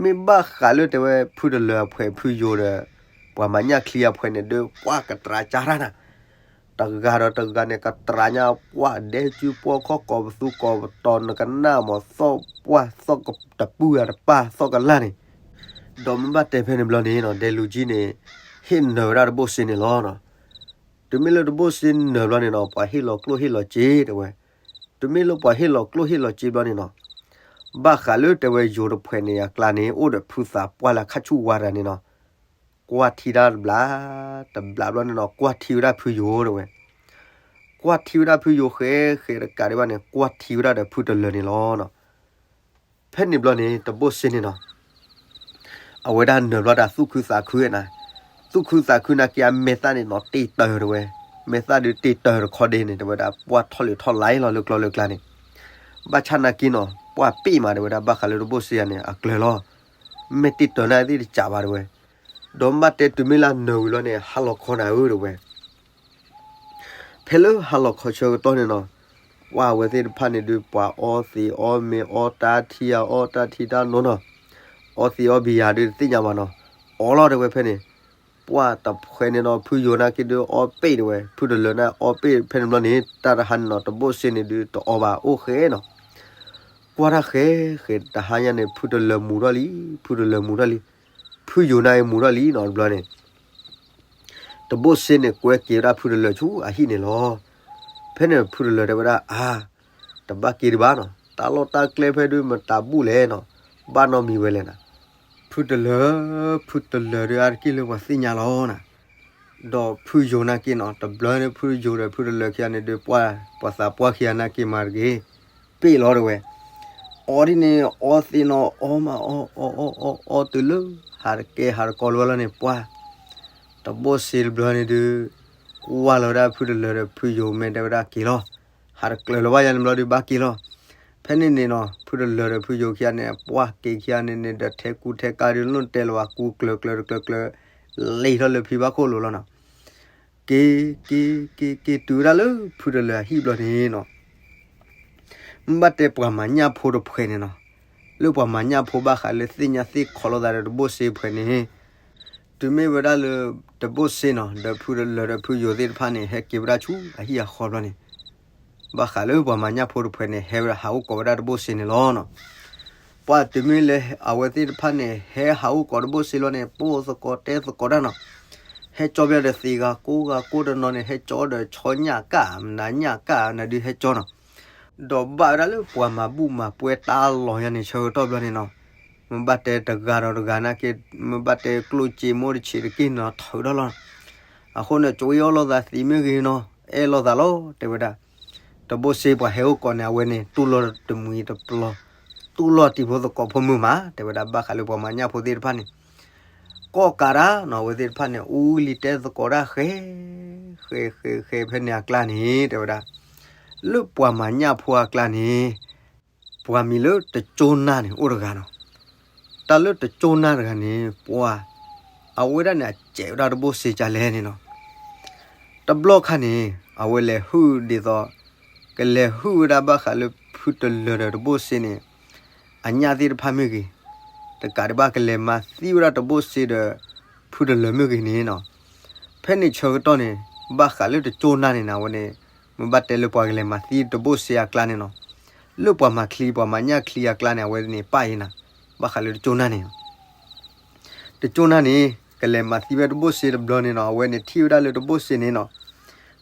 မ့ၢ်ဘၣ်ဃးလၢတဲဝဲ ဖုတလၢၤအဖှဲးဖုယိၤဒီး ပှၤမၤညၣ်ချံအဖှဲးန့ၣ်ဒုး ပှၢ်ကတြၤကၢ်တၢ်နၤ တ တဂၤဒီးတဂၤန့ၣ် ကတြးညါပှၢ်ဒဲကၠူပှီၢ်ခီၣ်ကိးပသူကိးပတီၤ နကနၣ်မး သီၣ်ပှၢ်သီၣ်တပုၢ်အတပၢ်သီၣ်ကလၢ်န့ၣ်, ဒီးမ့ၢ်ဘၣ်တဲဖဲန့ၣ်ဘျီန့ၣ်နီၤ ဒဲလူၤကၠံန့ၣ် ဟ့ၣ်နၢၤဝဲဒၣ်တဘိၣ်စ့န့ၣ်လီၤနီၤ. တုၤမ့ၢ်လၢတဘိၣ်စ့နၢၤဘျီန့ၣ်နီၤ ပှၤဟ့ၣ်လီၤကျိၣ်ဟ့ၣ်လီၤစ့တဲဝဲ. တုၤမ့ၢ်လၢပှၤဟ့ၣ်လီၤကျိၣ်ဟ့ၣ်လီၤစ့ဘျီန့ၣ်နီၤ, ဘၣ်ဃးလၢတဲဝဲယိၤတဖှဲးန့ၣ်အကျါန့ၣ် အိၣ်ဒီးဖုသးပှၢ်လၢခၣ်ဆူၣ်ဝါတဂၤန့ၣ်နီၤ, ကွၢ်ထံတၢ်တဘျီ, တဘျီဘျီန့ၣ်နီၤ ကွၢ်ထံဝဲဒၣ်ဖုယိၤတဲဝဲ. ကွၢ်ထံဝဲဒၣ်ဖုယိၤဃဲဃဲတကးဒံးဘၣ်န့ၣ် ကွၢ်ထံဝဲဒၣ်ဒီးဖုတလၢၤန့ၣ်လီၤနီၤ. ဖဲန့ၣ်ဘျီန့ၣ် တဘိၣ်စ့န့ၣ်နီၤ အဝဲဒၣ်နၢၤဘျီတၢ်သူၣ်ခုသးခုနီၤ, သူၣ်ခုသးခုနာ်က့အမဲာ်သၣ်န့ၣ်နီၤ တ့ၢ်တၢၢ်တဲဝဲ, မဲာ်သၣ်ဒုးတ့ၢ်တၢၢ်တခီဒ့န့ၣ် တဲဝဲဒၣ် ပှၢ်ထီၣ်လံၤထီၣ်လံၤလီၤလၢကျီလၢကျါန့ၣ်, ဘၣ်ဆၣ်နာ်က့နီၤ ပှၢ်ပ့ၣ်မးတဲဝဲဒၣ် ဘၣ်ဃးလၢတဘိၣ်စ့ယၤန့ၣ် အကျၢၤလီၤ, မဲာ်တ့ၢ်တၢၢ်နာ်သ့ၣ်တစးဘၣ်တဲဝဲ, ဒီးမ့ၢ်ဘၣ်တဲတုၤမ့ၢ်လၢနၢၤဝံၤလီၤန့ၣ် ဟါလီၤခီနၤဧၢတဲဝဲ ဖဲလၢဟါလီၤခီဆၢကတီၢ်န့ၣ်နီၤ, ပှၢ်အဝဲသ့ၣ်တဖၣ်န့ၣ်ဒုး ပှၤအီသံးအီမ့ၤအီတၢ်ထံယၤအီတၢ်ထံတၢ်နိနီၤ, အီသံးအီဘံယၤဒုးတသ့ၣ်ညါဘၣ်နီၤ, အီလီၤတဲဝဲဖဲန့ၣ်, ပှၢ်တဖှဲးန့ၣ်နီၤ ဖုယိၤနာ်က့ဒုးအီပ့ၣ်တဲဝဲ ဖုတလၢၤန့ၣ်အီပ့ၣ်ဖဲန့ၣ်ဘျီန့ၣ် တၢ်တဟါန့ၣ်နီၤ တဘိၣ်စ့န့ၣ်ဒုးတအီဘၣ်အိၣ်ဃဲနီၤ, ကွၢ်တၢ်ဃဲဃဲတဟါညါန့ၣ် ဖုတလၢၤမူၤထီၣ်လံ, ဖုတလၢၤမူၤထီၣ်လံ, ဖုယိၤနာ်က့မူၤထီၣ်လံနီၤတဘျီန့ၣ် တဘိၣ်စ့န့ၣ်ကွဲက့ၤဝဲဒၣ်ဖုတလၢၤဆူအဟံၣ်န့ၣ်လီၤ. ဖဲန့ၣ်ဖုတလၢၤတဲဝဲဒၣ် အါ, တဘၣ်က့ၤဒံးဘၣ်နီၤ, တၢ်လီၢ်တၢ်ကျဲဖဲဒုးမတၤဘူၣ်လဲၣ်နီၤ, ဘၣ်နီတမံၤဝဲလဲၣ်နီၤ, ဖုတလၢၤ, ဖုတလၢၤဒုးအါတက့ၢ်လၢပှၤသ့ၣ်ညါလီၤနီၤ, ဒီးဖုယိၤနာ်က့နီၤ တဘျီန့ၣ် ဖုယိၤဒီးဖုတလၢၤခံဂၤန့ၣ်ဒုးပှၢ်, ပှၤသးပှၢ်ခံဂၤနာ်က့မၤတဂ့ၤ, ပ့ၣ်လီၤတဲဝဲ အီဒ်န့ၣ် အီသ့ၣ်နီၤ အီမးအီအီအီအီအီတုၤလၢ ဟးတကဲဟးတကီလၢၤဘၣ်လီၤန့ၣ် ပှၢ်, တဘိၣ်စ့တဘျီန့ၣ်ဒုး ကွၢ်လီၤဝဲဒၣ်ဖုတလၢၤဒီးဖုယိၤမဲာ်တဲဝဲဒၣ်က့ၤလီၤ, ဟးတကျၢၤလၢၤဘၣ်ယၤန့ၣ်ဘျီဒုးဘၣ်က့ၤလီၤ. ဖဲန့ၣ်န့ၣ်နီၤ ဖုတလၢၤဒီးဖုယိၤခံဂၤန့ၣ် ပှၢ်က့ၤခံဂၤန့ၣ်န့ၣ်ဒီးထဲကူထဲကါဒုး လီၤတဲာ်လီၤဝဲကူကျၢၤကျၢၤတကျၢၤကျၢၤ လံာ်ထီၣ်လၢဖံဘၣ်ခိၣ်လိၤလီၤနီၤ. က့ၤ, က့ၤ, က့ၤ, က့ၤတုၤဝဲဒၣ်လၢဖုတလၢၤအဟံၣ်ဘျီန့ၣ်နီၤ, မ့ၢ်ဘၣ်တဲပှၤမၤညၣ်ဖိတဖှဲးန့ၣ်နီၤ, လၢပှၤမၤညၣ်ဖိဘၣ်ဃးလၢသ့ၣ်ညါသ့ၣ်ခိးလိာ်သးဒီးတဘိၣ်စ့ဖှဲးန့ၣ်, တုၤမ့ၢ်ဝဲဒၣ်လၢတဘိၣ်စ့နီၤ ဒီးဖုတလၢၤဒီးဖုယိၤသ့ၣ်တဖၣ်န့ၣ် ဟဲက့ၤဝဲဒၣ်ဆူအဟံၣ်အဃီဘျီန့ၣ် ဘၣ်ဃးလၢပှၤမၤညၣ်ဖိတဖှဲးန့ၣ် ဟဲဝဲဒၣ်ဟးအိၣ်ကိးဝဲဒၣ်တဘိၣ်စ့န့ၣ်လီၤနီၤ. ပှၢ်တုၤမ့ၢ်လၢအဝဲသ့ၣ်တဖၣ်န့ၣ် ဟဲဟးအိၣ်ကိးတဘိၣ်စ့လီၤန့ၣ် ပိၢ်သကိးတဲသကိးတၢ်နီၤ, ဟဲကၠီဘၣ်ဒီးသ့ဂၤကိးဂၤကိးတနီၤန့ၣ် ဟဲကၠီဒီးဆီညၣ်ကၣ် မနၤညၣ်ကၣ်နၤဒုးဟဲကၠီနီၤ, ဒီးဘၣ်ဝဲဒၣ်လၢပှၤမၤဘူၣ်မၤပှဲၤတၢ်လီၢ်ညါန့ၣ် ဆၢကတီၢ်ဘျီန့ၣ်နီၤ, မ့ၢ်ဘၣ်တဲတဂၤဒီးတဂၤနာ်က့, မ့ၢ်ဘၣ်တဲကျိၣ်စ့မိၢ်တဆံးတက့ၢ်နီၤ ထုးထီၣ်လီၤ. အဃိန့ၣ် ကၠီအီၣ်လိာ်သးသံးမ့ၢ်ဂ့ၤနီၤ အဲၣ်လိာ်သးလီၤ တဲဝဲဒၣ်. တဘိၣ်စ့ပှၤဟဲအိၣ်ကိးန့ၣ် အဝဲန့ၣ် တူၢ်လိာ်တမှံၤတပျီၤ, တူၢ်လိာ်တံၤဖိသကိးဖိမုၢ်မး တဲဝဲဒၣ် ဘၣ်ဃးလၢပှၤမၤညၣ်ဖိသ့ၣ်တဖၣ်န့ၣ် ကီၢ်ကးတၢ်နီၤ အဝဲသ့ၣ်တဖၣ်န့ၣ် အူလံၤတဲသကိးတၢ်ဃဲ, ဃဲဃဲဃဲဖဲန့ၣ်အကျါန့ၣ် တဲဝဲဒၣ်, လၢပှၤမၤညၣ်ဖိအကျါန့ၣ် ပှၤမံၤလၢတကၠိနၢ်န့ၣ် အိၣ်တဂၤနီၤ. တၢ်လၢတကၠိနၢ်တဂၤန့ၣ် ပှၤ အဝဲဒၣ်န့ၣ် အစဲးဝဲဒၣ်တဘိၣ်စ့ကလဲၣ်န့ၣ်နီၤ. တဘျီခါန့ၣ် အဝဲလဲၤဟုၣ်ဒ်သိး ကလဲၤဟုၣ်ဝဲဒၣ်ဘၣ်ဃးလၢဖုတလၢၤဒီးတဘိၣ်စ့န့ၣ် အညၣ်သ့ၣ်တဖၣ်မ့ၢ်ဂ့ၤ, တကးဒံးဘၣ်ကလဲၤမၤသံဝဲဒၣ်တဘိၣ်စ့ဒီး ဖုတလၢၤမ့ၢ်ဂ့ၤန့ၣ်နီၤ. ဖဲန့ၣ်ဆၢကတီၢ်န့ၣ် ဘၣ်ဃးလၢတကၠိနၢ်န့ၣ်နီၤ အဝဲန့ၣ် မ့ၢ်ဘၣ်တဲလၢပှၤကလဲၤမၤသံတဘိၣ်စ့အကျါန့ၣ်နီၤ, လၢပှၤမၤချံ ပှၤမၤညၣ်ချံအကျါန့ၣ် အဝဲန့ၣ်ပၣ်အံၤနၤ, ဘၣ်ဃးလၢတကၠိနၢ်န့ၣ် တကၠိနၢ်န့ၣ် ကလဲၤမၤသံဝဲတဘိၣ်စ့တဘျီန့ၣ်နီၤ အဝဲန့ၣ်ထံၣ်ဝဲဒၣ်လၢတဘိၣ်စ့န့ၣ်နီၤ,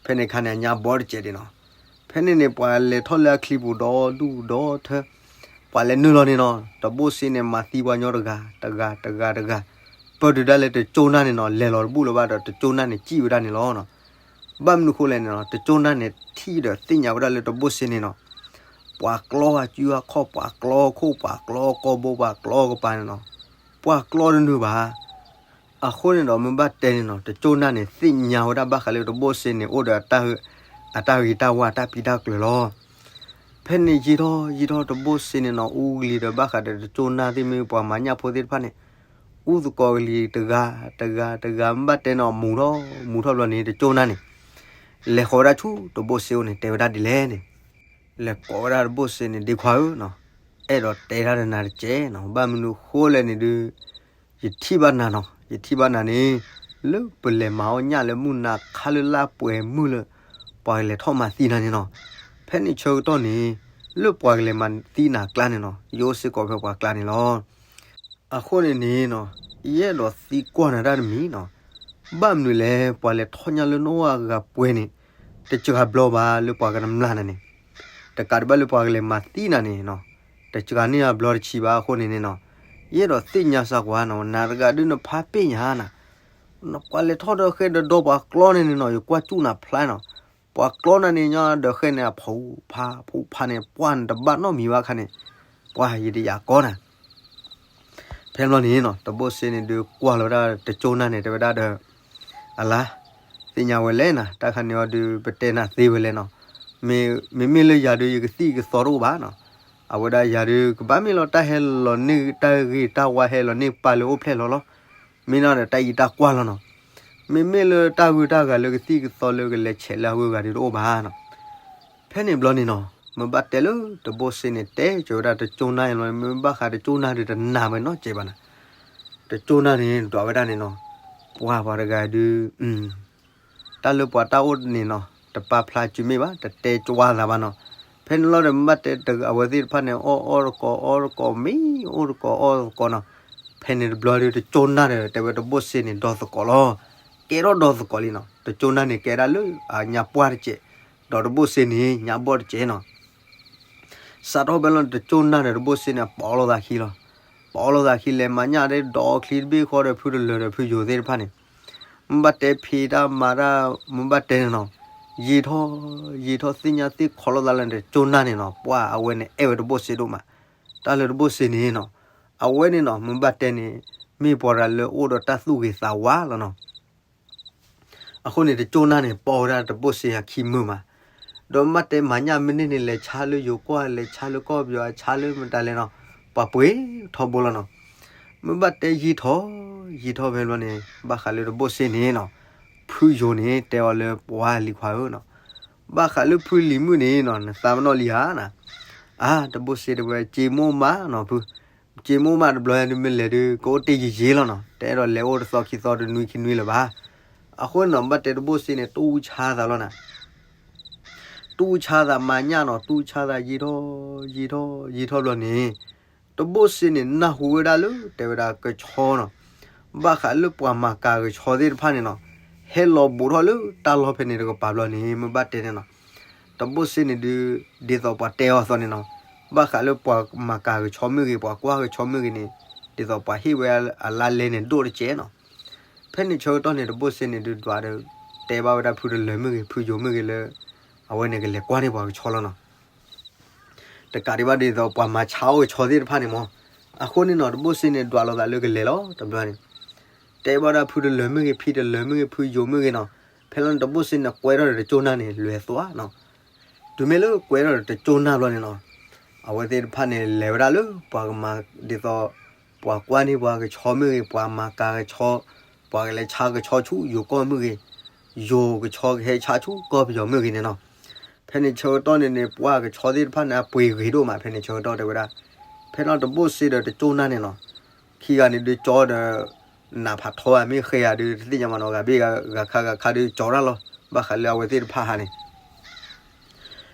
ဖဲန့ၣ်ခါန့ၣ် အညါဘီတစဲးဒံးနီၤ. ဖဲန့ၣ်န့ၣ် ပှၤလဲၤထီၣ်လၢအချံပူၤဒီဒူၣ်ဒီထၢ, ပှၤလဲၤနုာ်လီၤန့ၣ်နီၤ တဘိၣ်စ့န့ၣ် မၤသံပှၤညီတဂၤ တဂၤ တဂၤ တဂၤ, ပၢၢ်တုၤဒၣ်လဲာ်တကၠိနၢ်န့ၣ်နီၤ လဲၤလီၤတဘူၣ်လၢၤဘၣ်ဒီး တကၠိနၢ်န့ၣ်စံၣ်ဝဲဒၣ်န့ၣ်လီၤ. ဘၣ်မနုၤဃိလဲၣ်န့ၣ်နီၤ တကၠိနၢ်န့ၣ်ထံၣ်ဒီးသ့ၣ်ညါဝဲဒၣ်လၢတဘိၣ်စ့န့ၣ်နီၤ ပှၤကျီအစုအခီၣ် ပှၤကျီခိၣ် ပှၤကျီကိာ်ဘိ ပှၤကျီကပၤန့ၣ်နီၤ, ပှၤကျီတနုာ်ဘၣ်. အဃိန့ၣ်ဒီး မ့ၢ်ဘၣ်တဲန့ၣ်နီၤ တကၠိနၢ်န့ၣ် သ့ၣ်ညါဝဲဒၣ်ဘၣ်ဃးလၢတဘိၣ်စ့န့ၣ် အိၣ်ဒီးအတၢ်ဂ့ၤတၢ်ဝါ အတၢ်ပံးတၢ်ကျၢၤလီၤ. ဖဲန့ၣ်ယံာ်ထီၣ်ယံာ်ထီၣ် တဘိၣ်စ့န့ၣ်နီၤ အူကလံၤဒီး ဘၣ်ဃးဒီးတကၠိနၢ်သ့ၣ်မ့ၢ်ပှၤမၤညၣ်ဖိသ့ၣ်တဖၣ်န့ၣ် အူသကိးကလံၤတဂၤ တဂၤ တဂၤ မ့ၢ်ဘၣ်တဲန့ၣ် မူၤထီၣ်မူၤထီၣ်ဘျီန့ၣ် တကၠိနၢ်န့ၣ် လဲၤဃီၤဝဲဒၣ်ဆူတဘိၣ်စ့အအိၣ်န့ၣ် တဲဝဲဒၣ်ဒ်လဲၣ်န့ၣ် လဲၤကိးဝဲဒၣ်တဘိၣ်စ့န့ၣ် ဒ့ခွါဧၢနီၤ, အဲၣ်ဒိးတဲတၢ်ဒီးနၤတက့ၢ်နီၤ, ဘၣ်မနုၤဃိလဲၣ်န့ၣ်ဒုး ယထံၣ်ဘၣ်နၤနီၤ, ယထံၣ်ဘၣ်နၤန့ၣ် လၢပလဲၤမၤအီၣ်ညၣ်လၢမုၢ်နၤခါလၢလၢပှဲၤမုၢ်လၢ ပှၤကလဲၤထီၣ်မၤသံနၤန့ၣ်နီၤ. ဖဲန့ၣ်ဆၢကတီၢ်န့ၣ် လၢပှၤကလဲၤမၤသံနၤကျါန့ၣ်နီၤ ယအိၣ်စ့ၢ်ကီးဖဲပှၤကျါန့ၣ်လီၤ. အဃိန့ၣ်န့ၣ်နီၤ ယအဲၣ်ဒိးသံကွၢ်နၤတၢ်တမံၤနီၤ. ဘၣ်မနုၤလဲၣ် ပှၤလဲၤထီၣ်ညၣ်လၢနအိၣ်အဂၤပှဲၤန့ၣ် တစှၤဘျီဘၣ်လၢပှၤကနမျၢ်နၤန့ၣ်, တကးဒံးဘၣ်လၢပှၤကလဲၤမၤသံနၤန့ၣ်နီၤ တစှၤန့ၢ်အဘျီတဆံးဘၣ်အဃိန့ၣ်န့ၣ်နီၤ. ယအဲၣ်ဒိးသ့ၣ်ညါစၢ်ကွၢ်နီၤ နၤတဂၤဒုးနဖးပ့ၢ်ညါနၤ ပှၤလဲၤထီၣ်ဒီးဃဲဒီးဒီပှၤကျီန့ၣ်န့ၣ်နီၤ ယကွၢ်စူၣ်နၤဖျါနီၤ. ပှၤကျီနၤန့ၣ်ညါဒီးဃဲန့ၣ် အဖူဖါဖူဖါန့ၣ် ပှၢ်နတဘၣ်နီတမံၤဘၣ်ခါန့ၣ် ပှၢ်ယတယာ်ကီနၤ. ဖဲဘျီန့ၣ်နီၤ တဘိၣ်စ့န့ၣ်ဒုးကွၢ်လီၤဝဲဒၣ်တကၠိနၢ်န့ၣ် တဲဝဲဒၣ်ဒီး အလါ သ့ၣ်ညါဝဲလဲၣ်နၤ တၢ်ခါန့ၣ်အီၤဒုး ပတဲနၤသ့ဝဲလဲၣ်နီၤ. မ့မ့ၢ်လၢယၤဒုး ယကသံၣ်ကသီတအိၣ်ဘၣ်နီၤ. အဝဲဒၣ်ယၤဒုး ကဘၣ်မ့ၢ်လီၤတၢ်ဟဲလီၤန့ၢ်တၢ်ဂ့ၤတၢ်ဝါ ဟဲလီၤန့ၢ်ပၢ်လၢအိၣ်ဖျဲၣ်လီၤလီၤ. မ့ၢ်နီၤဒီးတၢ်အံၤတၢ်ကွၢ်လီၤနီၤ. မ့မ့ၢ်လၢတၢ်ဂုၤတၢ်ဂၤလၢကသံၣ်ကသီလၢကလဲၤဆဲးလၢအဂုၤအဂၤဒုးတအိၣ်ဘၣ်နီၤ. ဖဲန့ၣ်ဘျီန့ၣ်နီၤ မ့ၢ်ဘၣ်တဲလၢတဘိၣ်စ့န့ၣ် တဲကၢၤဝဲဒၣ်တကၠိနၢ်အံၤလီၤန့ၣ် မ့ၢ်ဘၣ်ဃးတကၠိနၢ်ဒုးတနာ်ဝဲနီတစဲးဘၣ်နၤ. တကၠိနၢ်န့ၣ် ဒွးဝဲဒၣ်န့ၣ်နီၤ ပှၤပှၤတဂၤဒုး တၢ်လၢပှၤတၢ်အိၣ်န့ၣ်နီၤ တပာ်ဖျါစုမ့ၢ်ဘၣ် တတဲကွၢ်သးဘၣ်နီၤ. ဖဲန့ၣ်လီၤဒီး မ့ၢ်ဘၣ်တဲအဝဲသ့ၣ်တဖၣ်န့ၣ် အီၣ်အီၣ်တကိးအီတကိး မ့ၢ်အိၣ်တကိးအီၣ်တကိးနီၤ. ဖဲန့ၣ်တဘျီဒုး တကၠိနၢ်ဒီး တဲဝဲတဘိၣ်စ့န့ၣ် ဒီသကိးလီၤ. ကဲထီၣ်ဒီသကိးလံနီၤ. တကၠိနၢ်န့ၣ် ကဲဒၣ်လၢအညါပှၢ်တစဲး, ဒီးတဘိၣ်စ့န့ၣ် ညါဘီၣ်တစဲးနီၤ. စးထီၣ်ဖဲလီၤန့ၣ် တကၠိနၢ်ဒီးတဘိၣ်စ့န့ၣ် ပီးလိာ်သးခံလီၤ. ပီးလိာ်သးခံလဲၤမၤညၣ်ဒ်ဒီးချံတဘ့ၣ်ဃီဒီး ဖုတလၢၤဒီးဖုယိၤသ့ၣ်တဖၣ်န့ၣ် မ့ၢ်ဘၣ်တဲဖံးတၢ်မၤတၢ် မ့ၢ်ဘၣ်တဲန့ၣ်နီၤ. ယံာ်ထီၣ် ယံာ်ထီၣ်သ့ၣ်ညါသ့ၣ်ခီလိာ်သးလၢတကၠိနၢ်န့ၣ်နီၤ ပှၢ်အဝဲန့ၣ်အဲၣ်ဝဲတဘိၣ်စ့ဒိၣ်မး. တၢ်လၢတဘိၣ်စ့န့ၣ်နီၤ အဝဲန့ၣ်နီၤ မ့ၢ်ဘၣ်တဲန့ၣ် မ့ၢ်ပှၤတဂၤလၢအိၣ်ဒီးတၢ်သူၣ်ဂ့ၤသးဝါလီၤနီၤ. အဃိန့ၣ် တကၠိနၢ်န့ၣ် ပီးဝဲဒၣ်တဘိၣ်စ့အခံမုာ်မး, ဒီးမ့ၢ်ဘၣ်တဲမၤညၣ်မ့ၢ်န့ၢ်န့ၣ် လဲၤဆါလၢယိၤကီၢ် လဲၤဆါလၢကီၢ်ပယီၤ ဆါလၢမတၤလဲၣ်နီၤ, ပှၤပှ့ၤထီဘိလီၤနီၤ. မ့ၢ်ဘၣ်တဲယံာ်ထီၣ် ယံာ်ထီၣ်ဖဲဘျီန့ၣ် ဘၣ်ဃးလၢတဘိၣ်စ့န့ၣ်နီၤ, ဖုယိၤန့ၣ် တဲအီၤလၢပှၤလံၤခွါဧၢနီၤ, ဘၣ်ဃးလၢဖုလံၤမုၣ်န့ၣ်နီၤ နသးပနီၣ်လံဧါနၤ. အါ တဘိၣ်စ့တဲဝဲ စ့မိၢ်မးနီၤဖု, စ့မိၢ်မးတဘျီဒုးမ့ၢ်လဲၤဒုး ကအိၣ်တ့ၢ်ယံာ်ယံာ်လီၤနီၤ, တအဲၣ်ဒိးလဲၤအိၣ်တသီခံသီတနွံခံနွံလၢၤဘၣ်. အဃိန့ၣ်နီၤ ဘၣ်တဲတဘိၣ်စ့န့ၣ် တူၢ်ဆါသးလီၤနၤ တူၢ်ဆါသးမၤညၣ်နီၤ, တူၢ်ဆါသးယံာ်ထီၣ် ယံာ်ထီၣ် ယံာ်ထီၣ်ဘျီန့ၣ် တဘိၣ်စ့န့ၣ် နၢ်ဟူဝဲဒၣ်လၢ တဲဝဲဒၣ်ကဆီနီၤ, ဘၣ်ဃးလၢပှၤမၤကၤကဆီသ့ၣ်တဖၣ်န့ၣ်နီၤ, ဟဲလီၤဘူးထီၣ်လၢတၢ်လီၢ်ဖဲန့ၣ်တကပၤဘျီန့ၣ် မ့ၢ်ဘၣ်တဲန့ၣ်နီၤ, တဘိၣ်စ့န့ၣ်ဒုး ဒ်သိးပှၤတဲအီၤအသိးန့ၣ်နီၤ, ဘၣ်ဃးလၢပှၤမၤကၤကဆီမ့ၢ်ဂ့ၤ ပှၤကွၢ်ကဆီမ့ၢ်ဂ့ၤန့ၣ် ဒ်သိးပှၤဟ့ၣ်ဝဲအလါလဲန့ၣ်ဒိၣ်တကဲးနီၤ. ဖဲန့ၣ်ဆၢကတီၢ်န့ၣ် တဘိၣ်စ့န့ၣ်ဒုးဒွးဒီး တဲဘၣ်ဝဲဒၣ်ဖုတလၢၤမ့ၢ်ဂ့ၤ ဖုယိၤမ့ၢ်ဂ့ၤလၢ အဝဲန့ၣ်ကလဲၤကွၢ်န့ၢ်ပှၤကဆီလီၤနီၤ. တကးဒံးဘၣ်ဒ်သိးပှၤမၤဆါအိၣ်ကဆီသ့ၣ်တဖၣ်န့ၣ်မး, အဃိန့ၣ်နီၤ တဘိၣ်စ့န့ၣ် ဒွးလိာ်သးလၢကလဲၤလီၤ တဘျီန့ၣ်, တဲဘၣ်ဒၣ်ဖုတလၢၤမ့ၢ်ဂ့ၤ ဖံတလၢၤမ့ၢ်ဂ့ၤ ဖုယိၤမ့ၢ်ဂ့ၤနီၤ, ဖဲလီၤန့ၣ် တဘိၣ်စ့န့ၣ် ကွဲထီၣ်ဒီးတကၠိနၢ်န့ၣ် လဲၤသွါနီၤ. တုၤမ့ၢ်လၢကွဲထီၣ်ဒီးတကၠိနၢ်ဘျီန့ၣ်နီၤ, အဝဲသ့ၣ်တဖၣ်န့ၣ် လဲၤဝဲဒၣ်လၢပှၤကမၤဒ်သိး ပှၤကွၢ်န့ၢ်ပှၤကဆီမ့ၢ်ဂ့ၤ ပှၤမၤကၤကဆီ, ပှၤကလဲၤဆါကဆီဆူယိၤကီၢ်မ့ၢ်ဂ့ၤ, ယိၤကဆီကဟဲဆါဆူကီၢ်ပယီၤမ့ၢ်ဂ့ၤန့ၣ်နီၤ. ဖဲန့ၣ်ဆၢကတီၢ်န့ၣ်န့ၣ် ပှၤကဆီသ့ၣ်တဖၣ်န့ၣ် အပှ့ၤဂ့ၤဒိၣ်မး ဖဲန့ၣ်ဆၢကတီၢ်တဲဝဲဒၣ်, ဖဲလီၤတဘိၣ်စ့ဒီးတကၠိနၢ်န့ၣ်နီၤ, ခံဂၤန့ၣ်ဒုးကၠီဒီး နးဖးထီဘၣ် မ့ၢ်ဃဲဧါဒုး တသ့ၣ်ညါမးနီၤ, ဂၤဘ့ၣ်ဂၤခါဂၤခါဒုးကၠီတၢ်လီၤ, ဘၣ်ဃးလၢအဝဲသ့ၣ်တဖၣ်ဟါန့ၣ်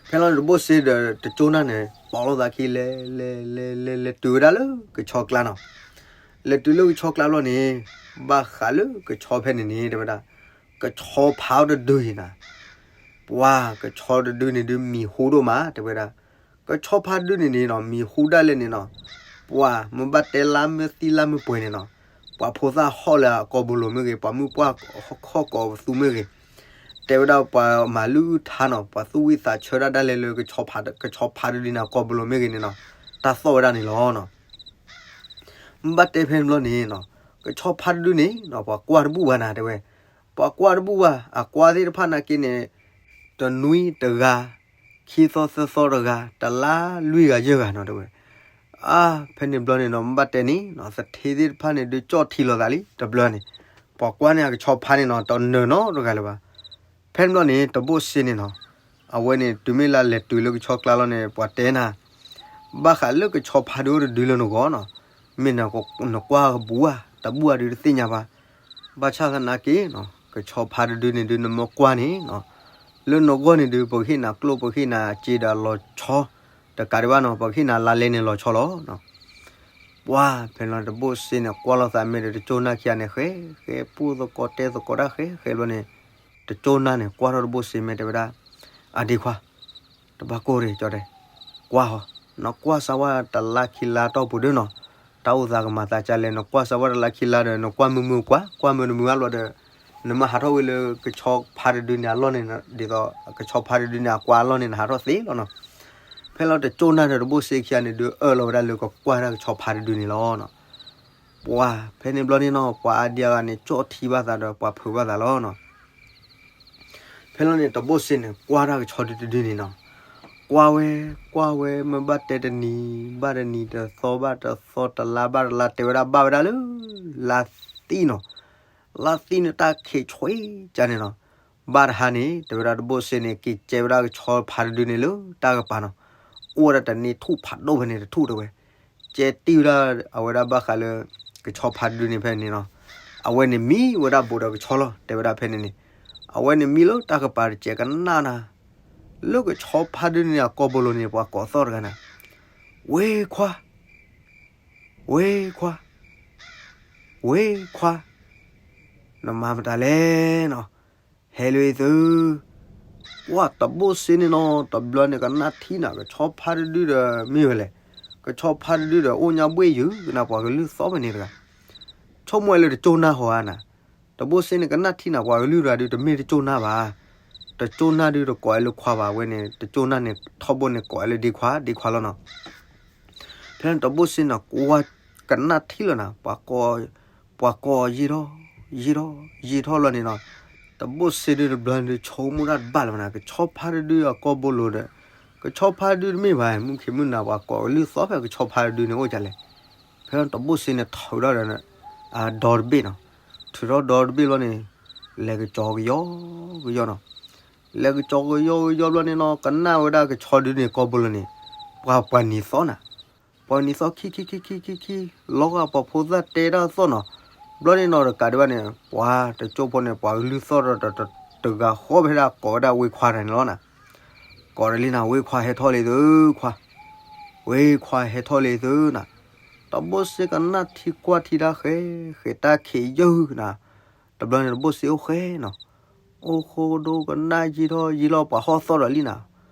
ဖဲလီၤန့ၣ် တဘိၣ်စ့ဒီးတကၠိနၢ်န့ၣ် ပီးလိာ်သးခံ လဲၤ လဲၤ လဲၤ လဲၤ လဲၤတုၤဝဲဒၣ်လၢကဆီကျါနီၤ. လဲၤတုၤလၢကဆီကျါဘျီန့ၣ် ဘၣ်ဃးလၢကဆီဖဲန့ၣ်န့ၣ် တဲဝဲဒၣ် ကဆီဖါအိၣ်တဒုအံၤနၤ, ပှၤကဆီတဒုန့ၣ်ဒုးမံၤဟူဒိၣ်မး တဲဝဲဒၣ်. ကဆီဖါတဒုန့ၣ်န့ၣ်နီၤ မံၤဟူဒၣ်လဲာ်န့ၣ်နီၤ, ပှၤမ့ၢ်ဘၣ်တဲလါမ့ၢ်သံလါမ့ၢ်ပှဲၤန့ၣ်နီၤ, ပှၤဖိသၣ်ဟီၣ်လၢအကိာ်ပူၤလိၤမ့ၢ်ဂ့ၤ ပှၤမုၢ်ပှၢ်ဟီၣ်ကိာ်ပသူမ့ၢ်ဂ့ၤ, တဲဝဲဒၣ်ပှၤမၤလုၢ်အုၣ်ထါနီၤ ပှၤသူၣ်ဝံၣ်သးဆၢဒၣ်ဒၣ်လဲာ်လၢ ကဆီဖါတဒုန့ၣ် အကိာ်ပူၤလိၤမ့ၢ်ဂ့ၤန့ၣ်နီၤ, တၢ်သီၣ်ဝဲဒၣ်န့ၣ်လီၤနီၤ. မ့ၢ်ဘၣ်တဲဖဲန့ၣ်ဘျီန့ၣ်နီၤ, ကဆီဖါတဒုန့ၣ်နီၤ ပှၤကွၢ်တဘူၣ်ဘၣ်နၤတဲဝဲ, ပှၤကွၢ်တဘူၣ်ဘၣ် အကွၢ်သ့ၣ်တဖၣ်နာ်က့န့ၣ် တနွံတဂၤ, ခံသီသၢသီတဂၤ, တလါလွံၢ်ဂၤယဲၢ်ဂၤနီၤတဲဝဲ. အါ ဖဲန့ၣ်ဘျီန့ၣ်နီၤ မ့ၢ်ဘၣ်တဲန့ၣ်နီၤ သထ့သ့ၣ်တဖၣ်န့ၣ် ဒုးကၠီၣ်ထံလီၤသးလံတဘျီန့ၣ်, ပှၤကွၢ်န့ၢ်အကဆီဖါန့ၣ်နီၤ တနၢၤနီတဂၤလၢၤဘၣ်. ဖဲန့ၣ်ဘျီန့ၣ် တဘိၣ်စ့န့ၣ်နီၤ, အဝဲန့ၣ် တုၤမ့ၢ်လၢလဲၤတုၤလၢကဆီကျါလီၤန့ၣ် ပှၤတဲနၤ ဘၣ်ဃးလၢကဆီဖါဒုအိၣ်တဒုလၢနဂီၢ်နီၤ, မ့ၢ်နကွၢ်ကဘူၣ်ဧါ တဘူၣ်ဧါဒုးတသ့ၣ်ညါဘၣ်. ဘၣ်ဆၣ်သနာ်က့နီၤ ကဆီဖါတဒုန့ၣ်ဒုးနမ့ၢ်ကွၢ်န့ၣ်နီၤ, လၢနဂီၢ်န့ၣ်ဒုး ပကဟ့ၣ်နၤကျိၣ် ပကဟ့ၣ်နၤစ့ဒီးလီၤဆီ, တကးဒံးဘၣ်နီၤ ပကဟ့ၣ်နၤလါလဲန့ၣ်လီၤဆီလီၤ. ပှၤဖဲလီၤန့ၣ် တဘိၣ်စ့န့ၣ် ကွၢ်လိာ်သးမ့ၢ်ဒီး တကၠိၢ်နၢ်ခံဂၤန့ၣ် ဃဲဃဲ ပူၣ်သကိးတဲသကိးတၢ်ဃဲဃဲဘျီန့ၣ်, တကၠိၢ်နၢ်န့ၣ် ကွၢ်ထီၣ်တဘိၣ်စ့မ့ၢ်တဲဝဲဒၣ်, အဒ့ခွါ တဘၣ်ကိၢ်တကၠီတဲ, ကွၢ်ဟီ, နကွၢ်စၢၤဝဲတလါခံလါတီၢ်ပူၤဒုနီၤ, တၢ်အိၣ်သးကမၤသးကလဲၣ်, နကွၢ်စၢၤဝဲတလါခံလါဒီး နကွၢ်မုာ်မုာ်ကွၢ်, ကွၢ်မုာ်တမုာ်အါဘျီဒီး နမ့ၢ်ဟးထီၣ်ဝဲလၢကဆီဖါတဒုန့ၣ်အလီၢ်န့ၣ်, ဒ်သိးကဆီဖါတဒုန့ၣ် အကွၢ်အလီၢ်န့ၣ် နဟးထီၣ်သ့လီၤနီၤ. ဖဲလီၤတကၠိၢ်နၢ်ဒီးတဘိၣ်စ့ခံဂၤန့ၣ်ဒုး အၢၣ်လီၤဝဲဒၣ်လၢကကွၢ်တၢ်ကဆီဖါတဒုန့ၣ်လီၤနီၤ. ပှၤဖဲန့ၣ်ဘျီန့ၣ်နီၤ ပှၤအါဒံအါဂၤန့ၣ် ကၠီၣ်ထံဘၣ်သးဒီးပှၤဖုးဘၣ်သးလီၤနီၤ. ဖဲလီၤန့ၣ် တဘိၣ်စ့န့ၣ် ကွၢ်တၢ်ကဆီတဒုန့ၣ်နီၤ, ကွၢ်ဝဲ, ကွၢ်ဝဲ မ့ၢ်ဘၣ်တဲတနံၤဘၣ်တနံၤ တသီဘၣ်တသီ တလါဘၣ်တလါ တဲဝဲဒၣ်ဘၣ်ဝဲဒၣ်လၢ လါသံနီၤ, လါသံန့ၣ်တၢ်ခံးဆွံကန့ၣ်နီၤ, ဘၣ်တဟါန့ၣ် တဲဝဲဒၣ်တဘိၣ်စ့န့ၣ် က့ၤကဲဝဲဒၣ်ကဆီဖါတဒုန့ၣ်လၢတၢ်ကပၤနီၤ, အိၣ်ဝဲဒၣ်တန့ၢ်ထူၣ်ဖးဒိၣ်ဖဲန့ၣ်တထူၣ်တဲဝဲ ကဲတံၢ်ဝဲဒၣ်အဝဲဒၣ်ဘၣ်ဃးလၢ ကဆီဖါတဒုန့ၣ်ဖဲန့ၣ်နီၤ, အဝဲန့ၣ်မံဝဲဒၣ်ဘူးဒီးကဆီလီၤ တဲဝဲဒၣ်ဖဲန့ၣ်န့ၣ်, အဝဲန့ၣ်မံလၢတၢ်ကပၤတစဲးကနၣ်နၤ, လၢကဆီဖါတဒုန့ၣ်အကိာ်ဘိလိၤန့ၣ် ပှၤကိးသီၣ်တဂၤနၤ, ဝ့ခွါ ဝ့ခွါ, ဝ့ခွါ, နမၤမတၤလဲၣ်နီၤ, ဟဲလၢသု, ပှၤတဘိၣ်စ့န့ၣ်နီၤ တဘျီန့ၣ်ကနၣ်ထံနၤ ကဆီဖါတဒုဒီးမ့ၢ်ဝဲလဲၣ်, ကဆီဖါတဒုဒီးအိၣ်ညါဘှ့ၣ်ယုာ်နၤ ပှၤကလုၢ်သီၣ်ဖဲန့ၣ်တဂၤ, ဆိကမိၣ်ဝဲလၢတကၠိၢ်နၢ်ဟီဧါနၤ, တဘိၣ်စ့န့ၣ်ကနၣ်ထံနၤ ပှၤကလုၢ်တဂၤဒုး တမ့ၢ်တကၠိၢ်နၢ်ဘၣ်, တကၠိၢ်နၢ်ဒုးတကိးဝဲလၢခွါဘၣ် ဝဲန့ၣ် တကၠိၢ်နၢ်န့ၣ် ထီဘိန့ၣ်ကိးဝဲလၢဒ့ခွါ ဒ့ခွါလီၤနီၤ. ဖဲန့ၣ်တဘိၣ်စ့န့ၣ် ကနၣ်ထံလီၤနၤ, ပှၤကိးယံာ်ထီၣ်, ယံာ်ထီၣ်, ယံာ်ထီၣ်လီၤန့ၣ်နီၤ, တဘိၣ်စ့ဒုးတဘျီဒုးဆိကမိၣ်တၢ်တဘၣ်လၢၤဘၣ်နၤ, ကဆီဖါတဒုအကိာ်ဘိလိၤဒီး, ကဆီဖါတဒုတမ့ၢ်ဘၣ် မုၢ်ခံမုၢ်နၤ ပှၤကိးကလုၢ်သီၣ်ဖဲကဆီဖါတဒုန့ၣ်အိၣ်ဒ်လဲၣ်. ဖဲန့ၣ်တဘိၣ်စ့န့ၣ်ထုးဒီး ဒီတဘ့ၣ်နီၤ, ထုးထီၣ်ဒီတဘ့ၣ်ဘျီန့ၣ်, လဲၤကကီၤကယီကယီနီၤ, လဲၤကကီၤကယီကယီဘျီန့ၣ်နီၤ ကနၣ်ဝဲဒၣ်ကဆီဒုန့ၣ် ကိာ်ဘိလိၤန့ၣ်, ပှၤ ပှၤနံၤသီနၤ, ပှၤနံၤသီခံခံခံခံခံခံ, လီၤဂာ်ပှၤဖိသၣ်တဲတၢ်သီၣ်နီၤ, ဘျီန့ၣ်နီၤတကးဒံးဘၣ်န့ၣ် ပှၤတကၠိၢ်ဖိန့ၣ် ပှၤကလုၢ်သီၣ်ဒီး တဂၤဃီဖဲဒၣ်ကိးဝဲဒၣ်ဝ့ခွါတဂၤန့ၣ်လီၤနၤ, ကိးတလံနၤ ဝ့ခွါဟဲထီၣ်လံသုခွါ, ဝ့ခွါဟဲထီၣ်လံသုနၤ, တဘိၣ်စ့ကနၣ်ထံကွၢ်ထံတၢ်ဃဲ, ဃဲးတၢ်ခံးယုာ်နၤ, တဘျီန့ၣ်တဘိၣ်စ့အိၣ်ဃဲနီၤ, အိၣ်ဃိဒိကနၣ်ယံာ်ထီၣ်ယံာ်လီၤ ပှၤဟီၣ်သီၣ်ဒီးလံနၤ,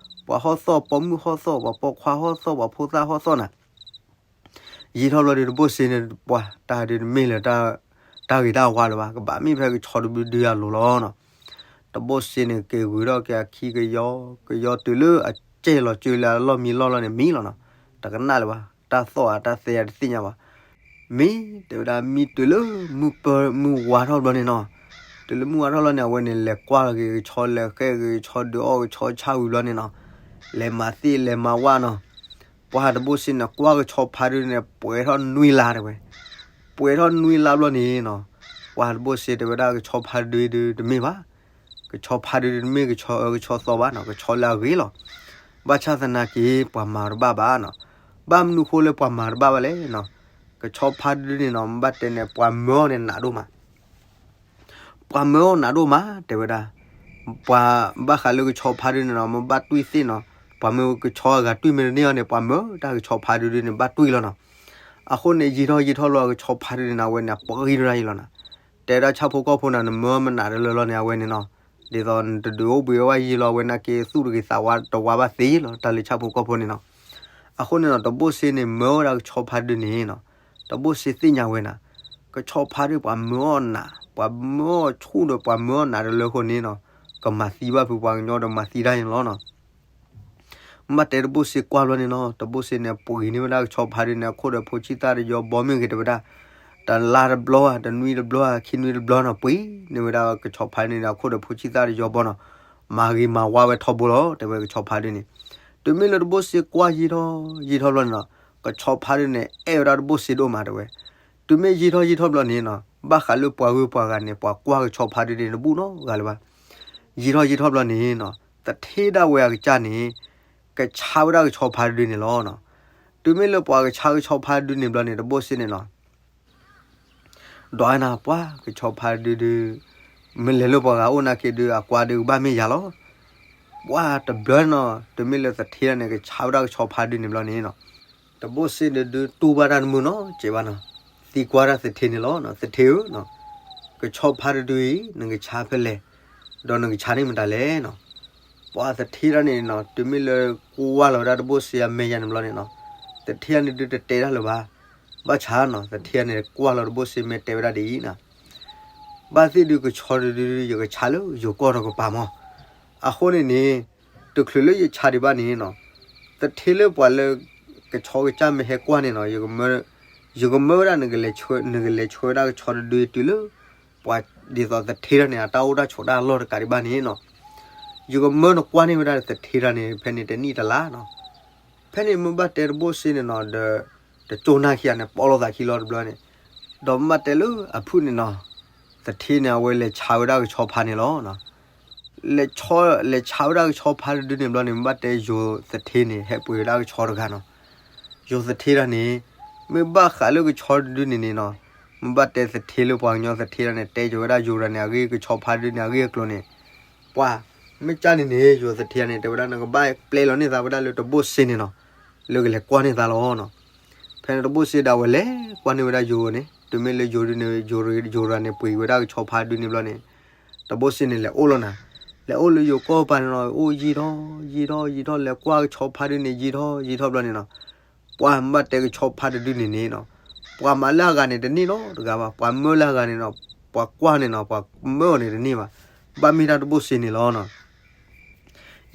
ပှၤဟီၣ်သီၣ် ပိာ်မုၣ်ဟီၣ်သီၣ် ပှၤပိာ်ခွါဟီၣ်သီၣ် ပှၤဖိသၣ်ဟီၣ်သီၣ်နၤ, ယံာ်ထီၣ်ဘျီဒီးတဘိၣ်စ့န့ၣ် ပှၤတၢ်ဒုးတမ့ၢ်လၢ တၢ်ဂ့ၤတၢ်ဝါလၢၤဘၣ် ကဘၣ်မ့ၢ်ဖဲကဆီတဒုဒုအလိၤလီၤနီၤ, တဘိၣ်စ့န့ၣ် က့ၤဂုၤထီၣ်က့ၤအခံကယီကယီတုၤလၢအကဲလီၤကၢလၢအလီၢ်မံလီၢ်လီၤန့ၣ် မံလီၤနီၤ, တကနၣ်လၢၤဘၣ် တၢ်သီၣ်ဧါတၢ်သဲဧါတသ့ၣ်ညါဘၣ်, မ့ၢ်တဲဝဲဒၣ်မံတုၤလၢ မုၢ်ပၢၤမုၢ်ဝါထီၣ်ဘျီန့ၣ်နီၤ, တုၤလၢမုၢ်ဝါထီၣ်လီၤန့ၣ် အဝဲန့ၣ် လဲၤကွၢ်ဂ့ၤကဆီ လဲၤဃဲဂ့ၤကဆီ ဒုးအီၣ်ကဆီဆၣ်ဝံၤဘျီန့ၣ်နီၤ, လဲၤမၤသ့ၣ်လဲၤမၤဝၣ်နီၤ, ပှၤတဘိၣ်စ့န့ၣ် ကွၢ်ကဆီဖါဒုန့ၣ် ပှဲၤထီၣ်နွံလါတဲဝဲ, ပှဲၤထီၣ်နွံလါဘျီန့ၣ်နီၤ, ပှၤတဘိၣ်စ့တဲဝဲဒၣ်ကဆီဖါဒုဒုတမ့ၢ်ဘၣ်, ကဆီဖါဒုဒုတမ့ၢ်ကဆီအၢကဆီသီဘၣ်နီၤ, ကဆီလၢအဂ့ၤလီၤ, ဘၣ်ဆၣ်သနာ်က့ ပှၤမၤတဘၣ်ဘၣ်နီၤ, ဘၣ်မနုၤဃိလၢပှၤမၤတဘၣ်ဘၣ်လဲၣ်နီၤ, ကဆီဖါဒုန့ၣ်နီၤ ဘၣ်တဲန့ၣ် ပှၤမၢအီၤန့ၣ်နးဒိၣ်မး ပှၤမၢအီၤနးဒိၣ်မး တဲဝဲဒၣ်, ပှၤဘၣ်ဃးလၢကဆီဖါဒုန့ၣ်နီၤ မ့ၢ်ဘၣ်တွံၢ်သ့ၣ်နီၤ, ပှၤမ့ၢ်ကဆီအဂၤတွံၢ်မ့ၢ်တန့ၢ်အီၤန့ၣ် ပှၤမၢတၢ်ကဆီဖါဒုဒုန့ၣ် ဘၣ်တွံၢ်လီၤနီၤ, အဃိန့ၣ် ယံာ်ထီၣ်ယံာ်ထီၣ်လီၤ ကဆီဖါဒုန့ၣ် အဝဲန့ၣ် အပှၤဂံၢ်ဒိၣ်ဒၣ်ယံာ်လီၤနီၤ, တဲဒၣ်ဆၣ်ဖိကီၢ်ဖိနၤ နမၢမနးတလၢလီၤန့ၣ် အဝဲန့ၣ်နီၤ, ဒ်သိးနတဒုးအိၣ်ဘှံးဝဲဘၣ်ယံာ်လီၤ အဝဲနာ်က့သူၣ်တဂ့ၤသးဝါတဝါဘၣ်သ့လီၤ တၢ်လၢဆၣ်ဖိကီၢ်ဖိန့ၣ်နီၤ, အဃိန့ၣ်နီၤ တဘိၣ်စ့န့ၣ် မၢဝဲဒၣ်ကဆီဖါဒုန့ၣ်နီၤ, တဘိၣ်စ့သ့ၣ်ညါဝဲနၤ, ကဆီဖါဒုပှၤမၢအီၤနး ပှၤမၢအီၤဆူၣ်ဒီးပှၤမၢအီၤနးတလၢအဃိန့ၣ်နီၤ, ကမၤသံဘၣ်ဖုးပှၤကညီဒီးမၤသံတၢ်န့ၣ်လီၤနီၤ မ့ၢ်တဲတဘိၣ်စ့ကွၢ်ဘျီန့ၣ်နီၤ တဘိၣ်စ့န့ၣ် ပှ့ၤန့ၢ်ဝဲဒၣ်ကဆီဖါဒုန့ၣ် အခိၣ်ဒီးဖိဆံၣ်သၣ်တယီဘီမ့ၢ်ဂ့ၤတဲဝဲဒၣ်, တလါတဘျီဧါ တနွံတဘျီဧါ ခံနွံတဘျီနီၤ ပှ့ၤန့ၢ်ဝဲဒၣ်ကဆီဖါဒုန့ၣ် အခိၣ်ဒီးဖိဆံၣ်သၣ်တယီဘီနီၤ, မၤဂ့ၤမၤဝါဝဲထီဘိလီၤ တဲဝဲကဆီဖါဒုန့ၣ်, တုၤမ့ၢ်လၢတဘိၣ်စ့ကွၢ်ယံာ်ထီၣ်ယံာ်ထီၣ်ဘျီန့ၣ်နီၤ ကဆီဖါဒုန့ၣ် အဲၣ်ဝဲဒၣ်တဘိၣ်စ့ဒိၣ်မးတဲဝဲ, တုၤမ့ၢ်ယံာ်ထီၣ်ယံာ်ထီၣ်ဘျီန့ၣ်နီၤ ဘၣ်ဃးလၢပှၤဂုၤပှၤဂၤန့ၣ် ပှၤကွၢ်ကဆီဖါဒုန့ၣ် တဘူၣ်နီတဂၤလၢၤဘၣ် ယံာ်ထီၣ်ယံာ်ထီၣ်ဘျီန့ၣ်နီၤ သထ့ဒၣ်ဝဲအကစၢ်န့ၣ် ကဆါဝဲဒၣ်ကဆီဖါတဒုန့ၣ်လီၤနီၤ. တုၤမ့ၢ်လၢပှၤကဆါကဆီဖါတဒုန့ၣ်ဘျီန့ၣ် တဘိၣ်စ့န့ၣ်နီၤ ဒွးနၤပှၤကဆီဖါတဒုဒု မ့ၢ်လဲၤလၢပှၤဂၤအိၣ်နာ်က့ဒု အကွၢ်ဒုကဘၣ်မ့ၢ်ယၤလီၤ. ပှၢ်တဘျီနီၤ တုၤမ့ၢ်လၢသထ့တၢ်န့ၣ် ကဆါဝဲဒၣ်ကဆီဖါဒုန့ၣ်ဘျီန့ၣ်နီၤ, တဘိၣ်စ့ဒုးဒုးတူၢ်ဘၣ်တၢ်တမုာ်နီၤ စဲးဘၣ်နီၤ, သံကွၢ်တၢ်သထ့န့ၣ်လီၤ, သထ့ဧၢ, ကဆီဖါတဒုအံၤ နကဆါဖဲလဲၣ်, ဒီးနကဆါန့ၢ်မတၤလဲၣ်နီၤ. ပှၢ်သထ့တၢ်န့ၣ်နီၤ တုၤမ့ၢ်လၢကွၢ်လီၤဝဲဒၣ်တဘိၣ်စ့အမဲာ်ညါန့ၣ်ဘျီန့ၣ်နီၤ, သထ့တၢ်န့ၣ်ဒုးတတဲတၢ်လၢၤဘၣ်, ဘၣ်ဆၣ်နီၤ သထ့တၢ်န့ၣ်ကွၢ်လီၤတဘိၣ်စ့မဲာ်တဲဝဲဒၣ်ဒ်အံၤနီၤ, ဘၣ်သ့ၣ်ဒုးကဆီတဒုဒုး ယကဆါလၢယိၤကီၢ်တကပၤမီၤ, အဃိန့ၣ်န့ၣ် တချုးလၢယဆါဒံးဘၣ်န့ၣ်နီၤ, သထ့လၢပှၤလၢ ကဆီကစၢ်မ့ၢ်ဟဲကွၢ်န့ၣ်နီၤ, ယကမၢဝဲဒၣ် နကလဲၤဆှၢဒၣ်ကဆီတဒုအံၤတုၤလၢ ပှၤဒ်သိးသထ့တၢ်န့ၣ် အတၢ်အိၣ်တၢ်ဆိးတၢ်အလီၢ်တကးဒံးဘၣ်န့ၣ်နီၤ, ယကမၢနကွၢ်န့ၢ်ဝဲဒၣ်သထ့တၢ်န့ၣ် ဖဲန့ၣ်တနံၣ်တလါနီၤ. ဖဲန့ၣ်မ့ၢ်ဘၣ်တဲတဘိၣ်စ့န့ၣ်နီၤ ဒီး တကၠိၢ်နၢ်ခံဂၤန့ၣ် ပီၣ်လိာ်သးခံလီၤတဘျီန့ၣ်, ဒီးမ့ၢ်ဘၣ်တဲလၢအဖုၣ်န့ၣ်နီၤ, သထ့န့ၣ် အဝဲလဲၤဆါဝဲဒၣ်ကဆီဖါန့ၣ်လီၤ. လဲၤဆါ လဲၤဆါဝဲဒၣ်ကဆီဖါတဒုန့ၣ်ဘျီန့ၣ် မ့ၢ်ဘၣ်တဲယိၤသထ့န့ၣ် ဟဲပှ့ၤဝဲဒၣ်ကဆီတဂၤနီၤ. ယိၤသထ့တၢ်န့ၣ် မ့ၢ်ဘၣ်ဃးလၢကဆီတဒုန့ၣ်န့ၣ်နီၤ, မ့ၢ်ဘၣ်တဲသထ့လၢပှၤကညီသထ့တၢ်န့ၣ် တဲက့ၤဝဲဒၣ်ယိၤတၢ်န့ၣ် အဂ့ၢ်ကဆီဖါတဒုန့ၣ် အဂ့ၢ်အကျိၤန့ၣ်, ပှၤ မ့ၢ်ကၢ်န့ၣ်န့ၣ် ယိၤသထ့တၢ်န့ၣ် တဲဝဲဒၣ် နကဘၣ်ပျဲလီၤန့ၢ်သးဝဲဒၣ်လၢတဘိၣ်စ့န့ၣ်နီၤ, လၢကလဲၤကွၢ်န့ၢ်သးလီၤနီၤ. ဖဲန့ၣ်တဘိၣ်စ့ဒီးဝဲလဲၤကွၢ်န့ၢ်ဝဲဒၣ်ယိၤန့ၣ် တုၤမ့ၢ်လၢယိၤဒုန့ၣ် ယိၤတၢ်န့ၣ် ပှ့ၤဝဲဒၣ်ကဆီဖါဒုန့ၣ်ဘျီန့ၣ်, တဘိၣ်စ့န့ၣ် လဲၤအိၣ်လီၤနၤ, လဲၤအိၣ်လၢယိၤကီၢ်ပၤန့ၣ်နီၤ အိၣ်ယံာ်ထီၣ် ယံာ်ထီၣ် ယံာ်ထီၣ် လဲၤကွၢ်ကဆီဖါဒုန့ၣ် ယံာ်ထီၣ် ယံာ်ထီၣ်ဘျီန့ၣ်နီၤ, ပှၤမ့ၢ်ဘၣ်တဲကဆီဖါတဒုန့ၣ်န့ၣ်နီၤ, ပှၤမၤလၢအဂၤန့ၣ်တန့ၢ်နီတဂၤဘၣ်, ပှၤမၢလၢအဂၤန့ၣ်နီၤ, ပှၤကွၢ်န့ၣ်နီၤ, ပှၤမၢအီၤန့ၣ်တန့ၢ်ဘၣ်, ဘၣ်မ့ၢ်တၢ်တဘိၣ်စ့န့ၣ်လီၤနီၤ.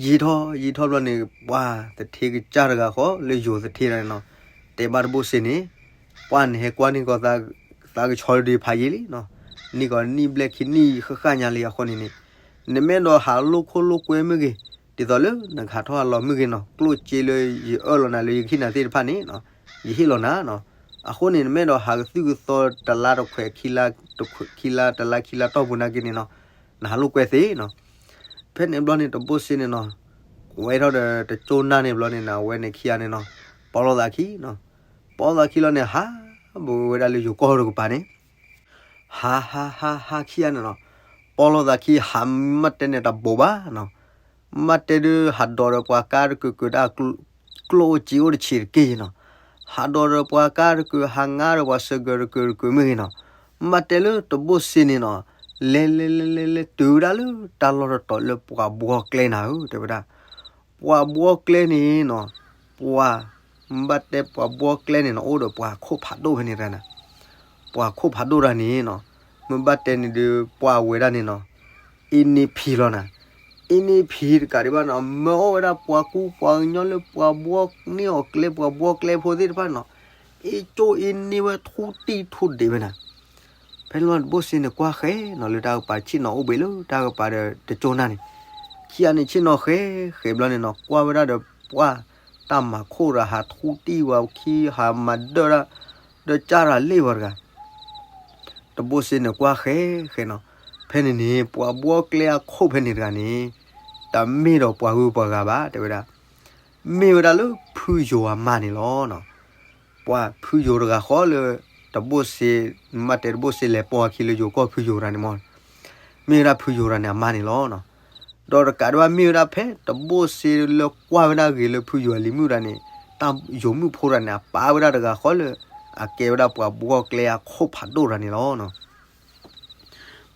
ယံာ်ထီၣ်ယံာ်ထီၣ်ဘျီန့ၣ် ပှၤသထ့ကစၢ်တဂၤဃီလၢယိၤသထ့တၢ်န့ၣ်နီၤ, တဲဘၣ်တဘိၣ်စ့န့ၣ်, ပှၤနဟဲကွၢ်န့ၢ်ကီး သးကဆီတဒုဖးယံာ်လံနီၤ, န့ၢ်ကီးနံၣ်ဘျဲၣ်ခံနံၣ်ဃၣ်ဃၣ်ညါလံအဃိန့ၣ်န့ၣ်, နမ့ၢ်အဲၣ်ဒိးဟးလိာ်ခိၣ်လိာ်ကွဲမ့ၢ်ဂ့ၤ, ဒ်သိးလၢနကဟးထီၣ်ဟးလီၤမ့ၢ်ဂ့ၤနီၤ, ကျိၣ်စ့လၢယအၢၣ်လီၤနၤလၢယကဟ့ၣ်နၤသ့ၣ်တဖၣ်န့ၣ်နီၤ, ယဟ့ၣ်လီၤနၤနီၤ. အဃိန့ၣ် နမ့ၢ်အဲၣ်ဒိးဟးကသုၣ်ကသီတလါတခွဲး ခံလါတခွဲး ခံလါတလါခံလါတီၢ်ပူၤနာ်က့န့ၣ်နီၤ, နဟးလိာ်ကွဲသ့နီၤ. ဖဲန့ၣ်ဘျီန့ၣ် တဘိၣ်စ့န့ၣ်နီၤ, ကွဲထီၣ်ဒီးတကၠိၢ်နၢ်န့ၣ်ဘျီန့ၣ်နီၤ, အဝဲန့ၣ်ခံဂၤန့ၣ်နီၤ, ပီၣ်လိာ်သးခံနီၤ. ပီၣ်လိာ်သးခံလီၤန့ၣ် ဟးဘိးဝဲဒၣ်လၢယိၤကီၢ်တကပၤန့ၣ် ဟးဟးဟးဟးခံဂၤန့ၣ်နီၤ, ပီၣ်လိာ်သးခံဟးမ့ၢ်တဲန့ၣ်တဘိးဘၣ်နီၤ, မ့ၢ်တဲဒုးဟးဒိးဒီးပှၤကါတကုာ်ကုာ်ဒၣ် ကျိၣ်အိၣ်စ့အိၣ်တဆံးတက့ၢ်နီၤ, ဟးဒိးဒီးပှၤကါတကုာ် ဟးငါဒီးပှၤစၢၤကၢၤတကုာ်တကုာ်မ့ၢ်ဂ့ၤနီၤ, မ့ၢ်တဲလၢတဘိၣ်စ့န့ၣ်နီၤ, လဲၤလဲၤလဲၤလဲၤလဲၤတုၤဝဲဒၣ်လၢတၢ်လီၢ်တတီၤလၢပှၤဘှီကျဲနၤဧၢ တဲဝဲဒၣ် ပှၤဘှီကျဲန့ၣ်နီၤ, ပှၤ မ့ၢ်ဘၣ်တဲပှၤဘှီကျဲန့ၣ်နီၤ အိၣ်ဒီးပှၤခိၣ်ဖးဒိၣ်ဖဲန့ၣ်တဂၤနၤ, ပှၤခိၣ်ဖးဒိၣ်တဂၤန့ၣ်နီၤ, မ့ၢ်ဘၣ်တဲန့ၣ်ဒုး ပှၤဝဲဒၣ်န့ၣ်နီၤ, အ့န့ၢ်ဖံးလီၤနၤ, အ့န့ၢ်ဖံးတကးဒံးဘၣ်နီၤ, မၢအီၣ်ဝဲဒၣ်ပှၤကူပှၤကညီလၢပှၤဘှီန့ၢ်အီၤကျဲ ပှၤဘှီကျဲဖိသ့ၣ်တဖၣ်န့ၣ်နီၤ, အ့ကၠိအ့န့ၢ်ဝဲထူတံၢ်ထူဒံးဝဲနၤ ဖဲန့ၣ်ဘျီတဘိၣ်စ့န့ၣ်ကွၢ်ဃဲနီၤ လၢတၢ်ကပၤဆ့ၣ်နီၤအိၣ်ဘှံးလၢတၢ်ကပၤဒီးတကၠိၢ်နၢ်န့ၣ်, ခံဂၤန့ၣ်ဆ့ၣ်နီၤဃဲဃဲဘျီန့ၣ်နီၤ ကွၢ်ဝဲဒၣ်ဒီးပှၢ်တၢ်မၤခိၣ်တဂၤ ဟးထူတံၢ်ဝဲခံ ဟးမၤဒၢၣ်ဒၣ် ဒီးကၢ်တၢ်လ့ၣ်ဝဲတဂၤ တဘိၣ်စ့န့ၣ်ကွၢ်ဃဲဃဲနီၤ, ဖဲန့ၣ်န့ၣ် ပှၤဘှီကျဲအခိၣ်ဖဲန့ၣ်တဂၤန့ၣ် တမ့ၢ်ဒီးပှၤဂုၤပှၤဂၤဘၣ် တဲဝဲဒၣ်, မ့ၢ်ဝဲဒၣ်လၢဖုယိၤအမါန့ၣ်လီၤနီၤ. ပှၤဖုယိၤတဂၤဃီလၢ တဘိၣ်စ့ မ့ၢ်တဲတဘိၣ်စ့လဲၤပိာ်အခံလၢယိၤကီၢ်ဖုယိၤတဂၤန့ၣ်မီၢ်, မ့ၢ်ဝဲဒၣ်ဖုယိၤတဂၤန့ၣ်အမါန့ၣ်လီၤနီၤ. ဒီးတကးဒံးဘၣ်မ့ၢ်ဝဲဒၣ်ဖဲတဘိၣ်စ့လၢကွၢ်ဝဲဒၣ်ဂ့ၤလၢဖုယိၤအလံၤမုၣ်တဂၤန့ၣ် တၢ်ယိၤမုၣ်ဖိတဂၤန့ၣ် အပၢ်ဝဲဒၣ်တဂၤဃီလၢ အကဲဝဲဒၣ်ပှၤဘှီကျဲအခိၣ်ဖးဒိၣ်တဂၤန့ၣ်လီၤနီၤ.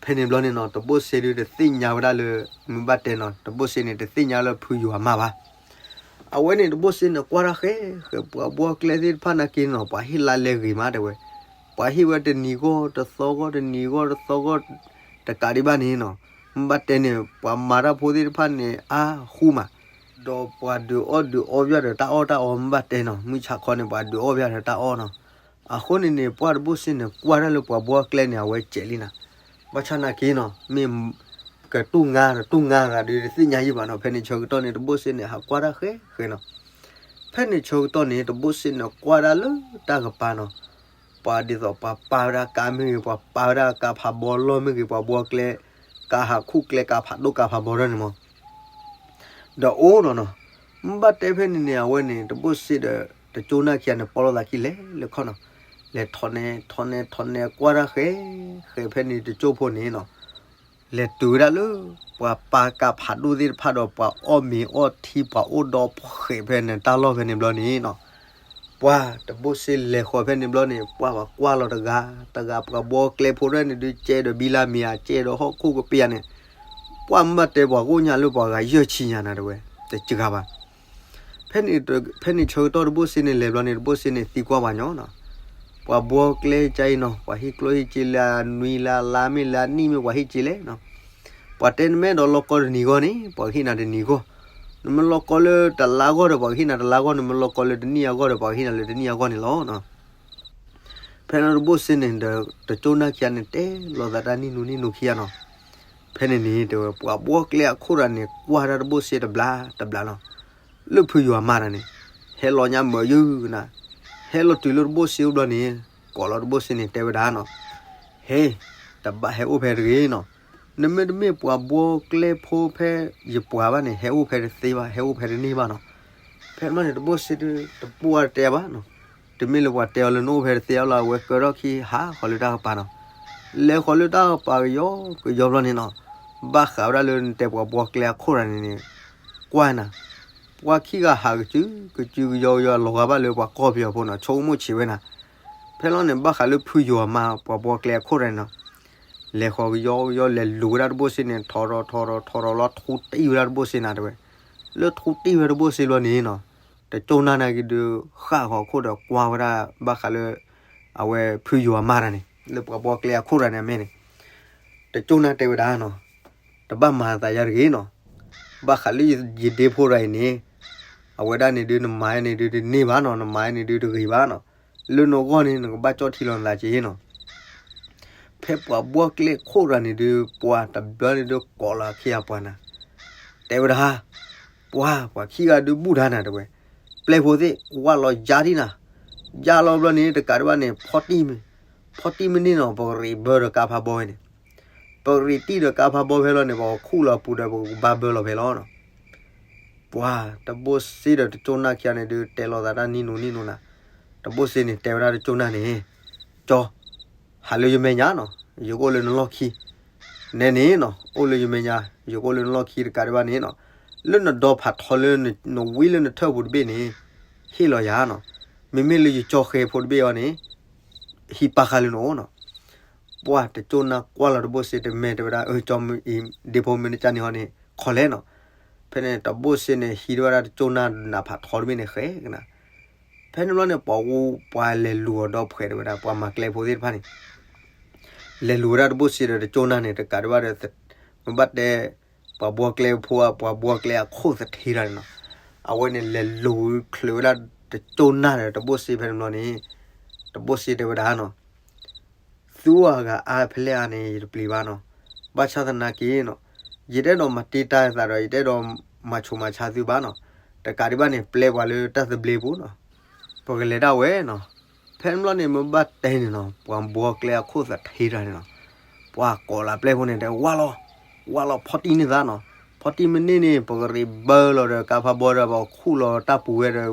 ဖဲန့ၣ်ဘျီန့ၣ်နီၤ တဘိၣ်စ့ဒုးတသ့ၣ်ညါဝဲဒၣ်လၢ မ့ၢ်ဘၣ်တဲနီၤ တဘိၣ်စ့န့ၣ်တသ့ၣ်ညါလၢဖုယိၤအမါဘၣ်. အဝဲန့ၣ်တဘိၣ်စ့န့ၣ်ကွၢ်တၢ်ဃဲ ဃဲပှၤဘှီကျဲသ့ၣ်တဖၣ်နာ်က့နီၤ ပှၤဟ့ၣ်လါလဲဂ့ၤမးတဲဝဲ, ပှၤဟ့ၣ်ဝဲတနံၤဂီၢ်တသီဂီၢ် တနံၤဂီၢ်တသီဂီၢ် တကးဒံးဘၣ်န့ၣ်နီၤ မ့ၢ်ဘၣ်တဲန့ၣ် ပှၤမၤတၢ်ဖိသ့ၣ်တဖၣ်န့ၣ် အါဃူမး, ဒီးပှၤဒုးအီၣ်ဒုးအီပယီၤဒီးတၢ်အီၣ်တၢ်အီမ့ၢ်ဘၣ်တဲနီၤ မုၢ်ဆါခီန့ၣ် ပှၤဒုးအီၣ်ပယီၤဒီးတၢ်အီၣ်နီၤ. အဃိန့ၣ်န့ၣ် ပှၢ်တဘိၣ်စ့န့ၣ် ကွၢ်တၢ်လၢပှၤဘှီကျဲန့ၣ် အဝဲစဲးလံနၤ. ဘၣ်ဆၣ်နာ်က့နီၤ မ့ၢ်ကတူၢ်ငါတတူၢ်ငါဂၤဒုးတသ့ၣ်ညါယံၣ်ဘၣ်နီၤ ဖဲန့ၣ်ဆၢကတီၢ်န့ၣ် တဘိၣ်စ့န့ၣ် ဟးကွၢ်တၢ်ဃဲဃဲနီၤ. ဖဲန့ၣ်ဆၢကတီၢ်န့ၣ် တဘိၣ်စ့န့ၣ် ကွၢ်ဒၣ်လၢတၢ်ကပၤနီၤ ပှၤဒ်သိးပှၤပာ်ဝဲဒၣ်ကါမ့ၢ်ဂ့ၤ ပှၤပာ်ဝဲဒၣ်ကါဖးဘီလီၢ်မ့ၢ်ဂ့ၤ ပှၤဘှီကျဲ ကါဟးခူၣ်ကျဲ ကါဖးဒိၣ် ကါဖးဘီထီၣ်န့ၣ်မး ဒီးအိၣ်နီၤနီၤ. မ့ၢ်ဘၣ်တဲဖဲန့ၣ်န့ၣ် အဝဲန့ၣ် တဘိၣ်စ့ဒီး တကၠိၢ်နၢ်ခံဂၤန့ၣ် ပီၣ်လိာ်သးခံလဲၤလၢခီၣ်နီၤ လဲၤထီၣ်နဲထီၣ်နဲထီၣ်နဲကွၢ်တၢ်ဃဲ ဃဲဖဲန့ၣ်တကၠိၢ်ဖိန့ၣ်နီၤ လဲၤတုၤဝဲဒၣ်လၢ ပှၤပာ်ကးဖးဒိၣ်သ့ၣ်တဖၣ်ဒီး ပှၤအီၣ်မ့ၤအီထံ ပှၤအိၣ်ဒီဖှဲးဖဲန့ၣ်တၢ်လီၢ်ဖဲန့ၣ်ဘျီန့ၣ်နီၤ, ပှၤတဘိၣ်စ့လဲၤဃီၤဖဲန့ၣ်ဘျီန့ၣ် ပှၤပှၤကွၢ်လီၤတဂၤတဂၤ ပှၤဘှီကျဲဖိဒၣ်န့ၣ်ဒုး ကဲဒီးဘံလၢမ့ၤဧါ ကဲဒီးဟီၣ်ခိၣ်ကပ့ၤဧါန့ၣ်, ပှၤမ့ၢ်ဘၣ်တဲပှၤကိးညါလၢပှၤဂၤယဲၢ်ဆံညါနၤတဝဲ, တစှၤဘၣ်. ဖဲန့ၣ် ဖဲန့ၣ်ဆၢကတီၢ်တဘိၣ်စ့န့ၣ်လဲၤဘျီန့ၣ် တဘိၣ်စ့န့ၣ်သံကွၢ်ပှၤညီနီၤ, ပှၤဘှီကျဲကအံၤနီၤ ပှၤဟ့ၣ်ကျိၣ်ဟ့ၣ်စ့လၢအနွံလၢအလါမ့ၢ်လၢအနံၣ်မ့ၢ် ပှၤဟ့ၣ်စ့လဲၣ်နီၤ, ပှၤတဲနမ့ၢ်အဲၣ်ဒိးလီၢ်ကီတနံၤဂီၢ်န့ၣ် ပှၤကဟ့ၣ်နၤတနံၤဂီၢ်, နမ့ၢ်လီၢ်ကီလၢတလါဂီၢ်ဒီး ပှၤကဟ့ၣ်နၤတလါဂီၢ်, နမ့ၢ်လီၢ်ကီလၢတနံၣ်အဂီၢ်ဒီး ပှၤကဟ့ၣ်နၤလၢတနံၣ်အဂီၢ်န့ၣ်လီၤ. ဖဲန့ၣ်တဘိၣ်စ့န့ၣ်ဒီး တကၠိနၢ်ခံဂၤန့ၣ် တဲလိာ်သးတၢ်နံၣ်နူနံၣ်နူခံဂၤနီၤ, ဖဲန့ၣ်န့ၣ်တဲဝဲ ပှၤဘှီကျဲအခိၣ်တဂၤန့ၣ် ကွၢ်တၢ်တဘိၣ်စ့တဘျီတဘျီနီၤ, လၢဖုယွၤမါတဂၤန့ၣ် ဟဲလီၤညါမၢယုၢ်နၤ, ဟဲလီၤတုၤလၢတဘိၣ်စ့အိၣ်ဘျီန့ၣ် ကိးလီၤတဘိၣ်စ့န့ၣ်တဲဝဲဒၣ်နီၤ, ဟဲ, တဘၣ်ဟဲအိၣ်ဖဲတဂ့ၤနီၤ, နမ့တမ့ၢ်ပှၤဘှီကျဲဖိဖဲယပှၤဘၣ်န့ၣ် ဟဲအိၣ်ဖဲတသ့ဘၣ် ဟဲအိၣ်ဖဲတန့ၢ်ဘၣ်နီၤ. ဖဲန့ၣ်တဘိၣ်စ့တပှၢ်တဲဘၣ်နီၤ, တမ့ၢ်လၢပှၤတဲအီၤလၢနအိၣ်ဖဲတသ့အီၤလီၤ, အဝဲကၢထီၣ်ခံဟးဃီၤလၢတၢ်ကပၤနီၤ, လဲၤဃီၤလၢတၢ်ကပၤကယီကယီဘျီန့ၣ်နီၤ, ဘၣ်ဃးဝဲဒၣ်လၢနတဲပှၤဘှီကျဲအခိၣ်တဂၤန့ၣ်န့ၣ် ကွၢ်နၤ, ပှၤခံဂၤဟးကစုကစုကယီကယီလီၤဂာ်ဘၣ်လၢပှၤကီၢ်ပယီၤဖိနီၤ, ဆိကမိၣ်ဆံးဝဲနၤ. ဖဲလီၤန့ၣ် ဘၣ်ဃးလၢဖုယွၤမါပှၤဘှီကျဲအခိၣ်တဂၤန့ၣ်နီၤ, လဲၤဃီၤကယီကယီ လဲၤလူၤဝဲဒၣ်တဘိၣ်စ့န့ၣ် ထီထီထီထီထီထီလီၤ ထူတံၢ်ဝဲဒၣ်တဘိၣ်စ့နၤတဲဝဲ, လၢထူတံၢ်ဝဲတဘိၣ်စ့ဘျီန့ၣ်နီၤ, တကၠိနၢ်နာ်က့ၤဒုး ဃၣ်ဃီၤခိၣ်ဒီးကွၢ်ဝဲဒၣ် ဘၣ်ဃးလၢ အဝဲဖုယွၤမါတဂၤန့ၣ် လၢပှၤဘှီကျဲအခိၣ်တဂၤန့ၣ်အမဲာ်န့ၣ်, တကၠိနၢ်တဲဝဲဒၣ်နီၤ, တဘၣ်မၤသးယါတဂ့ၤနီၤ, ဘၣ်ဃးလၢယဒ့ဖိတဂၤအံၤန့ၣ်, အဝဲဒၣ်န့ၣ်ဒုး နမၤန့ၣ်ဒုးတန့ၢ်ဘၣ်နီၤ, နမၤန့ၣ်ဒုးတဂ့ၤဘၣ်နီၤ, လၢနဂီၢ်န့ၣ် နကဘၣ်ကၠီၣ်ထံလီၤနသးက့ၤနီၤ. ဖဲပှၤဘှီကျဲခိၣ်တဂၤန့ၣ်ဒုး ပှၤတဘျီန့ၣ်ဒုးကိးလီၤခံဂၤပှၤနၤ, တဲဝဲဒၣ်, ပှၤ ပှၤခံဂၤဒုးဘူၣ်တၢ်နၤတဲဝဲ, ပျဲၢ်ဖိသ့ၣ် ကွၢ်လီၤယါဒံနၤ, ယါလီၤဘျီန့ၣ် တကးဒံးဘၣ်န့ၣ် ဖီတံၢ်မ့ၢ်, ဖီတံၢ်မ့ၢ်န့ၣ်နီၤ ပကရ့းဘၢဒီးကါဖးဘီဝဲန့ၣ်, ပကရ့းတံၢ်ဒီးကါဖးဘီဖဲလီၤန့ၣ် ပကခူၣ်လီၤပူၤဒီး ပကဘၣ်ဘၢလီၤဖဲလီၤနီၤ. ပှၤတဘိၣ်စ့ဒီးတကၠိနၢ်ခံဂၤန့ၣ်ဒုး တဲလိာ်သးတၢ်နံၣ်နူနံၣ်နူနၤ, တဘိၣ်စ့န့ၣ် တဲဝဲဒၣ်တကၠိနၢ်န့ၣ်, ကၠီ, ဟးလၢယမဲာ်ညါနီၤ, ယကအိၣ်လၢနလီၢ်ခံ, နဲန့ၣ်နီၤ အိၣ်လၢယမဲာ်ညါ, ယကအိၣ်လၢနလီၢ်ခံတကးဒံးဘၣ်န့ၣ်နီၤ, လၢနဒီဖးထီလၢနဝံလၢနထၢၣ်ပူၤတဘ့ၣ်န့ၣ်, ဟ့ၣ်လီၤယၤနီၤ, မ့မ့ၢ်လၢယကၠီဃဲဖိတဘ့ၣ်အီၤန့ၣ်, ဟံးပာ်ဃာ်လၢနအိၣ်နီၤ. ပှၤတကၠိနၢ်ကွၢ်လီၤတဘိၣ်စ့တမဲာ်တဲဝဲဒၣ် အၢ ကၠီမ့ၢ်အံၤ ဒ့ဖိမ့ၢ်နကၢ်န့ၣ်ဟီန့ၣ် ခီလဲၣ်နီၤ. ဖဲန့ၣ်တဘိၣ်စ့န့ၣ် ဟံးဝဲဒၣ်တကၠိနၢ်နးဖးထီတဘ့ၣ်န့ၣ်ဃဲကနၤ. ဖဲန့ၣ်ဘျီန့ၣ် ပှၤဂိၢ်ပှၤလဲၤလူၤအီၤဒီဖှဲးတဲဝဲဒၣ် ပှၤမၤကျဲဖိသ့ၣ်တဖၣ်န့ၣ် လဲၤလူၤဝဲဒၣ်တဘိၣ်စ့ဒီးတကၠိနၢ်န့ၣ် တကးဒံးဘၣ်ဒီး မ့ၢ်ဘၣ်တဲ ပှၤဘှီကျဲဖိ ပှၤဘှီကျဲအခိၣ်သထ့တၢ်န့ၣ်နီၤ. အဝဲန့ၣ်လဲၤလူၤချုးဝဲဒၣ်တကၠိနၢ်ဒီးတဘိၣ်စ့ဖဲန့ၣ်ဘျီန့ၣ် တဘိၣ်စ့တဲဝဲဒၣ်နီၤ သုအဂၤအါဖဲလဲၣ်အါန့ၣ် ယတပျံၤဘၣ်နီၤ. ဘၣ်ဆၣ်သနာ်က့နီၤ ယတအဲၣ်ဒိးမၤတ့ၢ်တၢ်သးဒီး ယတအဲၣ်ဒိးမၤဆူးမၤဆါသုဘၣ်နီၤ. တကးဒံးဘၣ်န့ၣ် ပျဲပှၤလၢတၢ်သဘျ့ပူၤနီၤ ပကလဲၤဒၣ်ဝဲနီၤ. ဖဲန့ၣ်ဘျီန့ၣ် မ့ၢ်ဘၣ်တဲန့ၣ်နီၤ ပှၤဘှီကျဲအခိၣ်သထ့တၢ်န့ၣ်နီၤ ပှၤကိးလၢပျဲၢ်ဖိန့ၣ်တဲ ဝါလီၤ ဝါလီၤ ဖီၣ်တံၢ်န့ၢ်သးနီၤ. ဖီၣ်တံၢ်မ့ၢ်န့ၢ်န့ၣ် ပကရ့းဘၢလီၤဒီးကါဖးဘီဒီး ပခူၣ်လီၤတၢ်ပူၤဝဲဒီး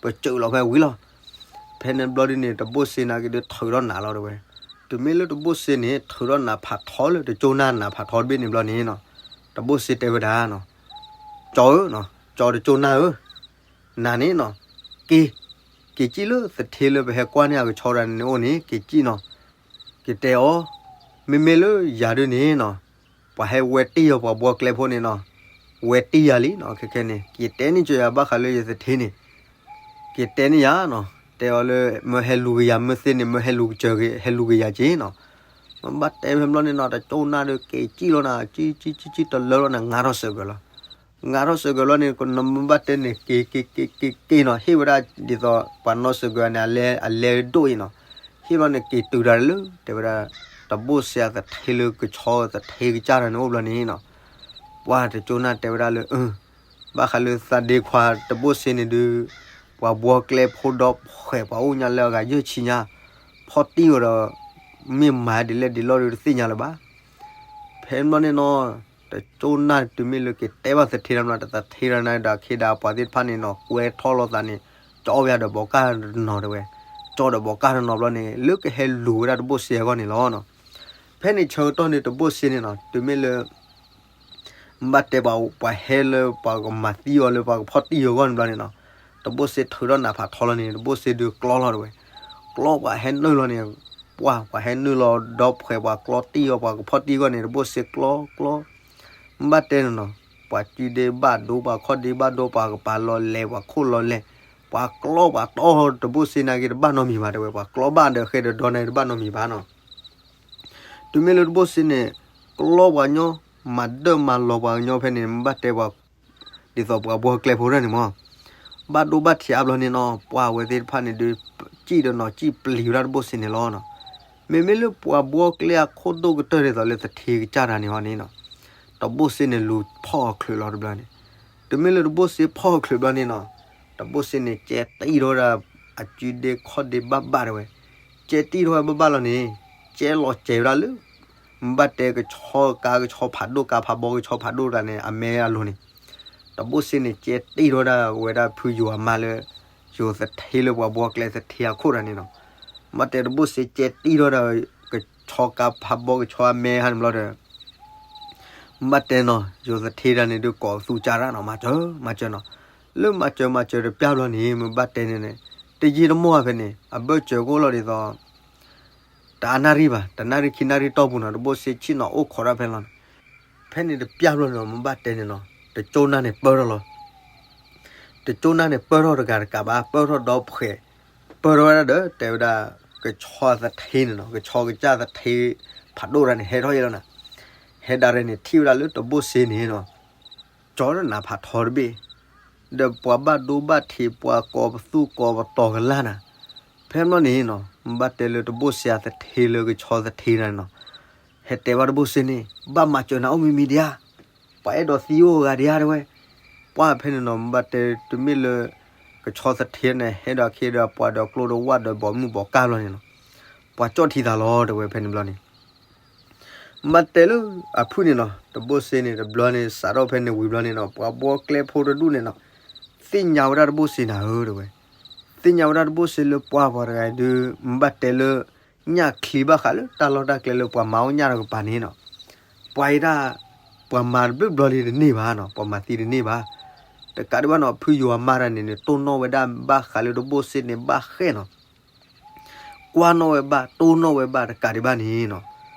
ပစိာ်လီၤဖဲဝံၤလီၤ. ဖဲန့ၣ်ဘျီဒ်န့ၣ် တဘိၣ်စ့နာ်က့ၤဒုးထုးထီၣ်နးလီၤတဲဝဲ. တုၤမ့ၢ်လၢတဘိၣ်စ့န့ၣ် ထုးထီၣ်နးဖးထီလၢတကၠိနၢ်နးဖးထီတဘ့ၣ်န့ၣ်ဘျီန့ၣ်နီၤ တဘိၣ်စ့တဲဝဲဒၣ်နီၤ ကၠီဧၢနီၤ ကၠီတကၠိနၢ်ဧၢ နၤန့ၣ်နီၤ က့ၤ က့ၤစံၣ်လၢသထ့လၢပဟဲကွၢ်န့ၢ်အကဆီတဂၤန့ၣ်အိၣ်န့ၣ် က့ၤစံၣ်နီၤ. က့ၤတဲအီၤ မ့မ့ၢ်လၢယၤဒုးန့ၣ်နီၤ ပှၤဟဲဝဲတံၢ်ယၤ ပှၤဘှီကျဲဖိန့ၣ်နီၤ ဝဲတံၢ်ယၤလံနီၤ. ခဲခဲန့ၣ် က့ၤတဲန့ၢ်ကၠီယၤဘၣ်ဃးလၢယသထ့န့ၣ် က့ၤတဲန့ၢ်ယၤနီၤ တဲအီၤလၢ မၢဟဲလူၤက့ၤယၤ မၢသ့န့ၣ် မၢဟဲလူၤက့ၤ ဟဲလူၤက့ၤယၤက့ၤနီၤ. မ့ၢ်ဘၣ်တဲဖဲဘျီန့ၣ်နီၤ တကၠိနၢ်ဒီးက့ၤစံၣ်လီၤနၤ စံၣ်စံၣ်စံၣ်စံၣ်တလၢလီၤနၤ ငါထီၣ်စၢၤကၢၤလီၤ. ငါထီၣ်စၢၤကၢၤလီၤန့ၣ် နမ့ၢ်ဘၣ်တဲန့ၣ် က့ၤက့ၤက့ၤက့ၤက့ၤနီၤ ဟ့ၣ်ဝဲဒၣ်ဒ်သိး ပှၤနီၣ်စၢၤကၢၤန့ၣ် အလဲအလဲဒိၣ်အံၤနီၤ. ဟ့ၣ်ဘျီန့ၣ် က့ၤတုၤတၢ်လၢ တဲဝဲဒၣ် တဘိၣ်စ့အသထ့လၢကဆီသထ့ကစၢ်တၢ်န့ၣ်အိၣ်ဘျီန့ၣ်နီၤ. ပှၤတကၠိနၢ်တဲဝဲဒၣ်လၢ အၢ ဘၣ်ဃးလၢသးဒ့ခွါတဘိၣ်စ့န့ၣ်ဒုး ပှၤဘှီကျဲဖိဒီဖှဲး ပှၤအိၣ်ညါလၢအဂၤယဲၢ်ဆံညါ ဖီၣ်တံၢ်ဝဲဒီး မ့ၢ်မၤဒ်လဲၣ်ဒ်လဲၣ်ဒီးတသ့ၣ်ညါလၢၤဘၣ်. ဖဲဘျီန့ၣ်နီၤ တကၠိနၢ်တုၤမ့ၢ်လၢက့ၤတဲဘၣ်သထ့တၢ်မး တသထ့တၢ်န့ၣ်ဒီးအခ့ဒၣ်ပှၤသ့ၣ်တဖၣ်န့ၣ်နီၤ ကွဲထီၣ်လိာ်သးန့ၣ် ကၠီဝဲဒီးဘီးကၢ်တနီၤတဲဝဲ. ကၠီဒီးဘီးကၢ်တနီၤဘျီန့ၣ် လၢကဟဲလူၤဝဲဒၣ်တဘိၣ်စ့အဂီၢ်န့ၣ်လီၤနီၤ. ဖဲန့ၣ်ဆၢကတီၢ်န့ၣ် တဘိၣ်စ့န့ၣ်နီၤ တုၤမ့ၢ်လၢ ဘၣ်တဲပှၤ ပှၤဟဲလၢပှၤကမၤသံအီၤလၢပှၤကဖီၣ်တံၢ်အဂီၢ်န့ၣ်ဘျီန့ၣ်နီၤ, တဘိၣ်စ့ထုးထီၣ်နးဖးထီလီၤန့ၣ် တဘိၣ်စ့ဒုးကျီလီၤတဝဲ, ကျီပှၤဟဲနုာ်လီၤန့ၣ်, ပှၤ ပှၤဟဲနုာ်လီၤဒီဖှဲးပှၤကျီတံၢ်အီၤ ပှၤကဖီၣ်တံၢ်အဂီၢ်န့ၣ် တဘိၣ်စ့ကျီကျီ, ဘၣ်တဲန့ၣ်နီၤ, ပှၤစုဒ့ဘၣ်ဒိ ပှၤခီၣ်ဒ့ဘၣ်ဒိ ပှၤကပၤလီၤလဲၤ ပှၤခိၣ်လီၤလဲၤ, ပှၤကျီပှၤတီၢ်တဘိၣ်စ့နာ်က့တဘၣ်နီတမံၤဘၣ်တဝဲ, ပှၤကျီဘၣ်ဒီးဃဲဒီးဒီနာ်က့တဘၣ်နီတမံၤဘၣ်နီၤ. တုၤမ့ၢ်လၢတဘိၣ်စ့န့ၣ် ကျီပှၤညီ, မၤဒၢၣ်မၤလီၤပှၤကညီဖဲန့ၣ် ဘၣ်တဲပှၤ ဒ်သိးပှၤဘှီကျဲဖိတၢ်န့ၣ်မး, ဘၣ်ဒိဘၣ်ထံးအါဘျီန့ၣ်နီၤ ပှၤဝဲသ့ၣ်တဖၣ်န့ၣ်ဒုး စံၣ်ဒီးနီၤ စံၣ်ပျံၤဝဲဒၣ်တဘိၣ်စ့န့ၣ်လီၤနီၤ. မ့မ့ၢ်လၢပှၤဘှီကျဲအခိၣ်ဒိၣ်ကတၢၢ်ဒ်သိးလၢသထ့ကစၢ်တၢ်န့ၣ်ဟီန့ၣ်နီၤ, တဘိၣ်စ့န့ၣ်လူၤဖီၣ်အချုးလီၤတဘျီန့ၣ်, တုၤမ့ၢ်လၢတဘိၣ်စ့ဖီၣ်အချုးဘျီန့ၣ်နီၤ, တဘိၣ်စ့န့ၣ် ကဲတံၢ်ထီၣ်ဝဲဒၣ် အစုဒ့ခီၣ်ဒ့ဘၣ်ဘၣ်တဝဲ, ကဲတံၢ်ထီၣ်ဝဲဘၣ်ဘၣ်လီၤန့ၣ်, ကဲလီၤစဲၤဝဲဒၣ်လၢ ဘၣ်တဲကဆီကါကဆီဖးဒိၣ် ကါဖးဘီကဆီဖးဒိၣ်တဂၤန့ၣ် အမဲအလိၤန့ၣ်, တဘိၣ်စ့န့ၣ် ကဲတံၢ်ထီၣ်ဝဲဒၣ် ဝဲဒၣ်ဖုယိၤအမါလၢ ယိၤသထ့လၢပှၤဘှီကျဲသထ့အခိၣ်တၢ်န့ၣ်နီၤ. ဘၣ်တဲတဘိၣ်စ့ကဲတံၢ်ထီၣ်ဒီး ကဆီကါဖးဘီကဆီအမဲဟါန့ၣ်ဘျီဒီး ဘၣ်တဲနီၤ ယိၤသထ့တၢ်န့ၣ်ဒုး ကိးသူကၢ်တၢ်နီၤ မၤစၢၤ မၤစၢၤနီၤ. လၢမၤစၢၤမၤစၢၤတပျၢ်ဘျီန့ၣ် မ့ၢ်ဘၣ်တဲန့ၣ်န့ၣ် တယံာ်တမီၢ်ဘၣ်ဖဲန့ၣ် အဘၢၣ်စၢၤကအိၣ်လီၤဒ်သိး တအါနၣ်ရံၣ်ဘၣ် တနၣ်ရံၣ်ခံနၣ်ရံၣ်တီၢ်ပူၤနီၤ တဘိၣ်စ့ဆ့ၣ်နီၤအိၣ်ခိးတၢ်ဖဲလီၤန့ၣ်. ဖဲန့ၣ်တပျၢ်ဘျီန့ၣ် မ့ၢ်ဘၣ်တဲန့ၣ်နီၤ တကၠိနၢ်န့ၣ်ပၢၢ်ထီၣ်လီၤ. တကၠိနၢ်န့ၣ်ပၢၢ်ထီၣ်တဂၤတကးဘၣ် ပၢၢ်ထီၣ်ဒီဖှဲး ပၢၢ်ထီၣ်ဝဲဒၣ်ဒီး တဲဝဲဒၣ် ကဆီသထ့န့ၣ်နီၤ ကဆီကစၢ်သထ့ ဖးဒိၣ်တၢ်န့ၣ် ဟဲထီၣ်ယဲလီၤနၤ. ဟဲဒၣ်ရဲၣ်န့ၣ် ထံၣ်ဝဲဒၣ်လၢတဘိၣ်စ့န့ၣ်နီၤ ကၠီဒီးနးဖးထီတဘ့ၣ် ဒီးပှၤဘၣ်ဒိဘၣ်ထံး ပှၤကိးပသူကိးပတီၤကလၢ်နၤ. ဖဲဘျီန့ၣ်နီၤ ဘၣ်တဲလၢတဘိၣ်စ့အသထ့လၢကဆီသထ့တၢ်န့ၣ်နီၤ ဟဲတဲဘၣ်တဘိၣ်စ့န့ၣ် ဘၣ်မၤစၢၤနၤအိၣ်မံၤမံၤဒံးဧါ, ပှၤအဲၣ်ဒိးသံအိၣ်ဂၤဒံးဧါတဲဝဲ. ပှၤဖဲန့ၣ်နီၤ ဘၣ်တဲတမ့ၢ်လၢ ကဆီသထ့န့ၣ် ဟဲဒီးခ့ဒီးပှၤဒီးကျိဒီးဝၣ်ဒီးဘီမုၢ်ဘီကၢ်ဘျီန့ၣ်နီၤ ပှၤကၠီၣ်ထံသးလီၤတဲဝဲဖဲန့ၣ်ဘျီန့ၣ် ဘၣ်တဲလၢအဖုၣ်န့ၣ်နီၤ တဘိၣ်စ့န့ၣ် တဘျီန့ၣ် စးထီၣ်ဖဲန့ၣ်ဝံၤဘျီန့ၣ်နီၤ ပှၤဘှီကျဲဖိတဒူၣ်န့ၣ်နီၤ သ့ၣ်ညါဝဲဒၣ်တဘိၣ်စ့နၤဧၢတဲဝဲ. သ့ၣ်ညါဝဲဒၣ်တဘိၣ်စ့လၢပှၤပှၤတဂၤအံၤဒုး ဘၣ်တဲလၢ ညၣ်ချံဘၣ်ဃးလၢတၢ်လီၢ်တၢ်ကျဲလၢပှၤမၤအိၣ်ညၣ်တကပၤန့ၣ်နီၤ ပှၤအံၤဒၣ် ပှၤမၤတဘျုးဘျီလံတန့ၢ်ဘၣ်နီၤ ပှၤမၤသံတန့ၢ်ဘၣ်. တကးဒံးဘၣ်နီၤ ဖုယိၤအမါတၢ်န့ၣ်န့ၣ် တိၢ်နီၣ်ဝဲဒၣ်ဘၣ်ဃးလၢတဘိၣ်စ့န့ၣ်ဘၣ်ဃဲနီၤ ကွၢ်နီၣ်ဝဲဘၣ် တိၢ်နီၣ်ဝဲဘၣ်တကးဒံးဘၣ်န့ၣ်နီၤ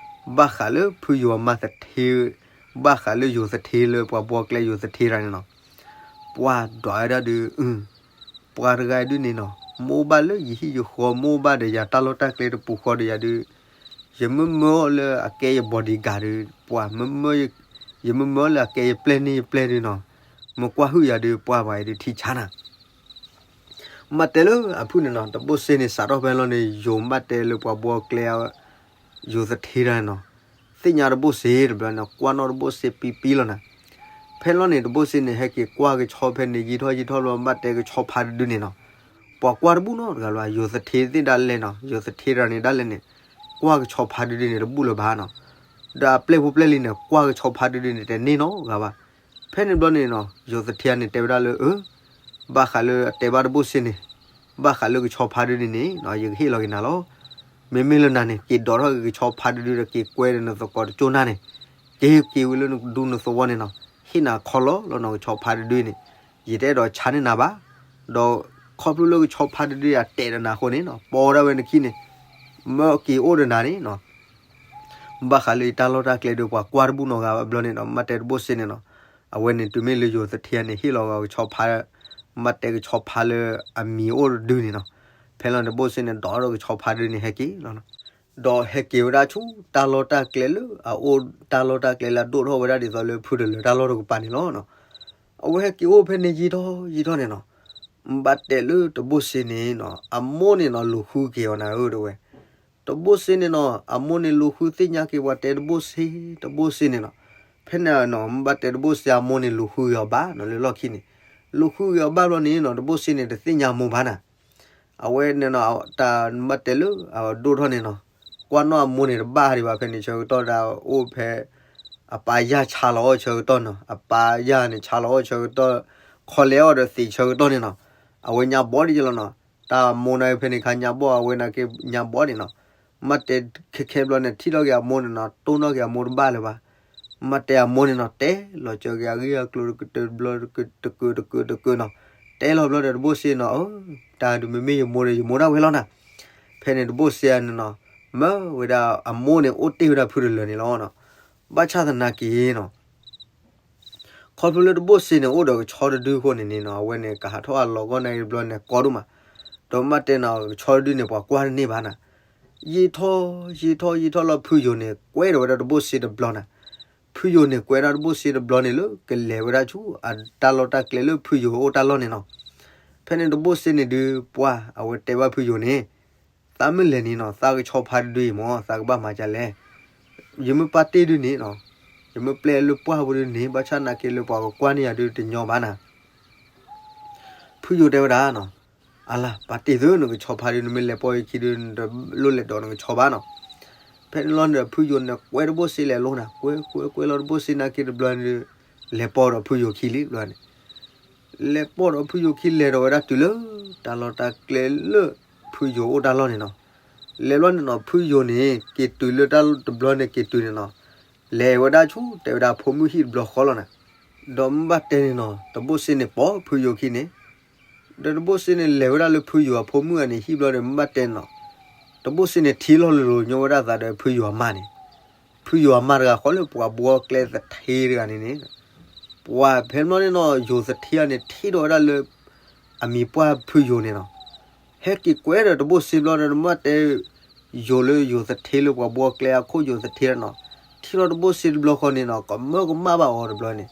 ဘၣ်ဃးလၢဖုယိၤအမါသထ့ ဘၣ်ဃးလၢယိၤသထ့လၢပှၤဘှီကျဲယိၤသထ့တၢ်န့ၣ်နီၤ ပှၤဒွးဝဲဒၣ်ဒုး ပှၤတဂၤအံၤဒုးန့ၣ်နီၤ မ့ၢ်အိၣ်ဘၣ်လၢယဟံၣ်ယဃီ မ့ၢ်အိၣ်ဘၣ်ဒီးယၤတၢ်လီၢ်တၢ်ကျဲတပူၤဃီဒီးယၤဒုး ယမ့ၢ်မၢအီၤလၢအကဲယ bodyguard ဒုး ပှၤမ့ၢ်မၢ ယမ့ၢ်မၢအီၤလၢအကဲယပျဲၢ်န့ၢ်ယပျဲၢ်ဒုးနီၤ မ့ၢ်ကွၢ်ဟုၣ်ယၤဒုး ပှၤပှၤအံၤဒုးထံဆါနၤ မ့ၢ်တဲလၢအဖုၣ်န့ၣ်နီၤ တဘိၣ်စ့န့ၣ် စးထီၣ်ဖဲလီၤန့ၣ် ယိၤဘၣ်တဲလၢပှၤဘှီကျဲ ယိၤသထ့တၢ်န့ၣ်နီၤ သ့ၣ်ညါတဘိၣ်စ့တဘျီန့ၣ် ကွၢ်နီၣ်တဘိၣ်စ့ပံပံလီၤနၤ. ဖဲလီၤန့ၣ် တဘိၣ်စ့န့ၣ် ဟဲက့ၤကွၢ်ကဆီဖဲန့ၣ် ယံာ်ထီၣ်ယံာ်ထီၣ်ဘျီ ဘၣ်တဲကဆီဖါတဒုန့ၣ်နီၤ ပှၤကွၢ်တဘူၣ်နီတဂၤလၢၤဘၣ် ယိၤသထ့သ့ၣ်ဒၣ်လဲာ်နီၤ ယိၤသထ့တၢ်န့ၣ်ဒၣ်လဲာ်န့ၣ် ကွၢ်ကဆီဖါတဒုန့ၣ် တဘူၣ်လၢၤဘၣ်နီၤ ဒီးအပျဲၢ်ဖိပျဲၢ်လံၤန့ၣ် ကွၢ်ကဆီဖါတဒုန့ၣ် တန့ၢ်နီတဂၤဘၣ်. ဖဲန့ၣ်ဘျီန့ၣ်နီၤ ယိၤသထ့န့ၣ် တဲဝဲဒၣ်လၢ အၢ ဘၣ်ဃးလၢအတဲဘၣ်တဘိၣ်စ့န့ၣ် ဘၣ်ဃးလၢကဆီဖါတဒုန့ၣ်န့ၣ် ယကဟ့ၣ်လီၤက့ၤနၤလီၤ. မ့မ့ၢ်လၢနၤန့ၣ် က့ၤဒိးထီၣ်က့ၤကဆီဖါတဒုဒီး က့ၤကွဲဒီးနသကိးတကၠိနၢ်န့ၣ် က့ၤက့ၤဝံၤလၢနဒူနသဝီန့ၣ်နီၤ ဟ့ၣ်နၤခီလီၤလီၤနီၤ ကဆီဖါတဒုန့ၣ် ယတအဲၣ်ဒိးဆါန့ၢ်နၤဘၣ်. ဒီးခီဖျိလၢကဆီဖါတဒုအတဲာ်ဒီးနၤအဃိန့ၣ်နီၤ ပိာ်ဒၣ်ဝဲနခံန့ၣ် မၢက့ၤအိၣ်ဒီးနၤန့ၣ်နီၤ ဘၣ်ဃးလၢယတၢ်လီၢ်တၢ်ကျဲဒီး ပှၤကွၢ်တဘူၣ်နီတဂၤဘၣ်ဘျီန့ၣ်နီၤ မ့ၢ်တဲတဘိၣ်စ့န့ၣ်နီၤ အဝဲန့ၣ် တုၤမ့ၢ်လၢယိၤသထ့န့ၣ် ဟ့ၣ်လီၤကဆီဖါ မ့ၢ်တဲကဆီဖါလၢအမံၤအိၣ်တဒုန့ၣ်နီၤ ဖဲလီၤန့ၣ်တဘိၣ်စ့န့ၣ် ဒိးထီၣ်ကဆီဖါတဒုန့ၣ်ဟဲက့ၤလီၤနီၤ ဒီးဟဲက့ၤဝဲဒၣ်ဆူတၢ်လီၢ်တၢ်ကျဲလၢအအိၣ် တၢ်လီၢ်တၢ်ကျဲလၢအဒိၣ်ထီၣ်ဝဲဒၣ်ဒ်သိးလၢဖုတလၢၤတၢ်လီၢ်တကပၤန့ၣ်လီၤနီၤ အဝဲဟဲက့ၤအိၣ်ဖဲန့ၣ်ယံာ်ထီၣ်ယံာ်ထီၣ်န့ၣ်နီၤ ဘၣ်တဲလၢတဘိၣ်စ့န့ၣ်နီၤ အမိၢ်န့ၣ်နီၤ လူၤဃုက့ၤအီၤနၤဧၢတဲဝဲ တဘိၣ်စ့န့ၣ်နီၤ အမိၢ်န့ၣ်လူၤဃု သ့ၣ်ညါက့ၤပှၤတဲတဘိၣ်စ့ တဘိၣ်စ့န့ၣ်နီၤ ဖဲန့ၣ်နီၤ ဘၣ်တဲတဘိၣ်စ့အမိၢ်န့ၣ် လူၤဃုက့ၤအီၤဘၣ်နီၤ လၢလီၢ်ခံန့ၣ် လူၤဃုက့ၤအီၤဘၣ်ဘျီန့ၣ်နီၤ တဘိၣ်စ့န့ၣ် တသ့ၣ်ညါမိၢ်ဘၣ်နၤ အဝဲန့ၣ်နီၤ တၢ်ဘၣ်တဲလၢအဒိၣ်ထီၣ်န့ၣ်နီၤ ကွၢ်နီၣ်အမိၢ်န့ၣ်တဘၣ်ဒံးဘၣ် ဖဲန့ၣ်ဆၢကတီၢ်ဒၣ်အိၣ်ဖဲ အပၢ်ယၢ်ဆါလီၤအီၣ်ဆၢကတီၢ်နီၤ အပၢ်ယၢ်န့ၣ် ဆါလီၤအီၣ်ဆၢကတီၢ် ခီလဲၤအီၣ်ဒီးသံးဆၢကတီၢ်န့ၣ်နီၤ အဝဲညါဘီဒ်ယဲလီၤနီၤ တၢ်မိၢ်န့ၣ်ဖဲန့ၣ်ခါညါဘီ အဝဲန့ၣ်က့ညါဘီန့ၣ်နီၤ မ့ၢ်တဲခဲခဲဘျီန့ၣ် ထံၣ်ထီၣ်က့ၤအမိၢ်န့ၣ်နီၤ တိၢ်နီၣ်က့ၤအမိၢ်တဘၣ်လၢၤဘၣ်. မ့ၢ်တဲအမိၢ်န့ၣ်နီၤ တဲလီၤစၢၤက့ၤအဂ့ၢ်အကျိၤတကတၢၢ်တဘျီ တကတၢၢ်တကတၢၢ်နီၤ တဲလီၤဘျီဒီးတဘိၣ်စ့နီၤ အၢ တၢ်ဒုးမ့မ့ၢ်ယမိၢ်ဒီး ယမိၢ်ဒၣ်ဝဲလီၤနၤ. ဖဲန့ၣ်တဘိၣ်စ့န့ၣ်နီၤ မၢဝဲဒၣ်အမိၢ်န့ၣ် အိၣ်တ့ၢ်ဝဲဒၣ်ဖုတလၢာ်န့ၣ်လီၤနီၤ. ဘၣ်ဆၣ်သနာ်က့နီၤ ခီဖျိလၢတဘိၣ်စ့န့ၣ် အိၣ်ဒီးကဆီတဒုအဃိန့ၣ်န့ၣ်နီၤ အဝဲန့ၣ် ကဟးထီၣ်အလီၤဂီၢ်န့ၣ်တဘျီန့ၣ် ကီဒိၣ်မး. ဒီးမ့ၢ်တဲနီၤ ကဆီတဒုန့ၣ် ပှၤကွၢ်တန့ၢ်ဘၣ်နၤ. ယံာ်ထီၣ် ယံာ်ထီၣ် ယံာ်ထီၣ်လီၤ ဖုယိၤန့ၣ် ကွဲဒီးဝဲဒၣ်တဘိၣ်စ့တဘျီနၤ. ဖုယိၤန့ၣ် ကွဲဒၣ်တဘိၣ်စ့တဘျီန့ၣ်လၢ ကလဲၤဝဲဒၣ်ဆူအတၢ်လီၢ်တၢ်ကျဲလၢဖုယိၤအိၣ်တၢ်လီၢ်န့ၣ်နီၤ. ဖဲန့ၣ်တဘိၣ်စ့န့ၣ်ဒုး ပှၢ်အဝဲတဲဘၣ်ဖုယိၤန့ၣ် သးမ့ၢ်လဲၤန့ၣ်နီၤ သးကဆီဖါတဒုအံၤမ့ၢ် သးကဘၣ်မၤဒ်လဲၣ်. ယမ့ၢ်ပာ်တ့ၢ်ဒုးန့ၣ်နီၤ ယမ့ၢ်ပျဲလၢပှၢ်ဖိဒုးန့ၣ် ဘၣ်ဆၣ်သနာ်က့လၢပှၤကကွၢ်န့ၢ်ယၤဒုးတညီဘၣ်နၤ. ဖုယိၤတဲဝဲဒၣ်နီၤ အလၤ ပာ်တ့ၢ်သု နကဆီဖါဒုး နမ့ၢ်လဲၤပိာ်ယခံဒုး နတလိၣ်လဲၤဒိးနကဆီဘၣ်နီၤ. ဖဲန့ၣ်လီၤန့ၣ်ဒီး ဖုယိၤန့ၣ် ကွဲတဘိၣ်စ့လဲၤလိၤနၤ ကွဲ ကွဲ ကွဲလီၤတဘိၣ်စ့နာ်က့တဘျီန့ၣ်ဒုး လဲၤပိာ်ဒီးဖုယိၤခံလံတဘျီန့ၣ် လဲၤပိာ်ဒီးဖုယိၤခံလဲၤဒီးဝဲဒၣ်တုၤလၢ တၢ်လီၢ်တၢ်ကျဲလၢ ဖုယိၤအိၣ်တၢ်လီၢ်န့ၣ်နီၤ. လဲၤဘျီန့ၣ်နီၤ ဖုယိၤန့ၣ် က့ၤတုၤလၢတၢ်တဘျီန့ၣ်က့ၤတုၤန့ၣ်နီၤ လဲၤဝဲဒၣ်ဆူ တဲဝဲဒၣ်အဖိမုၣ်ဟံၣ်တဘျီဃီလီၤနၤ. ဒီးမ့ၢ်ဘၣ်တဲန့ၣ်နီၤ တဘိၣ်စ့န့ၣ်ပိာ်ဖုယိၤခံန့ၣ် ဒီးတဘိၣ်စ့န့ၣ်လဲၤဝဲဒၣ်လၢဖုယိၤအဖိမုၣ်အန့ၣ်ဟံၣ်ဘျီဒီး မ့ၢ်ဘၣ်တဲန့ၣ်နီၤ တဘိၣ်စ့န့ၣ်ထံၣ်လီၤလိၤလိၤညီဝဲဒၣ်သးဒီးဖုယိၤအမါန့ၣ် ဖုယိၤအမါတဂၤဃီလၢပှၤဘှီကျဲသထ့တဂၤန့ၣ်န့ၣ် ပှၤဖဲန့ၣ်ဘျီန့ၣ်နီၤ ယိၤသထ့အန့ၣ် ထံၣ်ဒီးဝဲဒၣ်လၢ အမံၤပှၢ်ဖုယိၤန့ၣ်နီၤ ဟဲက့ၤကွဲဒီးတဘိၣ်စ့ဘျီဒီး မ့ၢ်ဘၣ်တဲ ယိၤလၢယိၤသထ့လၢပှၤဘှီကျဲအခိၣ်ယိၤသထ့လီၤနီၤ ထံၣ်လီၤတဘိၣ်စ့တဘျီဃီန့ၣ်နီၤ ကမၢကမၣ်ဘၣ်အီၤတဘျီန့ၣ်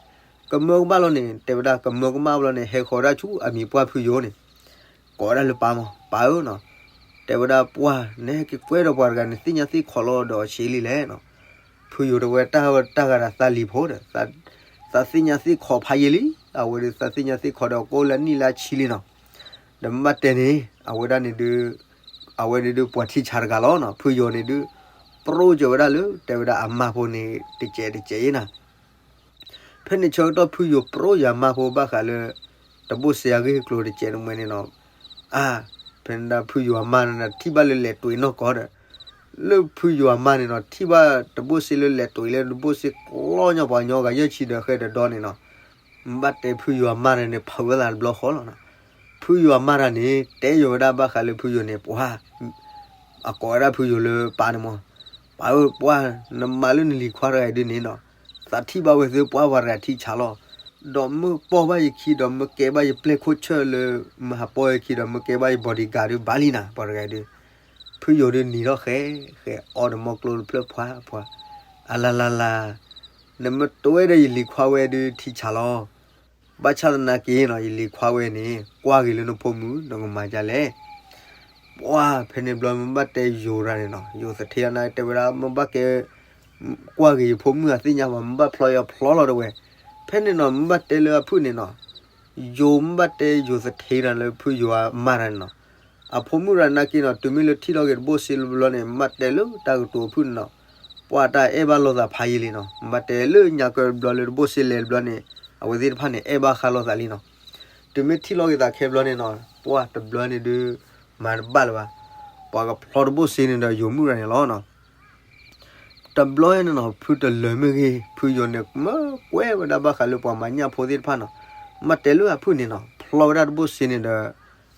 ကမၢကမၣ်လီၤန့ၣ် တဲဝဲဒၣ်ကမၢကမၣ်ဘျီန့ၣ် ဟဲဃီၤဝဲဒၣ်ဆူအမံၤပှၢ်ဖုယိၤန့ၣ် ကိးဝဲဒၣ်လၢပၢ်မး ပၢ်ဧၢနီၤ တဲဝဲဒၣ်ပှၢ် နဟဲက့ၤကွဲဒီးပှၤတဂၤန့ၣ် သ့ၣ်ညါသ့ၣ်ခီၣ်လီၤဒီးဆံးလံလဲၣ်နီၤ ဖုယိၤတဲဝဲတၢ်တဂၤဒီးသးလံၤဖိဒီး သးသ့ၣ်ညါသ့ၣ်ခီၣ်ဖးယံာ်လံ အဝဲဒုးသးသ့ၣ်ညါသ့ၣ်ခီၣ်ဒီးကိးလၢနံၣ်လၢဆံလံနီၤ ဒီးမ့ၢ်ဘၣ်တဲန့ၣ် အဝဲဒၣ်န့ၣ်ဒုး အဝဲန့ၣ်ဒုးပှၤထံဆးတဂၤလီၤနီၤ ဖုယိၤန့ၣ်ဒုး ပရိကၢၤဝဲဒၣ်လၢ တဲဝဲဒၣ်အမါဖိန့ၣ် တစဲးတစဲးအံၤနၤ ဖဲန့ၣ်ဆၢကတီၢ်ဖုယိၤပရိယၤမါဖိဘၣ်ဃးလၢ တဘိၣ်စ့အဂ့ၢ်ကျိၤတစဲးတမှဲန့ၣ်နီၤ အါ ဖဲန့ၣ်ဒၣ်ဖုယိၤအမါန့ၣ် ထံၣ်ဘၣ်လၢလဲၤတွံးနီၢ်ကီၢ်ဒီး လၢဖုယိၤအမါန့ၣ်နီၤ ထံၣ်ဘၣ်တဘိၣ်စ့လၢလဲၤတွံးလၢတဘိၣ်စ့ကျီညီပှၤကညီဂၤယဲၢ်ဆံဒီးဃဲဒီးဒီန့ၣ်နီၤ မ့ၢ်ဘၣ်တဲဖုယိၤအမါန့ၣ်န့ၣ် ဖုးဝဲသးတဘျီဃီလီၤနီၤ ဖုယိၤအမါတဂၤန့ၣ် တဲယိၤဝဲဒၣ်ဘၣ်ဃးလၢဖုယိၤန့ၣ် ပှၤ အကိးဝဲဒၣ်ဖုယိၤလၢပၢ်န့ၣ်မး ပၢ်ဧၢ ပှၢ် နမၤလၢနလံၤခွါတဂၤအံၤဒုးန့ၣ်နီၤ သးထံၣ်ဘၣ်ဝဲသုပှၢ်ပှၤတဂၤထံဆးလီၤ ဒီးမ့ၢ်ပိာ်ဘၣ်ယခံဒီးမ့ၢ်ကဲဘၣ်ယပျဲၢ်ခိၣ်ဆၢၣ်လၢ မ့ၢ်ဟးပိာ်ယခံဒီးမ့ၢ်ကဲဘၣ်ယ bodyguard ဒုးဘၣ်လံနၤ ပှၤတဂၤအံၤဒုး ဖုယိၤဒုးနံၤထီၣ်ဃဲ ဃဲအီဒီးမီကျိတဖျၢၣ်ဖှါဖှါ အလါလါလါ နမ့ၢ်တွဲဒီးယလံၤခွါဝဲဒုးထံဆးလီၤ ဘၣ်ဆၣ်သနာ်က့နီၤ ယလံၤခွါဝဲန့ၣ် ကွၢ်ဂ့ၤလၢနဖိမုၣ် နကမၤဒ်လဲၣ် ပှၢ် ဖဲန့ၣ်ဘျီမ့ၢ်ဘၣ်တဲယိၤတဂၤန့ၣ်နီၤ ယိၤသထ့အနၢ်တဲဝဲဒၣ် မ့ၢ်ဘၣ်ကဲ ကွၢ်က့ၤယဖိမုၣ်အသ့ၣ်ညါဘၣ် မ့ၢ်ဘၣ်ဖျီယီၤဖျီလီၤတဝဲ ဖဲန့ၣ်နီၤ မ့ၢ်ဘၣ်တဲလၢအဖုၣ်န့ၣ်နီၤ ယိၤမ့ၢ်ဘၣ်တဲယိၤသထ့တဂၤလၢဖုယိၤအမါတဂၤန့ၣ်နီၤ အဖိမုၣ်တဂၤနာ်က့နီၤ တုၤမ့ၢ်လၢထံၣ်လီၤက့ၤတဘိၣ်စ့လၢဘျီန့ၣ် မ့ၢ်ဘၣ်တဲလၢတၢ်ကတိၤအဖုၣ်န့ၣ်နီၤ ပှၤတၢ်အဲၣ်ဘၣ်လိာ်သးဖးယံာ်လံနီၤ မ့ၢ်ဘၣ်တဲလၢညါကၢတဘျီလၢတဘိၣ်စ့လဲၤတဘျီန့ၣ် အဝဲသ့ၣ်တဖၣ်န့ၣ် အဲၣ်ဘၣ်ဃးလိာ်သးလံနီၤ တုၤမ့ၢ်ထံၣ်လီၤက့ၤသးခဲဘျီန့ၣ်နီၤ ပှၢ်တဘျီန့ၣ်ဒုး မၤတဘၣ်လၢၤဘၣ် ပှၤကဖျီတဘိၣ်စ့န့ၣ်ဒီးယိၤမုၣ်တဂၤန့ၣ်လီၤနီၤ တဘျီန့ၣ်နီၤ ဖုတလၢၤမ့ၢ်ဂ့ၤ ဖုယိၤန့ၣ်မ့ၢ်ကွဲဝဲဒၣ်ဘၣ်ဃးလၢပှၤမၤညၣ်ဖိသ့ၣ်တဖၣ်နီၤ မ့ၢ်ဘၣ်တဲလၢအဖုၣ်န့ၣ်နီၤ ဖျီဝဲဒၣ်တဘိၣ်စ့န့ၣ်ဒီး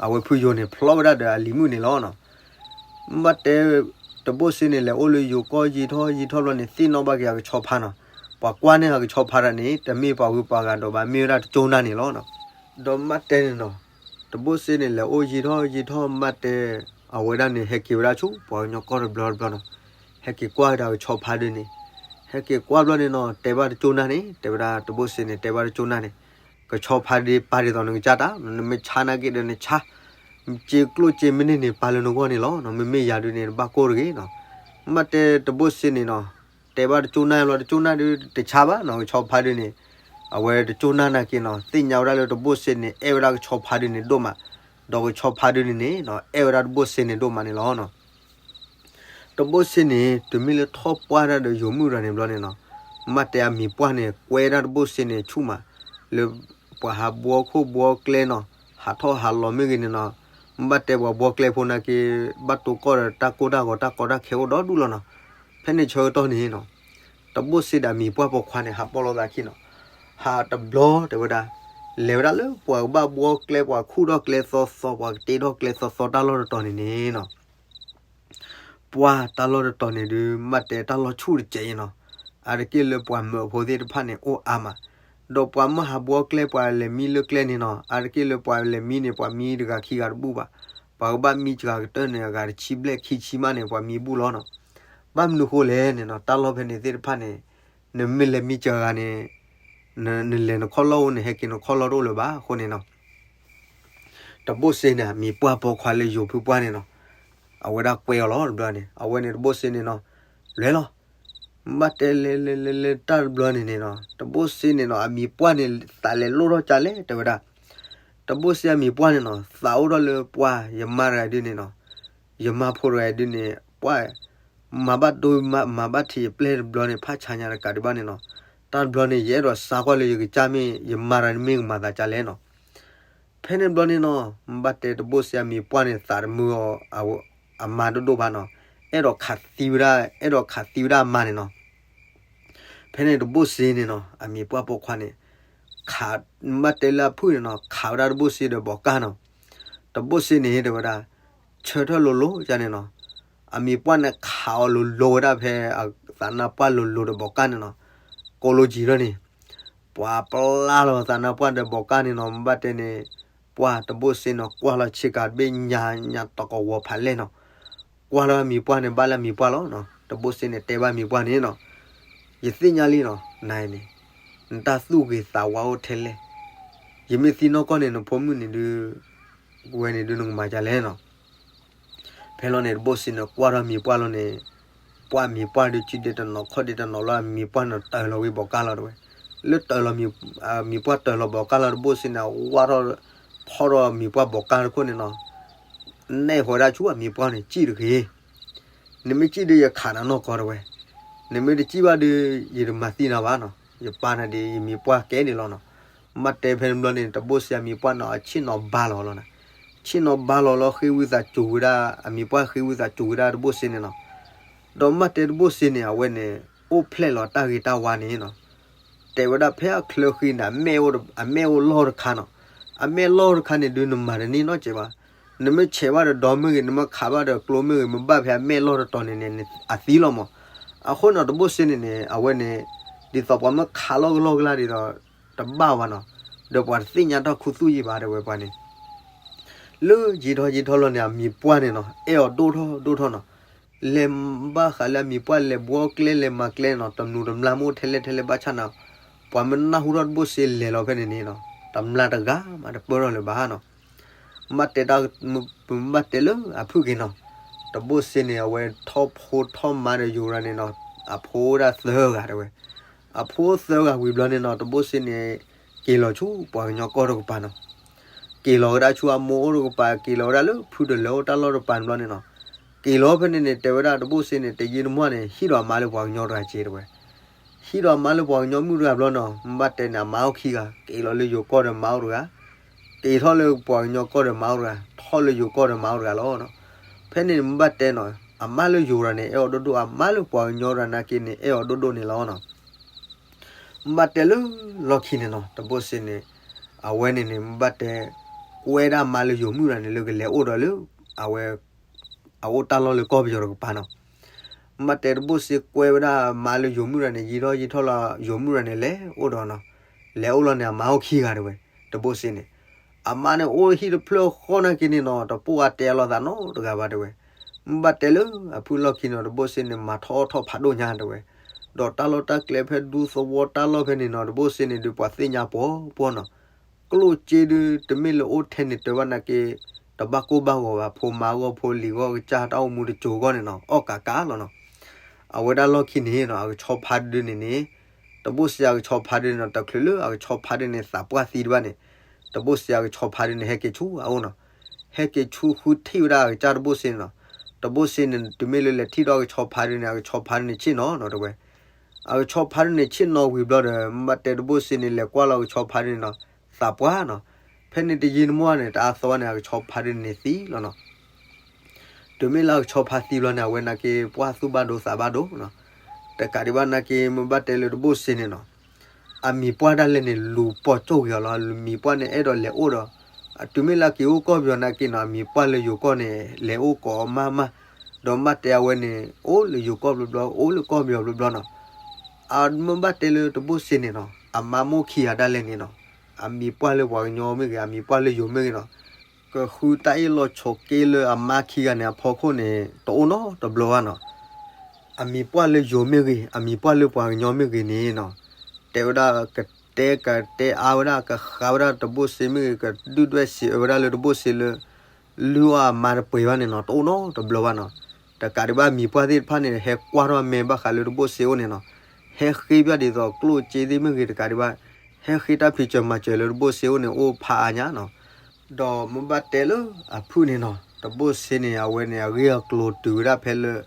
အဝဲဖုယိၤန့ၣ် ဖျီဝဲဒၣ်ဒီးအလံၤမုၣ်န့ၣ်လီၤနီၤ မ့ၢ်ဘၣ်တဲ တဘိၣ်စ့န့ၣ် လဲၤအိၣ်လၢယိၤကီၢ်ယံာ်ထီၣ်ယံာ်ထီၣ်ဘျီန့ၣ် သ့ၣ်နီၣ်ဘၣ်က့ၤအကဆီဖါနီၤ ပှၤကွၢ်န့ၢ်အကဆီဖါတဂၤန့ၣ် တမ့ၢ်ပှၤဂုၤပှၤဂၤဒီးဘၣ် မ့ၢ်ဝဲဒၣ်တကၠိနၢ်န့ၣ်လီၤနီၤ ဒီးမ့ၢ်ဘၣ်တဲန့ၣ်နီၤ တဘိၣ်စ့န့ၣ် လဲၤအိၣ်ယံာ်ထီၣ်ယံာ်ထီၣ်မ့ၢ်ဘၣ်တဲ အဝဲဒၣ်န့ၣ် ဟဲက့ၤဝဲဒၣ်ဆူ ပှၤကညီကီၢ်တဘျီတဘျီနီၤ ဟဲက့ၤကွၢ်က့ၤဒီးအကဆီဖါဒုးန့ၣ် ဟဲက့ၤကွၢ်ဘျီန့ၣ်နီၤ တဲဘၣ်တကၠိနၢ်န့ၣ် တဲဝဲဒၣ်တဘိၣ်စ့န့ၣ် တဲဘၣ်တကၠိနၢ်န့ၣ် ကဆီဖါဒုးပာ်ဒ်သိးနကစၢ်တၢ် နမ့ၢ်ဆါနာ်က့ဒီးနဆါ စ့ကျိၣ်စ့မ့ၢ်န့ၢ်န့ၣ် ပာ်လၢနဂီၢ်န့ၣ်လီၤ မ့မ့ၢ်ယၤဒုးန့ၣ် နဘၣ်ကိၢ်တဂ့ၤနီၤ မ့ၢ်ဘၣ်တဲတဘိၣ်စ့န့ၣ်နီၤ တဲဘၣ်တကၠိနၢ်ဘျီ တကၠိနၢ်ဒုးတဆါဘၣ်နီၤ ကဆီဖါဒုးန့ၣ် အဝဲတကၠိနၢ်နာ်က့နီၤ သ့ၣ်ညါဝဲဒၣ်လၢတဘိၣ်စ့န့ၣ် အဲၣ်ဝဲဒၣ်ကဆီဖါဒုးန့ၣ်ဒိၣ်မး ဒီးကဆီဖါဒုးန့ၣ်န့ၣ်နီၤ အဲၣ်ဝဲဒၣ်တဘိၣ်စ့န့ၣ်ဒိၣ်မးန့ၣ်လီၤနီၤ တဘိၣ်စ့န့ၣ် တုၤမ့ၢ်လၢထီၣ်ပှၢ်တၢ်ဒီးယိၤမုၣ်တဂၤန့ၣ်ဘျီန့ၣ်နီၤ မ့ၢ်ဘၣ်တဲအမံၤပှၢ်န့ၣ် ကွဲဒၣ်တဘိၣ်စ့န့ၣ်ဆူၣ်မး လၢပှၤဟးဘှီခိၣ်ဘှီကျဲနီၤ ဟးထီၣ်ဟးလီၤမ့ၢ်ဂ့ၤန့ၣ်နီၤ မ့ၢ်ဘၣ်တဲပှၤဘှီကျဲဖိနာ်က့ ဘၣ်တိၢ်ကီၢ်ဒီးတၢ်ကိၢ်တၢ်ဂီၤတၢ်ကီတၢ်ခဲအိၣ်ဒီဒူၣ်လီၤနီၤ. ဖဲန့ၣ်ဆၢကတီၢ်န့ၣ်နီၤ တဘိၣ်စ့ဒီးအမံၤပှၢ်ပိာ်ခွါန့ၣ် ဟးပိာ်လိာ်သးခံနီၤ. ဟးတဘျီတဲဝဲဒၣ် လဲၤဝဲဒၣ်လၢပှၤကဘၣ်ဘှီကျဲ ပှၤခူၣ်ထီၣ်ကျဲသီသီ ပှၤကတ့ထီၣ်ကျဲသီသီတၢ်လီၢ်တတီၤန့ၣ်န့ၣ်နီၤ ပှၢ်တၢ်လီၢ်တတီၤန့ၣ်ဒုး မ့ၢ်ဘၣ်တဲတၢ်လီၢ်ဆူၣ်တစဲးအံၤနီၤ. အါတက့ၢ်လၢပှၤမၢဖိသ့ၣ်တဖၣ်န့ၣ် အိၣ်အါမး, ဒီးပှၤမၢဟးဘှီကျဲ ပှၤလဲၤမံလၢကျဲန့ၣ်နီၤ အါတက့ၢ်လၢပှၤလဲၤမံန့ၣ် ပှၤမံတဂၤခံဂၤတဘူၣ်ဘၣ်. ပှၤကဘၣ်မံစှၤကတၢၢ်န့ၣ် အဂၤတဆံဘျဲၣ်ခံဆံမးန့ၣ် ပှၤမံဘူၣ်လီၤနီၤ. ဘၣ်မနုၤဃိလဲၣ်န့ၣ်နီၤ တၢ်လီၢ်ဖဲန့ၣ်သ့ၣ်တဖၣ်န့ၣ် နမ့ၢ်လဲၤမံစှၤဂၤန့ၣ် နလဲၤနခီၣ်လီၢ်အိၣ် နဟဲက့ၤနခီၣ်လီၢ်တအိၣ်လၢၤဘၣ်အဃိန့ၣ်နီၤ တဘိၣ်စ့န့ၣ် အမံၤပှၢ်ပိာ်ခွါလၢယိၤဖုပှၢ်န့ၣ်နီၤ, အဝဲဒၣ်ကွဲအီၤလီၤတဘျီန့ၣ် အဝဲန့ၣ်တဘိၣ်စ့န့ၣ်နီၤ, လဲၤလီၤ. ဘၣ်တဲလဲၤလဲၤလဲၤလဲၤတၢ်တဘျီန့ၣ်န့ၣ်နီၤ တဘိၣ်စ့န့ၣ်နီၤ အမံၤပှၢ်န့ၣ် သးလဲၤလိၣ်ထီၣ်ကလဲၣ်တဲဝဲဒၣ်, တဘိၣ်စ့အမံၤပှၢ်န့ၣ်နီၤ သးအိၣ်ထီၣ်လၢပှၢ်ယမါတဂၤဒုန့ၣ်နီၤ, ယမါဖိတဂၤဒုန့ၣ် ပှၢ် မၤဘၣ်တိၢ်မၤဘၣ်ထံးယပျဲၢ်တဘျီန့ၣ် ဖးဆါညါတကးဒံးဘၣ်န့ၣ်နီၤ, တၢ်တဘျီန့ၣ် ယအဲၣ်ဒိးစါကွၢ်လၢယကစၢ်မ့ၢ် ယမါတဂၤန့ၣ်မ့ၢ်ကမၤသးကလဲၣ်နီၤ. ဖဲန့ၣ်တဘျီန့ၣ်နီၤ ဘၣ်တဲတဘိၣ်စ့အမံၤပှၢ်န့ၣ် သးတမုာ်အီၤ အမါဒိၣ်ဒိၣ်ဘၣ်နီၤ, အဲၣ်ဒိးခးသံဝဲဒၣ် အဲၣ်ဒိးခးသံဝဲဒၣ်အမါန့ၣ်နီၤ. ဖဲန့ၣ်တဘိၣ်စ့န့ၣ်နီၤ အမံၤပှၢ်ပိာ်ခွါန့ၣ် ခး ဘၣ်တဲလၢအဖုၣ်န့ၣ်နီၤ ခးဝဲဒၣ်တဘိၣ်စ့ဒီးဘီးကၢ်နီၤ. တဘိၣ်စ့န့ၣ်တဲဝဲဒၣ် ဆၢထၢၣ်လိၤလိၤယါန့ၣ်နီၤ, အမံၤပှၢ်န့ၣ်ခးအီၤလိၤလိၤဝဲဒၣ်ဖဲ သးနါပှၢ်လိၤလိၤဒီးဘီးကၢ်န့ၣ်နီၤ, ကိးလိကံၤထီၣ်န့ၣ် ပှၤပျၢ်လီၤသးနါပှၢ်ဒီးဘီးကၢ်န့ၣ်နီၤ, ဘၣ်တဲန့ၣ် ပှၢ်တဘိၣ်စ့န့ၣ် ကွၢ်လီၤဆ့ကၤတဘ့ၣ်ညါညါတကဝီၤဖးလဲၢ်နီၤ, ကွၢ်လီၤအမံၤပှၢ်န့ၣ် ဘၣ်လၢအမံၤပှၢ်လီၤနီၤ, တဘိၣ်စ့န့ၣ်တဲဘၣ်မံၤပှၢ်န့ၣ်နီၤ, ယသ့ၣ်ညါလံနီၤ နၤအံၤန့ၣ် နတၢ်သူၣ်ဂ့ၤသးဝါအိၣ်ထဲလဲၣ်, ယမ့ၢ်သံနီၢ်ကီၢ်န့ၣ် နဖိမုၣ်န့ၣ်ဒုး ဝဲန့ၣ်ဒုးနကမၤဒ်လဲၣ်နီၤ. ဖဲလီၤန့ၣ် တဘိၣ်စ့န့ၣ် ကွၢ်ထီၣ်မံၤပှၢ်လီၤန့ၣ်, ပှၢ်မံၤပှၢ်ဒုး စုဒ့တနီၤခီၣ်ဒ့တနီၤလီၤ အမံၤပှၢ်န့ၣ်တၢၢ်လီၤဝံၤဘီးကၢ်လီၤတဲဝဲ, လၢတၢၢ်လီၤ မံၤပှၢ်တၢၢ်လီၤဘီးကၢ်လီၤ တဘိၣ်စ့န့ၣ် ဝါထီၣ် ဖီၣ်ထီၣ်မံၤပှၢ်ဘီးကၢ်တခိၣ်န့ၣ်နီၤ, နဲၣ်ဃီၤဝဲဒၣ်ဆူအမံၤပှၢ်န့ၣ် စံၣ်တဂ့ၤ, နမ့ၢ်စံၣ်ဒုးယခးနၤနီၢ်ကီၢ်တဲဝဲ, နမ့ၢ်တစံၣ်ဘၣ်ဒုး ယတမၤသံနၤဘၣ်နီၤ, ယပၢ်နၤဒုး ယမံၤပှၢ်ကဲန့ၣ်လီၤနီၤ. မ့ၢ်တဲဖဲန့ၣ်ဘျီန့ၣ် တဘိၣ်စ့အမံၤပှၢ်န့ၣ် အဆ့ၣ်နီၤဘါလီၤလီၤနီၤ, ဆ့ၣ်နီၤဘါလီၤလီၤ ဃ့ဝံသးစူၤဝဲဒၣ် အမံၤပှၢ်ဃ့ဝံသးစူၤဝဲဒၣ်တဘိၣ်စ့န့ၣ်နီၤ. ဒီးမ့ၢ်တဲတဘိၣ်စ့န့ၣ် အဝဲန့ၣ် အိၣ်ဖျဲၣ်လီၤတၢ်ဂ့ၤတၢ်ဝါန့ၣ်နီၤ, တဲဝဲဒၣ်ဖဲအချၢဃံန့ၣ် အမဲၣ်အိၣ်လီၢ်တခါနီၤ, အမဲၣ်လီၢ်တခါန့ၣ်ဒုး နမၤတန့ၢ်နီတစဲးဘၣ်, နမ့ၢ်ဆဲးဘၣ်ဒီးဒီမ့ၢ်ဂ့ၤ နမ့ၢ်ခးဘၣ်ဒီးကျိမ့ၢ်ဂ့ၤ မ့ၢ်ဘၣ်ဖဲအမဲၣ်လီၢ်တတီၤန့ၣ်န့ၣ် အသံလီၤမး. အဃိန့ၣ် တဘိၣ်စ့န့ၣ်န့ၣ် အဝဲန့ၣ် ဒ်သိးပှၤမ့ၢ်ခးလီၤကလီကလါဒ်သိး တဘၣ်ဝဲနီၤ, ဒီးပှၤတသ့ၣ်ညါတၢ်ခူသူၣ်ယံၢ်ဘၣ်တဲဝဲပှၤန့ၣ် လၢယံာ်ထီၣ်ယံာ်ထီၣ်လီၤန့ၣ် အမံၤပှၢ်န့ၣ်နီၤ အဲၣ်အီၤဒိၣ်ထီၣ်ဒိၣ်ထီၣ်နီၤ, လဲၤဘၣ်ဃးလၢအမံၤပှၢ်လဲၤဘှီကျဲလဲၤမၤကျဲနီၤ တမျိးတမျာ်မ့ၢ်အိၣ်ထဲလဲၣ်ထဲလဲၣ်ဘၣ်ဆၣ်န့ၣ် ပှၤမ့ၢ်နၢ်ဟူထီၣ်တဘိၣ်စ့လဲၤလီၤဖဲန့ၣ်န့ၣ်နီၤ တမျာ်တဂၤမးတပၢၢ်ထီၣ်လၢၤဘၣ်နီၤ. ဘၣ်တဲတၢ် ဘၣ်တဲလၢအဖုၣ်က့ၤနီၤ, တဘိၣ်စ့န့ၣ် အဝဲထီၣ်ဖိထီၣ်မါဒီးယိၤရၤန့ၣ်နီၤ အဖိဒၣ်သၢဂၤတဲဝဲ, အဖိသၢဂၤဝံၤဘျီန့ၣ်နီၤ တဘိၣ်စ့န့ၣ် က့ၤလီၤဆူပှၤကညီကီၢ်တကပၤနီၤ က့ၤလီၤဝဲဒၣ်ဆူအမိၢ်အိၣ်တကပၤ က့ၤလီၤဝဲဒၣ်လၢဖုတလၢအိၣ်တၢ်လီၢ်တကပၤန့ၣ်ဘျီန့ၣ်နီၤ, က့ၤလီၤဖဲန့ၣ်န့ၣ် တဲဝဲဒၣ်တဘိၣ်စ့န့ၣ် တယံာ်တမီၢ်န့ၣ် ဟံးဒီးအမါလၢပှၤကညီတဂၤက့ၤတဲဝဲ, ဟံးဒီးအမါလၢပှၤကညီမုၣ်တဂၤဘျီနီၤ ဘၣ်တဲန့ၣ် အမါအိၣ်ခံဂၤ က့ၤလီၤလၢယိၤကီၢ်ဒီးမါအိၣ်တဂၤ က့ၤထီၣ်လၢပှၤကညီကီၢ်ဒီးမါအိၣ်တဂၤ ထီၣ်လၢယိၤကီၢ်ဒီးမါအိၣ်တဂၤလီၤ. ဖဲန့ၣ်ဘၣ်တဲနီၤ အမါလၢယိၤရၤန့ၣ် အဲၣ်အီၤဒိၣ်ဒိၣ် အမါလၢပှၤကညီရၤနာ်က့န့ၣ် အဲၣ်အီၤဒိၣ်ဒိၣ်န့ၣ်လီၤနီၤ. ဘၣ်တဲလၢလီၢ်ခံန့ၣ်နီၤ တဘိၣ်စ့န့ၣ် အဝဲန့ၣ်န့ၣ် ဘၣ်တဲ ကွဲဒၣ်မါလၢယိၤမုၣ်ရၤန့ၣ် လၢကလဲၤအိၣ်ဒီးလၢ အဝဲ အအိၣ်တၢ်လီၢ်လၢကီၢ်ပယီၤတကပၤနီၤ. ဘၣ်တဲတဘိၣ်စ့ကွဲဝဲဒၣ်မါလၢယိၤမုၣ်ရၤန့ၣ် ယံာ်ထီၣ်ယံာ်ထီၣ်လီၤ ယိၤမုၣ်ရၤန့ၣ် လဲၤအိၣ်ဒီးနီၤ လဲၤအိၣ်လီၤန့ၣ် အမါအိၣ်ခံဂၤတဲဝဲ တဘိၣ်စ့န့ၣ် အမါန့ၣ်အိၣ်ဟံၣ်တဖျၢၣ်ဃီနာ်က့န့ၣ်နီၤ တပိၢ်အတဲအလီၤသးနီတဂၤဘၣ်တဲဝဲ. ဘၣ်တဲလၢအဖုၣ်လီၢ်ခံန့ၣ် တဘိၣ်စ့န့ၣ် မၤထီၣ်အီၣ်ထီၣ်ဖးဒိၣ်ညါတဲဝဲ, ဒီးတၢ်လီၢ်တၢ်ကျဲဖဲဒူသဝီတၢ်လီၢ်ဖဲန့ၣ်နီၤ တဘိၣ်စ့န့ၣ်ဒုး ပှၤသ့ၣ်ညါပှီၤပှီၤနီၤ ကျိၣ်စ့ဒုး တမ့ၢ်လၢအိၣ်ထဲန့ၣ်တၢ်ဘၣ်နာ်က့ တဘၣ်ကိၢ်ဘၣ်ဂီၤဘၣ် ဖိမါဂီၢ်ဖိလံၤဂီၢ်ကစၢ်တၢ်အိၣ်မူတစိၤဂီၢ်န့ၣ်နီၤ အီၣ်ကးကးလီၤနီၤ. အဝဲဒၣ်လီၢ်ခံန့ၣ်နီၤ အကဆီဖါဒုန့ၣ်န့ၣ် တဘိၣ်စ့အကဆီဖါဒုန့ၣ်နီၤ တချုးလၢအကဆီဖါဒုန့ၣ် သးပှၢ်သံတဘၣ်န့ၣ် တဘိၣ်စ့အကဆီဖါဒုန့ၣ် ဟဲက့ၤဆူအအိၣ်နီၤ. ဟဲက့ၤဆူဃုထံၣ်ဝဲဒၣ်အကစၢ်တဘိၣ်စ့န့ၣ်နီၤ. တဘိၣ်စ့န့ၣ် တမ့ၢ်လၢလဲၤထံၣ်ဒီးအကဆီဖါဒုန့ၣ် အကဆီဖါဒုန့ၣ်ဆ့ၣ်နီၤနီၤတဲဝဲ အကဆီဖါဒုန့ၣ်ဆ့ၣ်နီၤဝံၤဘျီဒီး ဘၣ်တဲတဘိၣ်စ့န့ၣ် လဲၤကွၢ်လီၤအကဆီဖါဒုန့ၣ်နီၤ သးပှၢ်နီၤ. ဖ ဖဲန့ၣ်တယံာ်တမီၢ်န့ၣ် တအါသီန့ၣ် အကဆီဖါဒ်န့ၣ်သံလီၤနီၤ. တုၤမ့ၢ်လၢအကဆီဖါသံဘျီန့ၣ် အဝဲနာ်က့ၤပှၢ်သူၣ်ဘၣ်ဒိသးဘၣ်ဒိနီၤ. တကးဒံးဘၣ်နာ်က့ၤ မ့ၢ်ဘၣ်တဲလၢတဘိၣ်စ့န့ၣ်နီၤ, အမံၤပှၢ်ဒၣ်လဲာ်န့ၣ် လူၤပိာ်ကၠိၣ်ဂ့ၤအီၤလီၤ. မံၤပှၢ်န့ၣ်အဲၣ်ဒိးလဲၤအိၣ်ဒီး တုၤမ့ၢ်လၢက့ၤအိၣ်ကီၢ်ပယီၤနာ်က့ၤနီၤ အမံၤပှၢ်လၢယိၤကီၢ်န့ၣ် လဲၤအိၣ်ကိးမးမး, ဒီးမ့ၢ်ဘၣ်တဲအဝဲန့ၣ် အိၣ်လၢယိၤကီၢ်ဘျီဘျီ အိၣ်လၢကီၢ်ပယီၤဘျီဘျီနီၤ. အမ့ၢ်ဘၣ်တဲလၢတဘိၣ်စ့န့ၣ်နီၤ အမါမိၢ်ခံဂၤဒၣ်လဲာ်န့ၣ်နီၤ, အမံၤပှၢ်လၢပှၤကညီမ့ၢ်ဂ့ၤ အမံၤပှၢ်လၢယိၤမ့ၢ်ဂ့ၤနီၤ, ကဃုတၢ်အ့ၣ်လိာ်ဆိးက့လၢအမါခံဂၤန့ၣ်အဖီခိၣ်န့ၣ် တအိၣ်နီတဘျီဘၣ်နီၤ. အမံၤပှၢ်လၢယိၤမ့ၢ်ဂ့ၤ အမံၤပှၢ်လၢပှၤကညီမ့ၢ်ဂ့ၤန့ၣ်နီၤ, တဲဝဲဒၣ်ကတဲကတဲအါဝဲဒၣ် ကဃးဝဲဒၣ်တဘိၣ်စ့မ့ၢ်ဂ့ၤ ကဒုၣ်ဒွဲၣ်စံးအၢဝဲဒၣ်လၢတဘိၣ်စ့လၢ လုၢ်အီၣ်အမါတပှဲၤဘၣ်န့ၣ်နီၤ တအိၣ်နီတဘျီဘၣ်နီၤ. တကးဒံးဘၣ်မံၤပှၢ်သ့ၣ်တဖၣ်န့ၣ် ဟဲကွၢ်ထီၣ်အမဲဘၣ်ဃးလၢတဘိၣ်စ့အိၣ်န့ၣ်နီၤ, ဟဲဃ့ဘၣ်ဒ်သိးကျိၣ်စ့သ့ၣ်မ့ၢ်ဂ့ၤတကးဒံးဘၣ်, ဟဲဃ့တၢ်ဖံးစၢၤမၤစၢၤလၢတဘိၣ်စ့အိၣ်န့ၣ်အိၣ်ဖးအါညါနီၤ. ဒီးမ့ၢ်ဘၣ်တဲလၢအဖုၣ်န့ၣ်နီၤ တဘိၣ်စ့န့ၣ် အဝဲန့ၣ် အဂ့ၢ်အကျိၤတုၤဝဲဒၣ်ဖဲလၢ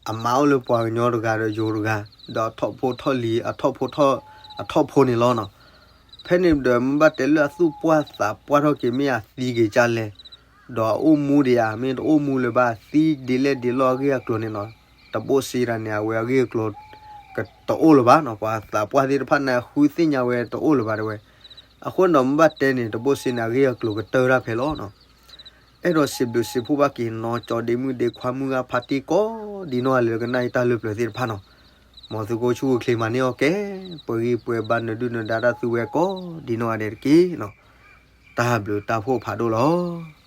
အမါအိၣ်လၢပှၤကညီတဂၤဒီးယိၤတဂၤ, ဒီးထီၣ်ဖိထီၣ်လံၤ အထီၣ်ဖိထီၣ် အထီၣ်ဖိန့ၣ်လီၤနီၤ. ဖဲန့ၣ်ဒီးမ့ၢ်ဘၣ်တဲလၢအသူၣ်ပှၢ်သးပှၢ်ထီၣ်က့ၤ မ့ၢ်အသံက့ၤကၢ်လဲၣ်, ဒီးအအိၣ်မူဒံးဧါ မ့ၢ်တအိၣ်မူလၢၤဘၣ် သံဒ်လဲၣ်ဒ်လဲၣ်အဂ့ၢ်အကျိၤန့ၣ်နီၤ, တဘိၣ်စ့တၢ်န့ၣ် အဝဲအဂ့ၢ်အကျိၤ ကတအိၣ်လၢၤဘၣ်နီၤ, ပှၤသးပှၢ်သ့ၣ်တဖၣ်န့ၣ် ဃုသ့ၣ်ညါဝဲတအိၣ်လၢၤဘၣ်တဲဝဲ. အဃိန့ၣ်ဒီးမ့ၢ်ဘၣ်တဲန့ၣ် တဘိၣ်စ့န့ၣ် အဂ့ၢ်အကျိၤကတၢၢ်ဒၣ်ဖဲလီၤနီၤ. အဲၣ်ဒိးစံးဘျုးစံးဖှိၣ်ဘၣ်က့ၤနီၤ ကၠီဒ့မုၣ်ဒ့ခွါမုၣ်ဂၤဖါတံၢ်ကိးဒ်နီၢ်ဂၤလၢကနၣ်အံၤတၢ်လၢပျၢၤသ့ၣ်တဖၣ်နီၤ, မ်သုကအိၣ်ဆူၣ်အိၣ်ချ့မၤန့ၢ်အီၣ်ကဲ ပှဲၤဂံၢ်ပှဲၤဘါ နဒုၣ်နဒါတၢ်သုဝဲကိးဒ်နီၢ်ဂၤဒဲးတက့ၢ်နီၤ. တၢ်ဘျုးတၢ်ဖှိၣ်ဖးဒိၣ်လီၤ.